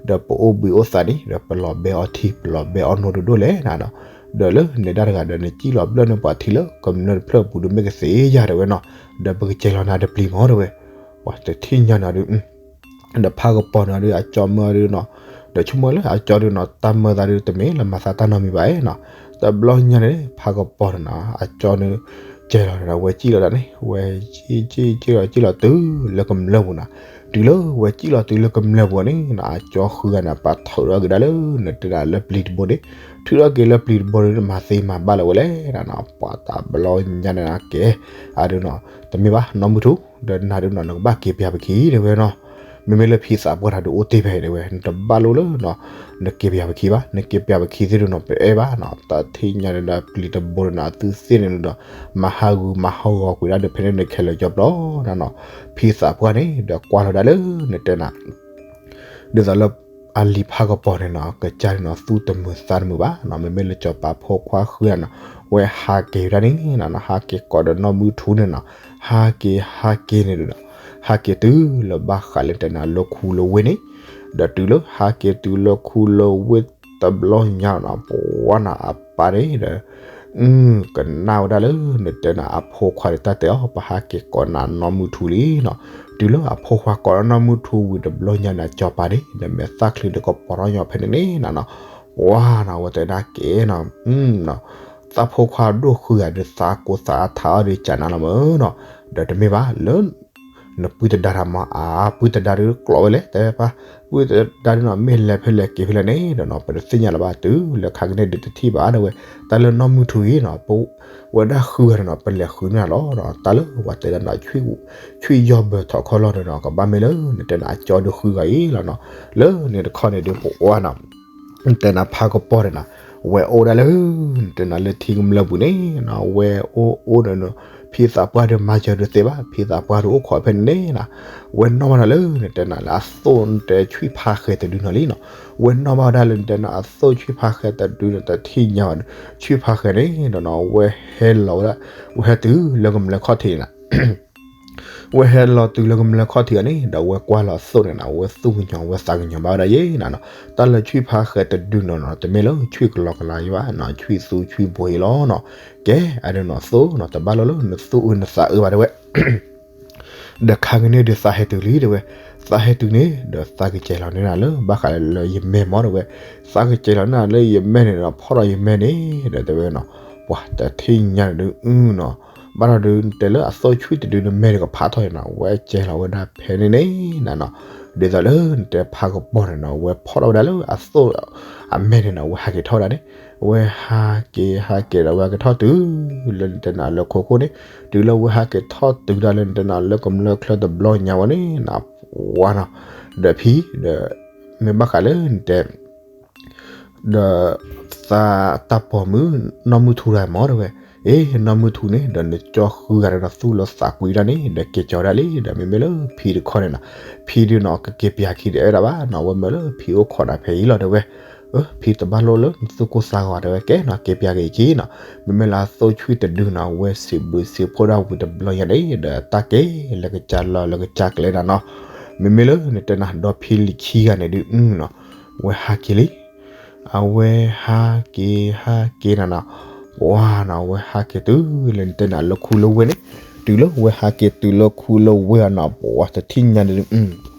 ဒီးပအိၣ်ဘှံးအိၣ်သါန့ၣ် ဒီးပလီၤဘဲအီထံ ပလီၤဘဲအီနိဒိၣ်ဒိၣ်လဲၣ်နၤနီၤ, ဒီးလၢနဒါတဂၤဒီး နစံၣ်လီၤဘျၢၣ်န့ၢ်ပှၤထံလၢကမျၢၢ်တဖျၢၣ်အပူၤဒုး မ့ၢ်ကသ့ယၤတဲဝဲနီၤ, ဒီးပကစဲးလီၤနၤတပျံၤမ့ၢ်တဲဝဲ, ပှၤတထံၣ်ညါန့ၣ်ဒုး ဒီးဖးကပီၤန့ၣ်ဒုး အကၠီမၢဒုးနီၤ, ဒီးဆိကမိၣ်လၢအကၠီဒုးနီၤ တၢ်မၢသးဒုး တမ့ၢ်လၢမၤသးတၢ်နီတမံၤဘၣ်နီၤ, တဘျီညါန့ၣ် ဖးကပီၤန့ၣ်နီၤ အကၠီန့ၣ် ကဲလီၤဒီး ဝဲစံၣ်လီၤဒၣ်န့ၣ် ဝဲစံၣ်စံၣ်စံၣ်လီၤစံၣ်လီၤတုၤလၢကမျၢၢ်ပူၤနီၤ, တုၤလၢဝဲစံၣ်လီၤတုၤလၢကမျၢၢ်ပူၤန့ၣ်နီၤ အကၠီဃုဂၤန့ၣ် ပာ်ထုးထီၣ်က့ၤဒၣ်လၢ နတဲဒၣ်လၢပျံၤတဘိန့ၣ်, ထုးထီၣ်က့ၤလၢပျံၤတဘိန့ၣ် မၤသ့မၤဘၣ်လၢၤဝဲလဲၣ်နီၤ, ပှၤတဘျီညါန့ၣ်ကဲ, အဒုးနီၤ တမ့ၢ်ဘၣ် နီၢ်မုၢ်ထူ ဒီးနၤဒုးနီၤ နကဘၣ်က့ၤပယၤပခံတဲဝဲနီၤ, မ့မ့ၢ်လၢဖံသးပှၢ်တၢ်ဒုးအိၣ်တ့ၢ်ဖဲတဲဝဲ နတဘၣ်လိၣ်လၢနီၤ နက့ၤပယၤပခံဘၣ်, နက့ၤပယၤပခံသ့ၣ်ဒုးနီၤ ပအဲၣ်ဘၣ်နီၤ, တၢ်ထံၣ်ညါန့ၣ်ဒီးပျံၤတဘိန့ၣ်နီၤ အသုသ့ၣ်န့ၣ်ဒီး မၤဟးဂူာ်မၤဟးဂီၤကွံာ်ဒၣ်ဒီးဖဲန့ၣ်န့ၣ်ခဲလၢာ်ကၠီပျီနီၤနီၤ, ဖံသးပှၢ်န့ၣ် ဒီးကွၢ်လီၤဒၣ်လၢ နတဲနၤ ဒ်သိးလၢ အလံၤဖးကပီၤန့ၣ်နီၤ ကစၢ်န့ၣ်နီၤ သူၣ်တမုာ်သးတမုာ်ဘၣ်နီၤ, မ့မ့ၢ်လၢစီၤပၤဖိခွါဃုဂၤနီၤ ဝဲဟးက့ၤဝဲဒၣ်န့ၣ်နီၤ ဟးက့ၤကိးဒီးနီၢ်မုၢ်ထူန့ၣ်နီၤ, ဟးက့ၤဟးက့ၤန့ၣ်ဒီး ဟးက့ၤတုၤလၢဘၣ်ဃးလၢတဲနၤလၢခူလၢဝ့ၢ်န့ၣ်, ဒီးတုၤလၢဟးက့ၤတုၤလၢခူလၢဝ့ၢ်တဘျီညါနီၤ ပဝါနီၤ အပၢ်န့ၣ်ဒီး အကနၣ်ဝဲဒၣ်လၢနတဲနၤအဖိခွါဒီးတၢ်တဲအီၤ ပဟးက့ၤကိးနၤနီၢ်မုၢ်ထူလံနီၤ, တုၤလၢအဖိခွါကိးဒီးနီၢ်မုၢ်ထူဝံၤတဘျီညါန့ၣ် စီၤပၤန့ၣ် ဒီးမဲာ်သၣ်ချံဒီးကပီၤထီၣ်ညီဖဲန့ၣ်န့ၣ်နီၤနီၤ, ပှၤနီၤ အဝဲတဲဒၣ်ကဲနီၤ သးဖိခွါဒိၣ်ဃုဂၤဒီး သးကိးသးအါထးအီၤဒီးကနၤလီၤမ့ၢ်နီၤ, ဒီးတမ့ၢ်ဘၣ်လၢ နပုၢ်တဒါတၢ်မၤအါ ပုၢ်တဒါဒုးကျိးဝဲလဲၣ် တဲပၢ် ပုၢ်တဒါဒုးနီၤ မ့ၢ်လဲၤဖဲလဲၣ်က့ၤဖဲလဲၣ်န့ၣ်ဒီးနီၤ ပတသ့ၣ်ညါလၢၤဘၣ်တုၤလၢခါကန့ၣ်ဒုးတထံၣ်ဘၣ်ဒီးဝဲ တၢ်လၢနီၢ်မုၢ်ထူအံၤနီၤ ပဝဲဒၣ်ဃုဂၤန့ၣ်နီၤ ပလဲၤဃုန့ၢ်လီၤဒီး တၢ်လၢပှၤတဲဒၣ်နီၤ ဆွံယီၢ်ဘၢထီၣ်ခီၣ်လီၢ်န့ၣ်နီၤ ကဘၣ်မ့ၢ်လၢနတဲနၤအကၠီဒုးဃုဂၤအံၤလီၤနီၤ, လၢန့ၣ်တခီန့ၣ်ဒုးပဝါနီၤ နတဲနၤဖးကပီၤန့ၣ်နီၤ ဝဲအိၣ်ဒၣ်လၢ နတဲနၤလၢထံကမျၢၢ်ပူၤန့ၣ်နီၤ ဝဲအိၣ်အိၣ်ဒီး ဖံသးပှၢ်ဒီးမၤစၢၤဒုးသ့ဘၣ် ဖံသးပှၢ်ဒုးအိၣ်ခိးဖဲန့ၣ်န့ၣ်နီၤ, ဝဲနီၣ်ဘၣ်ဒၣ်လၢ နတဲနၤလၢအသိၣ်နတဲဆွံဖးဃဲၤတဒုနီၤလံနီၤ, ဝဲနီၣ်ဘၣ်ဒၣ်လၢ နတဲနၤအသိၣ်ဆွံဖးဃဲၤတဒုဒီး တထံၣ်ညါဘၣ်ဒီး ဆွံဖးဃဲၤန့ၣ်ဒီးနီၤ ဝဲဟဲလီၤဝဲဒၣ် ဝဲဟဲတုၤလၢကမျၢၢ်ခီၣ်ထံးန့ၣ်နီၤ ဝဲဟဲလီၤတုၤလၢကမျၢၢ်ခီၣ်ထံးအီၤန့ၣ် ဒီးဝဲကွၢ်လီၤအသိၣ်န့ၣ်နီၤ ဝဲသူၣ်ကညီၤဝဲသးကညီၤဘၣ်ဝဲဒၣ်ယဲနီၤနီၤ, တၢ်လၢဆွံဖးဃဲၤတဒုနီၤနီၤ တမ့ၢ်လၢဆွံကလီကလီယဲဘၣ်နီၤ ဆွံသူဆွံဘိယဲလီၤနီၤ, ကဲ အဒုးနီၤသိၣ်နီၤ တဘၣ်လီၤလၢနသူၣ်အုးနသးအုးဘၣ်တဲဝဲ ဒီးခါကန့ၣ်ဒုးသးဟဲတုၤလံတဲဝဲ, သးဟဲတုၤန့ၣ် ဒီးသးကစဲးလီၤန့ၢ်နၤလၢ ဘၣ်ဃးလၢယမဲာ်မ့ၢ်တဲဝဲ, သးကစဲးလီၤန့ၢ်နၤလၢယမဲာ်န့ၣ်ဒီး ဖီၣ်ဒီးယမဲာ်န့ၣ် ဒီးတဲဝဲနီၤ, ပှၤတထံၣ်ညါန့ၣ်ဒုးအုနီၤ, ဘၣ်ဒီးဒုးတဲလၢအသိၣ်ဆွံတဒုန့ၣ် မဲာ်တကဖးထီၣ်နီၤ, ဝဲကဲလီၤဝဲဒၣ်ဖဲန့ၣ်န့ၣ်နၤနီၤ, ဒ်သိးလၢနတဲဖးကပီၤန့ၣ်နီၤ အဝဲဖီၣ်ထီၣ်ဝဲဒၣ်လၢအသိၣ်အမဲန့ၣ်နီၤ အဝဲဟးက့ၤထီၣ်ဝဲဒၣ်န့ၣ်, အဝဲဟးက့ၤဟးက့ၤဒီး အဝဲဟးက့ၤထီၣ်တုၤ လၢနတဲနၤလၢခိခိၣ်န့ၣ်, တုၤလၢအဝဲဟးက့ၤထီၣ်တုၤဒၣ်လၢနတဲနၤလၢကမျၢၢ်ချၢတဘျီညါဝဲန့ၣ်နီၤ, ပှၤနီၤ, ဒီးဖံဒီး မ့ၢ်ဘၣ်ဃးလၢနတဲ ဒီးသးတၢ်ပိာ်မုၣ် နီၢ်မုၢ်ထူတဂၤမ့ၢ်တဲဝဲ, အ့ နီၢ်မုၢ်ထူန့ၣ် ဒီးနကၠီဃုဂၤဒီးနီၤ သူၣ်လၢသးကွံတၢ်န့ၣ် ဒီးက့ၤကၠီဒၣ်လံ ဒီးမ့မ့ၢ်လၢဖံတခီန့ၣ်နီၤ, ဖံဒုးနီၤ ကက့ၤပၠးခံတအဲၣ်ဒၣ်ဘၣ်နီၤ, အဝဲမၢလၢဖံအိၣ်ခိးနၤဖဲအံၤလီၤတဲဝဲ, အၢ ဖံတဘၣ်လိၣ်လၢနသူၣ်ကိၢ်သးဂီၤတဲဝဲ ကဲနီၤ က့ၤပၠးက့ၤအခံနီၤ, မ့မ့ၢ်လၢအသိၣ်ဆှံတဒုနီၤ အဝဲစံးဘျုးစံးဖှိၣ်ဒၣ်ဝံၤတဘျီညါန့ၣ် ဒီးတၢ်က့ၤလၢကစၢ်လီၢ်လၢကစၢ်ကျဲနၤနီၤ, မ့မ့ၢ်လၢနတဲနၤ ဒီဖံလံၤခံဂၤန့ၣ်ဒုးနီၤ အဝဲဟးက့ၤလံ အဝဲဟးက့ၤ ဟးက့ၤနၤနီၤ, ပှၤနီၤ အဝဲဟးက့ၤတုၤလၢနတဲနၤလၢခူလၢဝ့ၢ်န့ၣ်, တုၤလၢအဝဲဟးက့ၤတုၤလၢခူလၢဝ့ၢ်အနီၤ ပှၤတထံၣ်ညါန့ၣ်ဒုး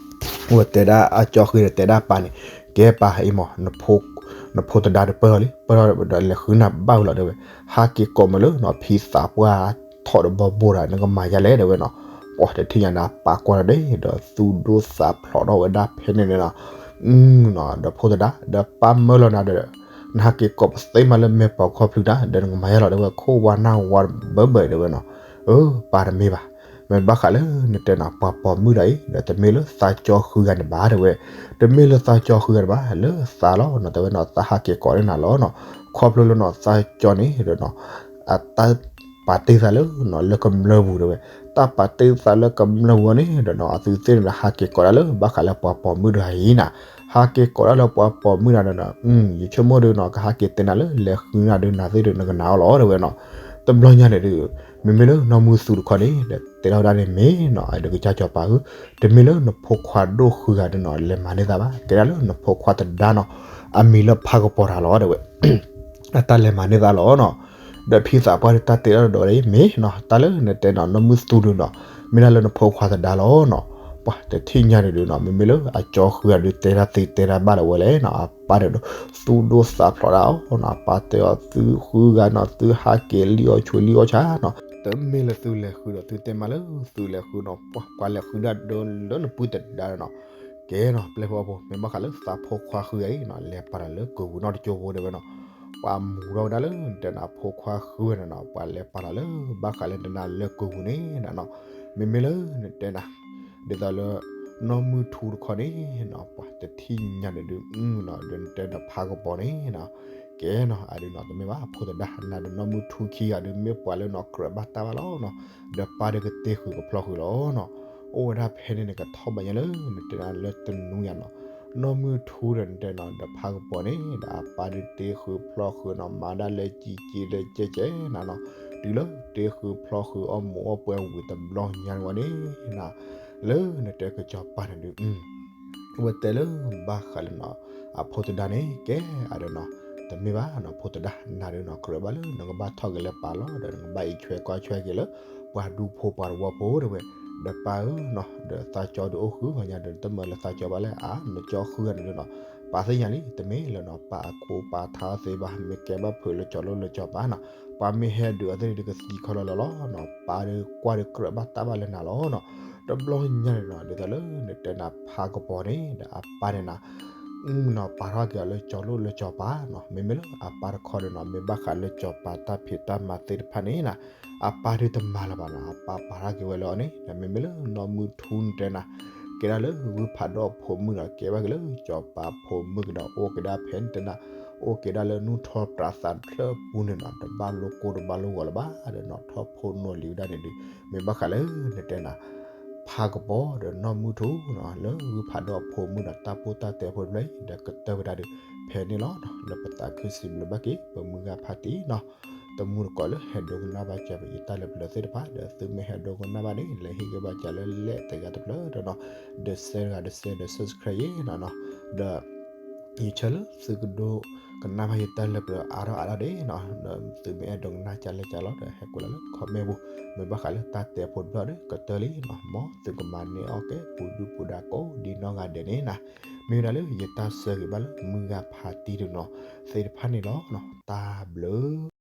အဝဲတဲဒၣ်အကၠီဃုဒီးတဲဒၣ်ပၢ်န့ၣ်, ကဲပၢ်အံၤမး နဖိသဒါဒီးပၢၢ်ထီၣ်လံ ပၢၢ်ထီၣ်ဒီးလဲၤဃုနၤဘၣ်ဝံၤလီၤတဲဝဲ, ဟးက့ၤကိးမးလၢနီၤ ဖံသးပှၢ်ထီၣ်တဘီဘိဒီး နကမၤယါလဲၣ်တဲဝဲနီၤ, ပှၤတထံၣ်ညါန့ၣ် ပၢ်ကွၢ်လီၤဒီး ဒီးသူၣ်ဒိၣ်သးဖျိးထီၣ်ဝဲဒၣ်ဖဲန့ၣ်န့ၣ်နီၤ, နီၤ ဒီးဖိသဒါ ဒီးပၢ်မၢလီၤနၤဒီး နဟးက့ၤကိးပသ့မးလၢမဲာ်ပိာ်ခီၣ်ဖျုးတၢ် ဒီးနကမၤယါလီၤတဲဝဲ ခိၣ်ဝါနၢ်ဝါတဘၢဘၢတဲဝဲနီၤ, အၢ ပၢ်တမ့ၢ်ဘၣ် မ့ၢ်ဘၣ်ဃးလၢနတဲနၤ ပှၤပိာ်မုၣ်ဒၣ်အံၤ ဒီးတမ့ၢ်လၢသးကၠီဃုဂၤန့ၣ်ဘၣ်တဲဝဲ, တမ့ၢ်လၢသးကၠီဃုဂၤန့ၣ်ဘၣ် လၢသးလီၤနီၤ တဲဝဲနီၤ သးဟးက့ၤကိးန့ၢ်နၤလီၤနီၤ, ခီဖျိလၢနီၤ သးကၠီန့ၣ်ဒီးနီၤ အတၢ်ပာ်တ့ၢ်သးလၢနီၤ လၢကမျၢၢ်ပူၤတဲဝဲ, တၢ်ပာ်တ့ၢ်သးလၢကမျၢၢ်ပူၤန့ၣ်ဒီးနီၤ အသုသ့ၣ်န့ၣ်ဒီး ဟးက့ၤကိးဒၣ်လၢဘၣ်ဃးလၢပှၤပိာ်မုၣ်တဂၤအံၤနီၤ, ဟးက့ၤကိးဒၣ်လၢပှၤပိာ်မုၣ်တဂၤဒီးနီၤ, ယဆိကမိၣ်ဒီးနီၤ ကဟးက့ၤတဲနၤလၢလဲၤဃုနၤဒီးနၤသ့ၣ်ဒီးနကနၣ်အီၤလီၤတဲဝဲနီၤ, တဘျီညါန့ၣ်ဒီး မ့မ့ၢ်လၢနီၢ်မုၢ်သူတခီန့ၣ် ဒီးတဲထီၣ်ဝဲဒၣ်န့ၣ်မ့ၢ်နီၤ ဒီးကစၢ်စီၤပၤဧၢ, တမ့ၢ်လၢနဖိခွါဒိၣ်ဃုဂၤဒီးနီၤ လဲၤမၤန့ၢ်သးဘၣ် ကဲဒၣ်လၢနဖိခွါသဒါနီၤ အမံၤလၢဖးကပီၤတဂၤလီၤတဲဝဲ အတၢ်လဲၤမၤန့ၢ်သးလီၤနီၤ, ဒီးဖံသးပှၢ်ဒီးတၢ်တဲထီၣ်ဒီးမ့ၢ်နီၤ တၢ်လၢနတဲနီၤ နီၢ်မုၢ်သူဒုးနီၤ မ့ၢ်ဒၣ်လၢနဖိခွါသဒါလီၤနီၤ, ပှၤတထံၣ်ညါန့ၣ်ဒုးနီၤ မ့မ့ၢ်လၢအကၠီဃုဂၤဒီးတဲတၢ်သ့တဲတၢ်ဘၣ်လၢဝဲလဲၣ်နီၤ အပၢ်ဒီး သူၣ်ဒိၣ်သးဖျိးဒၣ်အီၤနီၤ အပၢ်တဲအီၤသုဃုဂၤနီၤ သုဟးက့ၤလံအီၤဆွံလံအီၤဆါနီၤ, တမ့ၢ်လၢသုလဲၤဃုဒီးသုတဲမးလၢသုလဲၤဃုနီၤ ပှၤကွၢ်လဲၤဃုဒၣ်ဒီးလၢနပုၢ်သဒါနီၤ, ကဲနီၤ ပျဲၢ်ဖိအဖိ မ့ၢ်ဘၣ်ဃးလၢသးဖိခွါဃုဂၤအံၤနီၤ လဲၤပာ်လီၤလၢကုၢ်ပူၤနီတကၠိဖိတဲဝဲနီၤ, ပှၤမူၤထီၣ်ဝဲဒၣ်လၢနတဲနၤဖိခွါဃုဂၤန့ၣ်နီၤ ပှၤလဲၤပာ်လီၤလၢဘၣ်ဃးလၢနတဲနၤလၢကုၢ်ပူၤန့ၣ်နီၤ, မ့မ့ၢ်လၢနတဲနၤ ဒ်သိးလၢ နီၢ်မုၢ်ထူတခီန့ၣ်နီၤ ပှၤတထံၣ်ညါန့ၣ်ဒုးနီၤ ဒီးနတဲနၤဖးကပီၤန့ၣ်နီၤ, ကဲနီၤ အဒုးနီၤ တမ့ၢ်ဘၣ် ဖိသဒါ နၤဒီးနီၢ်မုၢ်ထူခံဂၤဒုး မ့ၢ်ပှၤလၢနီၤ ကြၢးဘၣ်တၢ်ဘၣ်လီၤနီၤ, ဒီးပၢ်ဒီးကတ့ဃုာ်ကဖျီဃုာ်လီၤနီၤ, အိၣ်ဝဲဒၣ်ဖဲန့ၣ်န့ၣ် ကထီၣ်ဘၣ်ညါလၢနတဲနၤလၢတနွံညါနီၤ, နီၢ်မုၢ်ထူဒီးနတဲနၤဒီးဖးကပီၤန့ၣ် ဒီးအပၢ်ဒုးတ့ဃုာ်ဖျီဃုာ်နီၤ မၤဒၣ်လဲၤကံကံလဲၤကဲကဲနၤနီၤ, တုၤလၢတ့ဃုာ်ဖျီဃုာ်အီၣ်မူးအီၣ်ပွဲဝံၤတဘျီညါန့ၣ်ဝဲန့ၣ်နီၤ, လၢနတဲကစီၤပၤန့ၣ်ဒုး အဝဲတဲလၢဘၣ်ဃးလၢနီၤ အဖိသဒါန့ၣ် ကဲအဒုးနီၤ, တမ့ၢ်ဘၣ်နီၤ ဖိသဒါ နၤဒုးနီၤ ကြၢးဘၣ်လၢနကဘၣ်ထီၣ်က့ၤလၢပၢ်လီၤ ဒီးနကဘၣ်အံးဆွဲကွၢ်ဆွဲက့ၤလၢ ပှၤဒူဖိပှၤသဝီဖိတဲဝဲ, ဒီးပၢ်ဧၢနီၤ ဒီးသးကၠီဒုးအိၣ်ဃုာ်ဂီၤညါဒီး တမၢလၢသးကၠီဘၣ်လဲၣ် အါ နကၠီဃုာ်ဂၤန့ၣ်ဒုးနီၤ, ပၢ်သ့ၣ်ညါလံ တမ့ၢ်လၢနီၤ ပၢ်အခိပၢ်ထါအီၤသ့ဘၣ် မ့ၢ်ကဲဘၣ်ဖုးလၢကၠီလိၣ်လၢကၠီပၤနီၤ, ပှၤမ့ၢ်ဟဲဒုးအီၤသ့ၣ်ဒုးကသံခီလီၤလီၤလီၤနီၤ, ပၢ်ဒုးကွၢ်ဒုးကြၢးဘၣ်တၢ်ဘၣ်လၢနၤလီၤနီၤ, တဘျီညါန့ၣ်နီၤ ဒ်သိးလၢနတဲနၤဖးကပီၤန့ၣ် ဒီးအပၢ်န့ၣ်နၤ နီၤ ပာ်ထီၣ်က့ၤအီၤလၢကၠီလိၣ်လၢကၠီပၤနီၤ, မ့မ့ၢ်လၢအပၢ်တခီဒီးနီၤ မ့ၢ်ဘၣ်ဃးလၢကၠီပၤတၢ်ဖံးတၢ်မၤသ့ၣ်တဖၣ်န့ၣ်နီၤ, အပၢ်ဒုးတမၤလၢၤဘၣ်နီၤ, အပၢ်ပာ်ထီၣ်က့ၤဝဲလၢအီၤန့ၣ် ဒီးမ့မ့ၢ်လၢနီၢ်မုၢ်ထူနတဲနၤ ကဲဒၣ်လၢဂုၢ်ဖးဒိၣ်အဖိမုၣ်ဒီး ကဲဘၣ်က့ၤလၢကၠီပၤဖိမုၣ်ကဒီး အိၣ်က့ၤဒၣ်ဖဲနတဲနၤ အိၣ်က့ၤဒၣ်လၢနူၢ်ထီပြးသးတဖျၢၣ်ပူၤန့ၣ်နီၤ, တဘၣ်လိၣ်ကိၢ်တဘၣ်လိၣ်ဂီၤလၢၤဘၣ်ဒီးနီၤ, ထီၣ်ဖိနီၢ်လံၤဝဲဒၣ်န့ၣ်ဒုး မ့ၢ်ဘၣ်ဃးလၢနတဲနၤ ဖးကပီၤဒီးနီၢ်မုၢ်ထူနီၤ လၢဂုၢ်ဖးဒိၣ်အဖိမုၣ်ဒီးတၢ်ပိၢ်တၢ်တဲအဖိတဖျၢၣ်အံၤ ဒီးကတၢၢ်ဝဲဒၣ်ဒုး ဖဲန့ၣ်လီၤနီၤ, လၢပသးခုစံးဘျုးဘၣ်က့ၤ ပမုၢ်ဂၤဖးတံၢ်နီၤ, တမူတကိးလၢဟဲဒိကနၣ်ဘၣ်စၢၤပယီၤတၢ်လၢပျၢၤသ့ၣ်တဖၣ် ဒီးသုမ့ၢ်ဟဲဒိကနၣ်ဘၣ်န့ၣ် လဲၤဟ့ၣ်ဂံၢ်ဘါစၢၤလၢလဲၣ်တဂၤတဖျၢၣ်ဒီးနီၤ, ဒီးစဲတဂၤဒီးစဲဒီး subscribe ယဲနီၤနီၤ, ဒီး ယဆၢလၢသုကဒိကနၣ်ဘၣ်ယတၢ်လၢပျၢၤအါထီၣ်အါထီၣ်ဒၣ်နီၤ, ဒီးသုမ့ၢ်အဲၣ်ဒိးကနၣ်ကလဲၣ်ကလဲၣ်ဒီး ဟဲကွဲးလီၤလၢ comment ပူၤ, မ့ၢ်ဘၣ်ဃးလၢတၢ်တဲဖိတဖျၢၣ်ဒီး ကတၢၢ်လံနီၤ, မ်သုကမၤန့ၢ်အီၣ်ကဲ ပူၤဒုၣ်ပူၤဒါကိးဒ်နီၢ်ဂၤဒဲးန့ၣ်နီၤ, မ့ၢ်ဝဲဒၣ်လၢယတၢ်ဆၢဂ့ၤဘၣ်လၢမုၢ်ဂၤဖးတံၢ်တနီၤ သ့ၣ်တဖၣ်န့ၣ်လီၤနီၤ, တၢ်ဘျုး